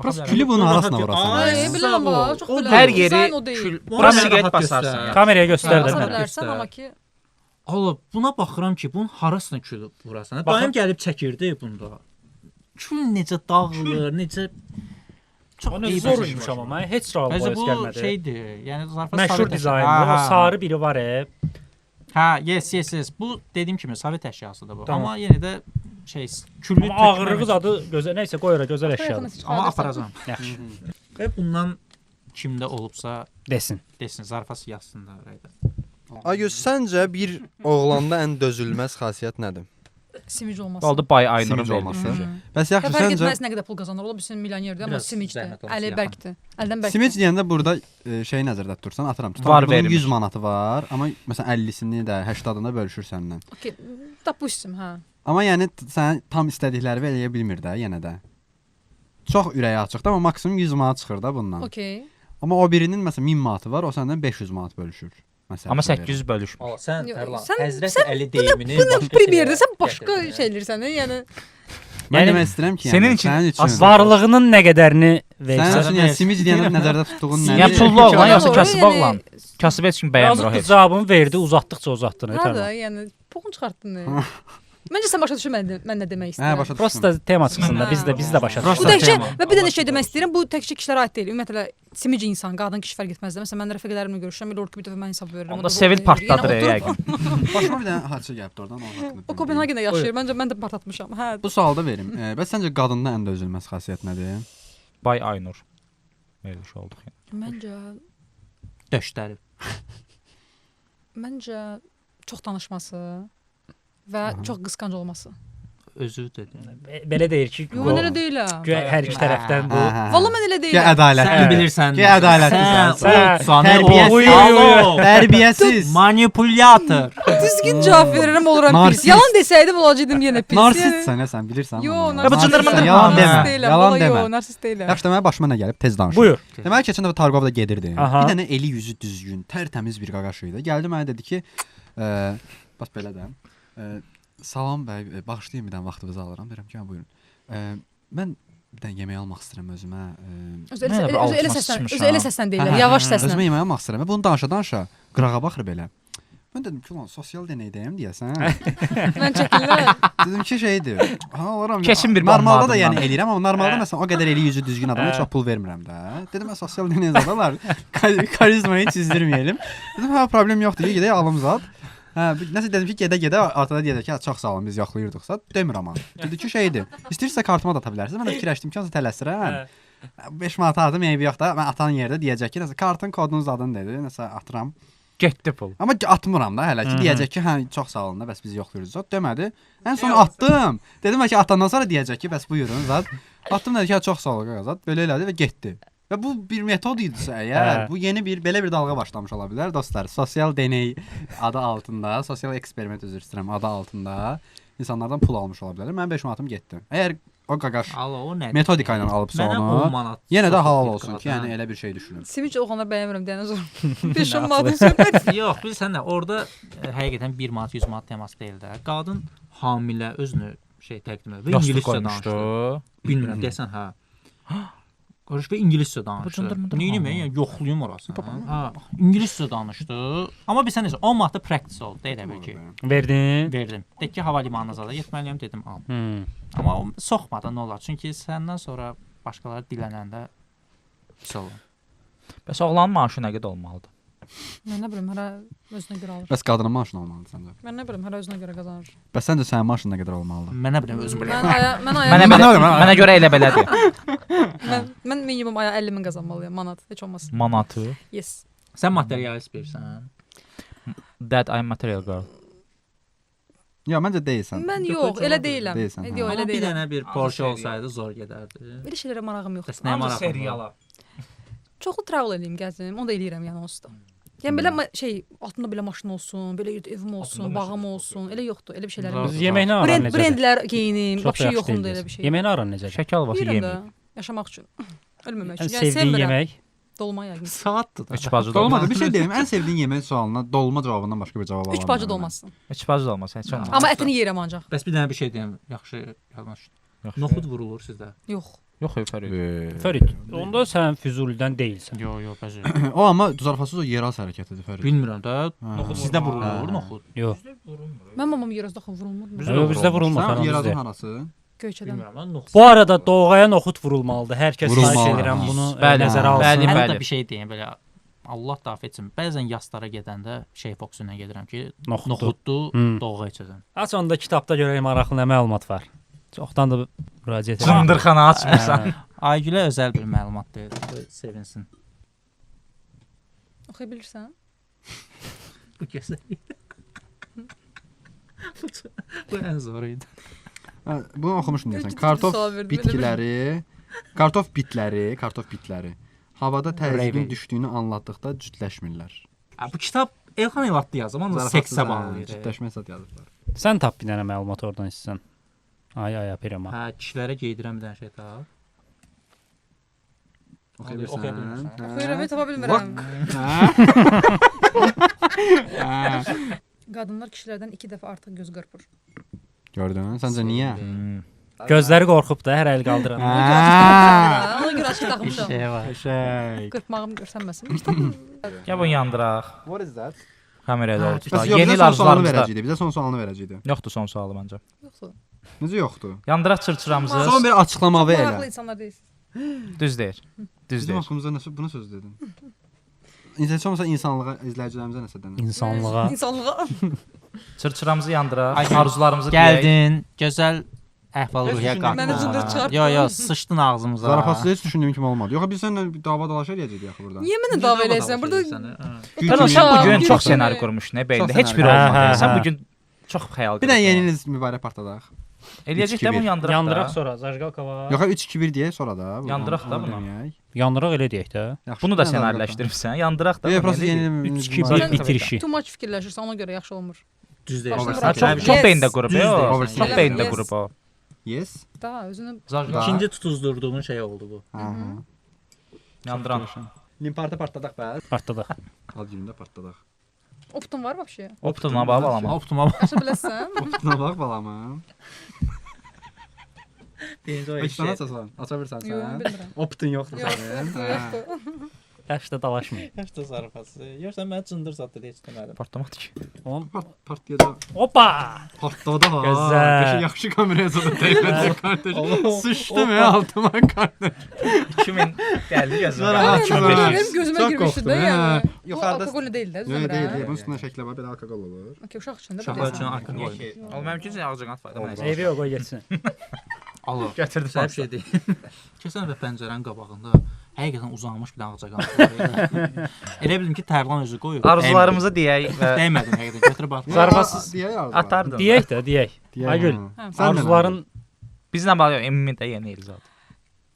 Prosta külü bunun arasına vurasan. Ay, bilirəm ha, çox bilirəm. Hər yeri Dizayn o deyil. kül. Ona Bura mən siqaret rahat basarsan. göstər. yəni. Kameraya göstər də Basa mənə. bilərsən, Göstər. amma ki Allah, buna baxıram ki, bunun harasına külü vurasan. Baxın. Dayım gəlib çəkirdi bunda. Kül necə dağılır, necə çox O nə eyib zor bir imiş şey. amma mənə heç Bəzi ralbayos bu gəlmədi. şeydir. Yəni zarafat Məşhur Sovet əşya- dizayndır. O Ha, sarı biri var e. Hə, yes, yes, yes. Bu dediyim kimi Sovet əşyasıdır bu. Tamam. Amma yenə də şey küllü Amma ağırlığı zadı gözəl. Nəysə qoy ora gözəl əşyadır. Amma aparacam. Yaxşı. Və bundan kimdə olubsa Desin. desin, zarafat yazsın da oraya. Aygül, səncə bir oğlanda ən dözülməz xasiyyət nədir? Simic olması. Oldu Bay Aynurun Simic olması. olması. Bəs yaxşı Ya fərq səncə etməz nə qədər pul qazanır. Ola bilsin milyonерdir, amma Biraz simicdir. zəhmət olmasa Əli yaxın. bərkdir. Əldən bərkdir. Simic deyəndə burada şeyi nəzərdə tutursan, atıram. Tutalım Var ki, bunun vermir. 100 manatı var, amma məsələn 50-sini də 80-ını da bölüşür səndən. Okey, допустим, hə. Amma yəni sən tam istədikləri eləyə bilmir də yenə də. Çox ürəyi açıqdır, amma maksimum 100 manat çıxır da bundan. Okey. Amma o birinin məsələn 1000 manatı var, o səndən 500 manat bölüşür. Məsələn. Amma 800 bölüşmür. Allah, sən Yox, Tərlan, sən- Həzrət sən Əli deyimini Bunu başqa premyerdə şeyə sən başqa gətirdin. şey eləyirsən, yəni. Mən Yəni, demək istəyirəm ki, yəni sənin üçün sənin üçün Varlığının nə qədərini Sənin versə. üçün yəni simic deyəndə nəzərdə tutduğun nədir? Yəni pullu oğlan yoxsa Doğru, kasıb yəni- oğlan? Kasıb heç kim bəyənmir o Yazıq ki, heç. cavabını verdi, uzatdıqca uzatdın. Hə də, Tərlan. yəni poxun çıxartdın. Məncə sən başa düşmədin mən nə demək Hə, istəyirəm. başa düşdüm. Prosta tema çıxsın da biz də başa Bu düşürük. təkcə tema. və bir dənə şey demək istəyirəm. Bu təkcə kişilərə aid deyil. Ümumiyyətlə simic insan, qadın kişi fərq etməz də. Məsələn mən rəfiqələrimlə görüşürəm, elə olur ki, bir dəfə mən hesab verirəm. Onda Sevil partladır Yəni oturub- yəqin. Başıma bir dənə hadisə gəlibdi oradan onun haqqında. O Kopenhagendə yaşayır. Məncə mən də partlatmışam. Hə. Bu sualı da verim. Bəs səncə qadında ən dözülməz xasiyyət nədir? Bay Aynur. Veriliş olduq yəni. Məncə Döşləri. məncə çox danışması və çox qısqanc olması. Özü dedi. Belə deyir ki, Yox, mən elə deyiləm. Güya hər iki tərəfdən bu. Valla mən elə Ki deyiləm. ədalətlidir. Sən bilirsən. Ki ədalətlisən. Sən olsan, Tərbiyəsiz. Alo. Tərbiyəsiz. Manipulyator. Düzgün cavab verirəm, oluram pis. Narsist. Yalan desəydim olacaqdım yenə pis. Narsistsən ya sən bilirsən. Yo, bunu. narsist. Ya bu cındır Narsistsən, mındır Yalan hamı. demə. Narsist deyiləm. Yalan Valla yo, demə. narsist deyiləm. Yaxşı, deməli başıma nə gəlib? Tez danışım. Buyur. Deməli keçən dəfə Targovda gedirdim. Aha. Bir dənə eli yüzü düzgün, tərtəmiz bir qaqaş idi. Gəldi mənə dedi ki, bax belə də. Salam bəy, bağışlayın bir dənə vaxtınızı alıram. Deyirəm ki, hə buyurun. Mən bir dənə yemək almaq istəyirəm özümə. Özü elə, Mənə bir özü elə altıma səslə, sıçmışam. özü elə səslə deyirlər, Hə, yavaş səslə. Özümə yemək almaq istəyirəm. Və Bunu danışa-danışa qırağa baxır belə. Mən dedim ki, ulan sosial deneydəyəm deyəsən. Mən çəkirlər. Dedim ki, şeydir. Ha, oluram. Keçin bir Normalda da bomba yəni adından. eləyirəm, amma normalda məsələn o qədər eli yüzü düzgün adama Hə. çox pul vermirəm də. Dedim, mən sosial deney zadalar. Karizmayı çizdirməyəlim. Dedim, hə, problem yoxdur. Gedək alım zad. Hə, nəsə dedim ki, gedə-gedə arxada deyəcək ki, hə, çox sağ olun, biz yoxlayırdıq zad. Demir amma. Dedi ki, şeydir. İstəyirsə kartıma da ata bilərsiniz. Mən də fikirləşdim ki, hansı tələsirəm. 5 manat atım, eybi yox da. Mən atan yerdə deyəcək ki, nəsə kartın kodunu zadını dedi. Nəsə atıram. Getdi pul. Amma atmıram da hələ ki. Deyəcək ki, hə, çox sağ olun da, bəs biz yoxlayırıq zad. Demədi. Ən son atdım. Dedim bəlkə atandan sonra deyəcək ki, bəs buyurun zad. Atdım dedi ki, hə, çox sağ ol qaqa zad. Belə elədi və getdi. Və bu bir metod idisə əgər, Hə. bu yeni bir belə bir dalğa başlamış ola bilər dostlar. Sosial deney adı altında, sosial eksperiment üzr istəyirəm adı altında insanlardan pul almış ola bilərlər. Mənim 5 manatım getdi. Əgər o qaqaş Alo, o nədir? metodika ilə alıbsa Mənə 10 onu, manat. yenə də soxub halal bir olsun ki, qadın. yəni elə bir şey düşünüm. Switch oğlanlar bəyənmirəm deyənə zor. 5-10 manatın söhbət. Yox, bilirsən nə, orada həqiqətən 1 manat, 100 manat teması deyil də. Qadın hamilə özünü şey təqdim edir və Yastıq ingiliscə qoymuşdu. danışdı. Bilmirəm, deyəsən hə. Qarış və ingiliscə danışdı. cındır mıdır Neyniyim, hamı? yəni yoxlayım orasını. Hə, ingiliscə danışdı. Amma bilirsən necə, 10 manatda practice oldu, elə bil ki. Verdin? Verdim. Dedi ki, hava limanına zada getməliyəm, dedim, al. Hmm. Amma o soxmadı nə olar? Çünki səndən sonra başqaları dilənəndə pis olur. Bəs oğlanın maaşı nə qədər olmalıdır? Mən nə bilim, hərə özünə görə alır. Bəs qadının maaşı nə olmalıdır səncə? Mən nə bilim, hərə özünə görə qazanır. Bəs səncə sənin maaşın nə qədər olmalıdır? Mən nə bilim özüm bilirəm. Mən aya, mən aya, Mənə Mənə belə, görə, mənə- mənə görə elə belədir. mən minimum aya 50 min qazanmalıyam manat, heç olmasa. Manatı. Yes. Sən materialist birsən. That I'm material girl. Yox, məncə deyilsən. Mən Yox, yox, heç elə olmadı. deyiləm. Deyilsən, hə. Yox, Amma elə bir deyiləm. dənə bir Porsche olsaydı zor gedərdi. Belə şeylərə marağım yoxdur. Bəs nəyə marağın var? Çoxlu travel eləyim, gəzim. Onu da eləyirəm yəni onsuz da. Yəni belə şey, altında belə maşın olsun, belə evim olsun, Altında bağım maşın olsun. Elə yoxdur, elə bir şeylərim Zor. yoxdur. Biz yeməklə aran Brend necədir? brendlər geyinim, Çox vəbşə yaxşı yoxumdur deyil elə bir şey. Yeməklə aran necədir? Şəkər halvası Yeyirəm də yeməyib. yaşamaq üçün. Ölməmək Ən üçün. Yəni sevdiyin sevmirəm. yemək? Dolma yəqin. Saatdır da. Üç bacı Dolma dolma. da bir şey deyim. Ən sevdiyin yemək sualına dolma cavabından başqa bir cavab alamıram. Üç bacı mən. dolmasın. Üç bacı dolmaz, heç olmaz. Amma ətini yeyirəm ancaq. Bəs bir dənə bir şey deyim, yaxşı yadıma düşdü. Yaxşı. Noxud vurulur sizdə. Yox. Yox, Fərid. Fərid, onda sən Füzulidən deyilsən. Yox, yox, bəs. O amma zarafatsız o yeraltı hərəkətidir Fərid. Bilmirəm də. Hə. Sizdə vurulur Hə. noxud. Yox. Mən mamam yerastı axı vurulmur. Bizdə Yox, bizdə vurulmur Sən falan yeraltı bizdə. harası? Göyçədən. Bilmirəm, mən noxud. Bu arada doğaya noxud vurulmalıdır. Hər kəs xahiş Vurulmalı. edirəm bunu Bəli, nəzərə alsın. bəli, Hətta bəli. bir şey deyim belə Allah dafi etsin. Bəzən yaslara gedəndə şey fokusundan gedirəm ki, Noxuddur. noxuddur, Hmm. doğğa içəcəm. Aç onda kitabda görək maraqlı nə məlumat var. Çoxdan da müraciət edirəm. Cındırxana açmısan. Hə. Aygülə özəl bir məlumat deyir, sevinsin. Oxuya bilirsən? Bu gözəl. Bu ən zoru idi. Hə, bunu oxumuşdum deyəsən. Ciddi Kartof sual verdim, elə bitkiləri, kartof bitləri, kartof bitləri havada təzyiqin Reyvey. düşdüyünü anlatdıqda cütləşmirlər. Ha, bu kitab Elxan Eladlı yazıb, amma Zarafatsız, seksə hə, bağlayır. Cütləşmə zad yazıblar. Sən tap bir dənə məlumat oradan istəsən. Ay ay apirama. Hə, kişilərə geydirən bir dənə şey tap. Oxuya bilirsən? Oxuya bilmirsən. Hə. Oxuyuram, tapa bilmirəm. Hə. Qadınlar kişilərdən 2 dəfə artıq göz qırpır. Gördün? Səncə niyə? Gözləri qorxub da hər əl qaldıran. Hə. Ona görə açıq Bir taxmışam. şey var. Qəşəng. Qırpmağım görsənməsin. Kitab Gəl bunu yandıraq. What is that? Kameraya doğru Bəs tutaq. yox, Yeni bizə il son sualını arzularımızda. verəcəkdi. Bizə son sualını verəcəkdi. Yoxdur son sualı məncə. yoxdur. Necə yoxdur? Yandıraq çırçıramızı. Son bir açıqlamalı Maraqlı elə. insanlar deyilsiniz. Düz deyir. Düz Bizim deyir. haqqımızda nəsə buna söz dedin. İnsan heç olmasa insanlığa, izləyicilərimizə nəsə dənə. İnsanlığa. İnsanlığa. Çırçıramızı yandıraq, Ay, arzularımızı deyək. Gəldin, gözəl əhval-ruhiyyə Heç qatdın. Məni cındır çıxartdın. Yo, yo, sıçdın ağzımıza. Zarafatsız heç düşündüyüm kimi olmadı. Yox, biz səninlə bir dava dalaş eləyəcəkdik axı burada. Niyə mənə dava eləyirsən? Burada Güc Sən kimi- bu gün Güc çox kimi. ssenari qurmuşdun, nə beynində. Çox Heç biri ssenari. olmadı. Hə, hə, Sən hə. bu gün çox xəyal Bir də qurdun. yeni il mübarək partladaq. Eləyəcək də bunu yandıraq. Yandıraq sonra zajqalka var. Yox, 3 2 1 deyək sonra da. Yandıraq da bunu. Deməyək. Yandıraq elə deyək də. Yaxşı, Bunu da nə ssenariləşdirmisən. Yandıraq da. Yox, bunu prosta elə yeni 3 2 1 Sən- bitirişi. Too much fikirləşirsən, ona görə yaxşı olmur. Düz Başını deyirsən. bırak. Ha, çox Yes. çox beyində qurub. Düz Çox deyirsən. beyində Yes. qurub o. Yes. Da, özünü Zajqalka. İkinci tutuzdurduğun şey oldu bu. Aha. Yandıran. Limparta partladaq bəs. Partladaq. Al günündə partladaq. optum var vəbşə. Optuma bax balam. Optuma bax. Aça biləsən. Optuna bax balamım. Birinci o Heç sən açasan. Aça bilirsən Yox, sən. bilmirəm. Optun yoxdur Yox, sənin. yoxdur, Hə. yoxdur. Yaşda dalaşmayın. Yaş da zarafası. Yoxsa mənə cındır zad dedi, heç demədim. Partlamadı ki. Onun Partlayacaq. Opa! Partladı ha. Gözəl. Qəşəng yaxşı kameraya zada dəymədi qardaş. Sıçdım ya altıma qardaş. 2000 gəldi gözümə. Narahat Mənim benim gözümə Çox girmişdi qorxdum, də hə. yəni. Bu Yuxarıda- alkoqollu deyil də, Yox, düzdür? deyil, deyil. Bunun üstünə şəklə var, belə alkoqol olur. Okey, uşaq üçün də Uşaqlar üçün bilirsən. alkoqol. Oğlum mənim üçün ağcaqanad fayda mənə. Eybi yox, qoy getsin. Alo. Gətirdim. Səhv şey deyil. Keçən dəfə pəncərənin qabağında həqiqətən uzanmış bir dənə ağcaqanad var idi. Elə bildim ki, Tərlan özü qoyub. Arzularımızı deyək və Dəymədim həqiqətən. Götürüb atdım. Zarafatsız. Deyək arzular. atardın. Deyək də, deyək. Deyək, Aygül, hə. Hə. Sən nə Arzuların Bizlə bağlı ümumi də yeni il zat.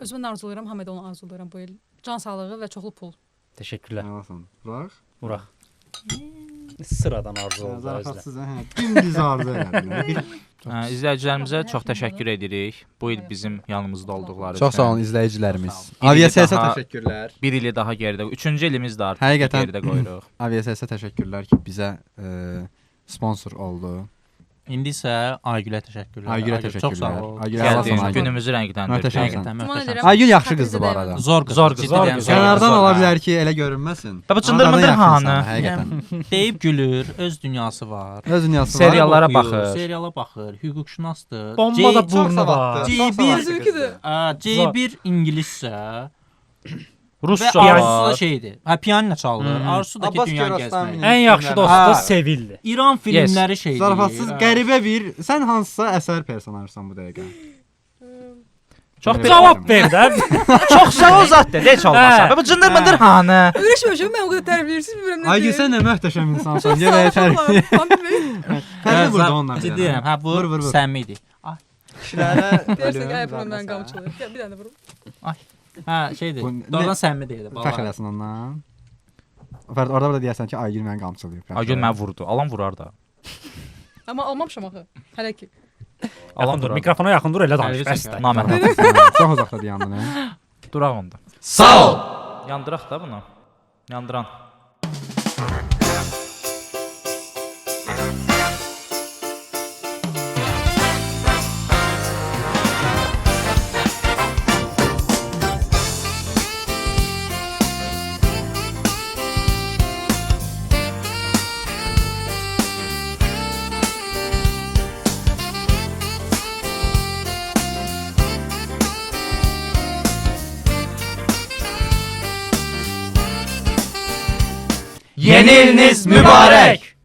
Özümə nə arzulayıram, hamıya da onu arzulayıram bu il. Can sağlığı və çoxlu pul. Təşəkkürlər. Nə olsun? Vuraq. Vuraq. Sıradan arzu oldu özlə. Zarafatsız hə. Dümdüz arzu elədin. Bir Hə, İzləyicilərimizə çox təşəkkür edirik. Bu il bizim yanımızda olduqları Çox üçün. sağ olun izləyicilərimiz. Çox sağ olun. Aviasesa Daha- təşəkkürlər. Bir ili daha geridə, üçüncü ilimiz də artıq Həqiqətən- geridə qoyuruq. Aviasesa təşəkkürlər ki, bizə sponsor oldu. İndi isə Aygülə təşəkkürlər. Aygülə Aygül, Çox sağ təşəkkürlər. ol. Aygülə Allah Gəldin, sana Aygül. günümüzü rəngləndirdin. Möhtəşəmsən. Həqiqətən Güman möhtəşəmsən. edirəm. Aygül yaxşı Xətrinizi qızdır bu arada. dəymədim. Zor qız. Zor qız, Ciddi zor deyirəm, qız. zor qız. Kənardan Zor, ola hə. bilər ki, elə görünməsin. Və bu Amma cındır qadın mındır yaxşı hanı? insandır, Həqiqətən. Deyib gülür, öz dünyası var. Öz dünyası var. Seriallara Oxuyur, baxır. Seriala baxır, hüquqşünasdır. Bomba da Çox burnu var. savadlı. C1 Çox savadlı Özünki də. qızdır. C1 ingiliscə və Rusca arzusu da var. şeydir. Hə, pianino çalır. Arzusu da ki, Abbas dünyanı Kiarostami'nin gəzmək. Ən yaxşı filmləri. dostu Ha. Sevildir. İran filmləri şeydir. Zarafatsız Hə. qəribə bir sən hansısa əsər personajsan bu dəqiqə. Çox bir Cavab ver də. çox sağ ol zat dedi, heç olmasa. Hə. Və bu cındır mındır hanı? Öyrəşməmişəm, mən o qədər tərifləyirsiniz, bilmirəm nə Aygül deyim. sən nə möhtəşəm insansan. Çox sağ Yenə ol, tərif. uşaqlar. Bilmirəm. Fərqli vurdu onunla. bir Ciddi dənə. deyirəm. Hə, bu Vur, vur, vur. səmimi idi. Ay, Kişilərə Deyirsən ki, ay ölüm bunu mən zarfası. qamçılayır. Gəl, bir dənə də vurum. Hə, şeydir. Bu nə- Doğrudan səmimi deyildi. Fəxr eləsin ondan. Fərd orada burada deyərsən ki, Aygül məni qamçılayıb. Aygül məni vurdu. Alan vurar da. Amma almamışam axı. Hələ ki. Alan Yaxın dur, vurar. mikrofona yaxın dur, elə danış. Əlini Bəs çəkər. də. Namərd. Çox uzaqda dayandın, hə? Duraq onda. Sağ ol. Yandıraq da bunu. Yandıran. Yeni iliniz mübarək.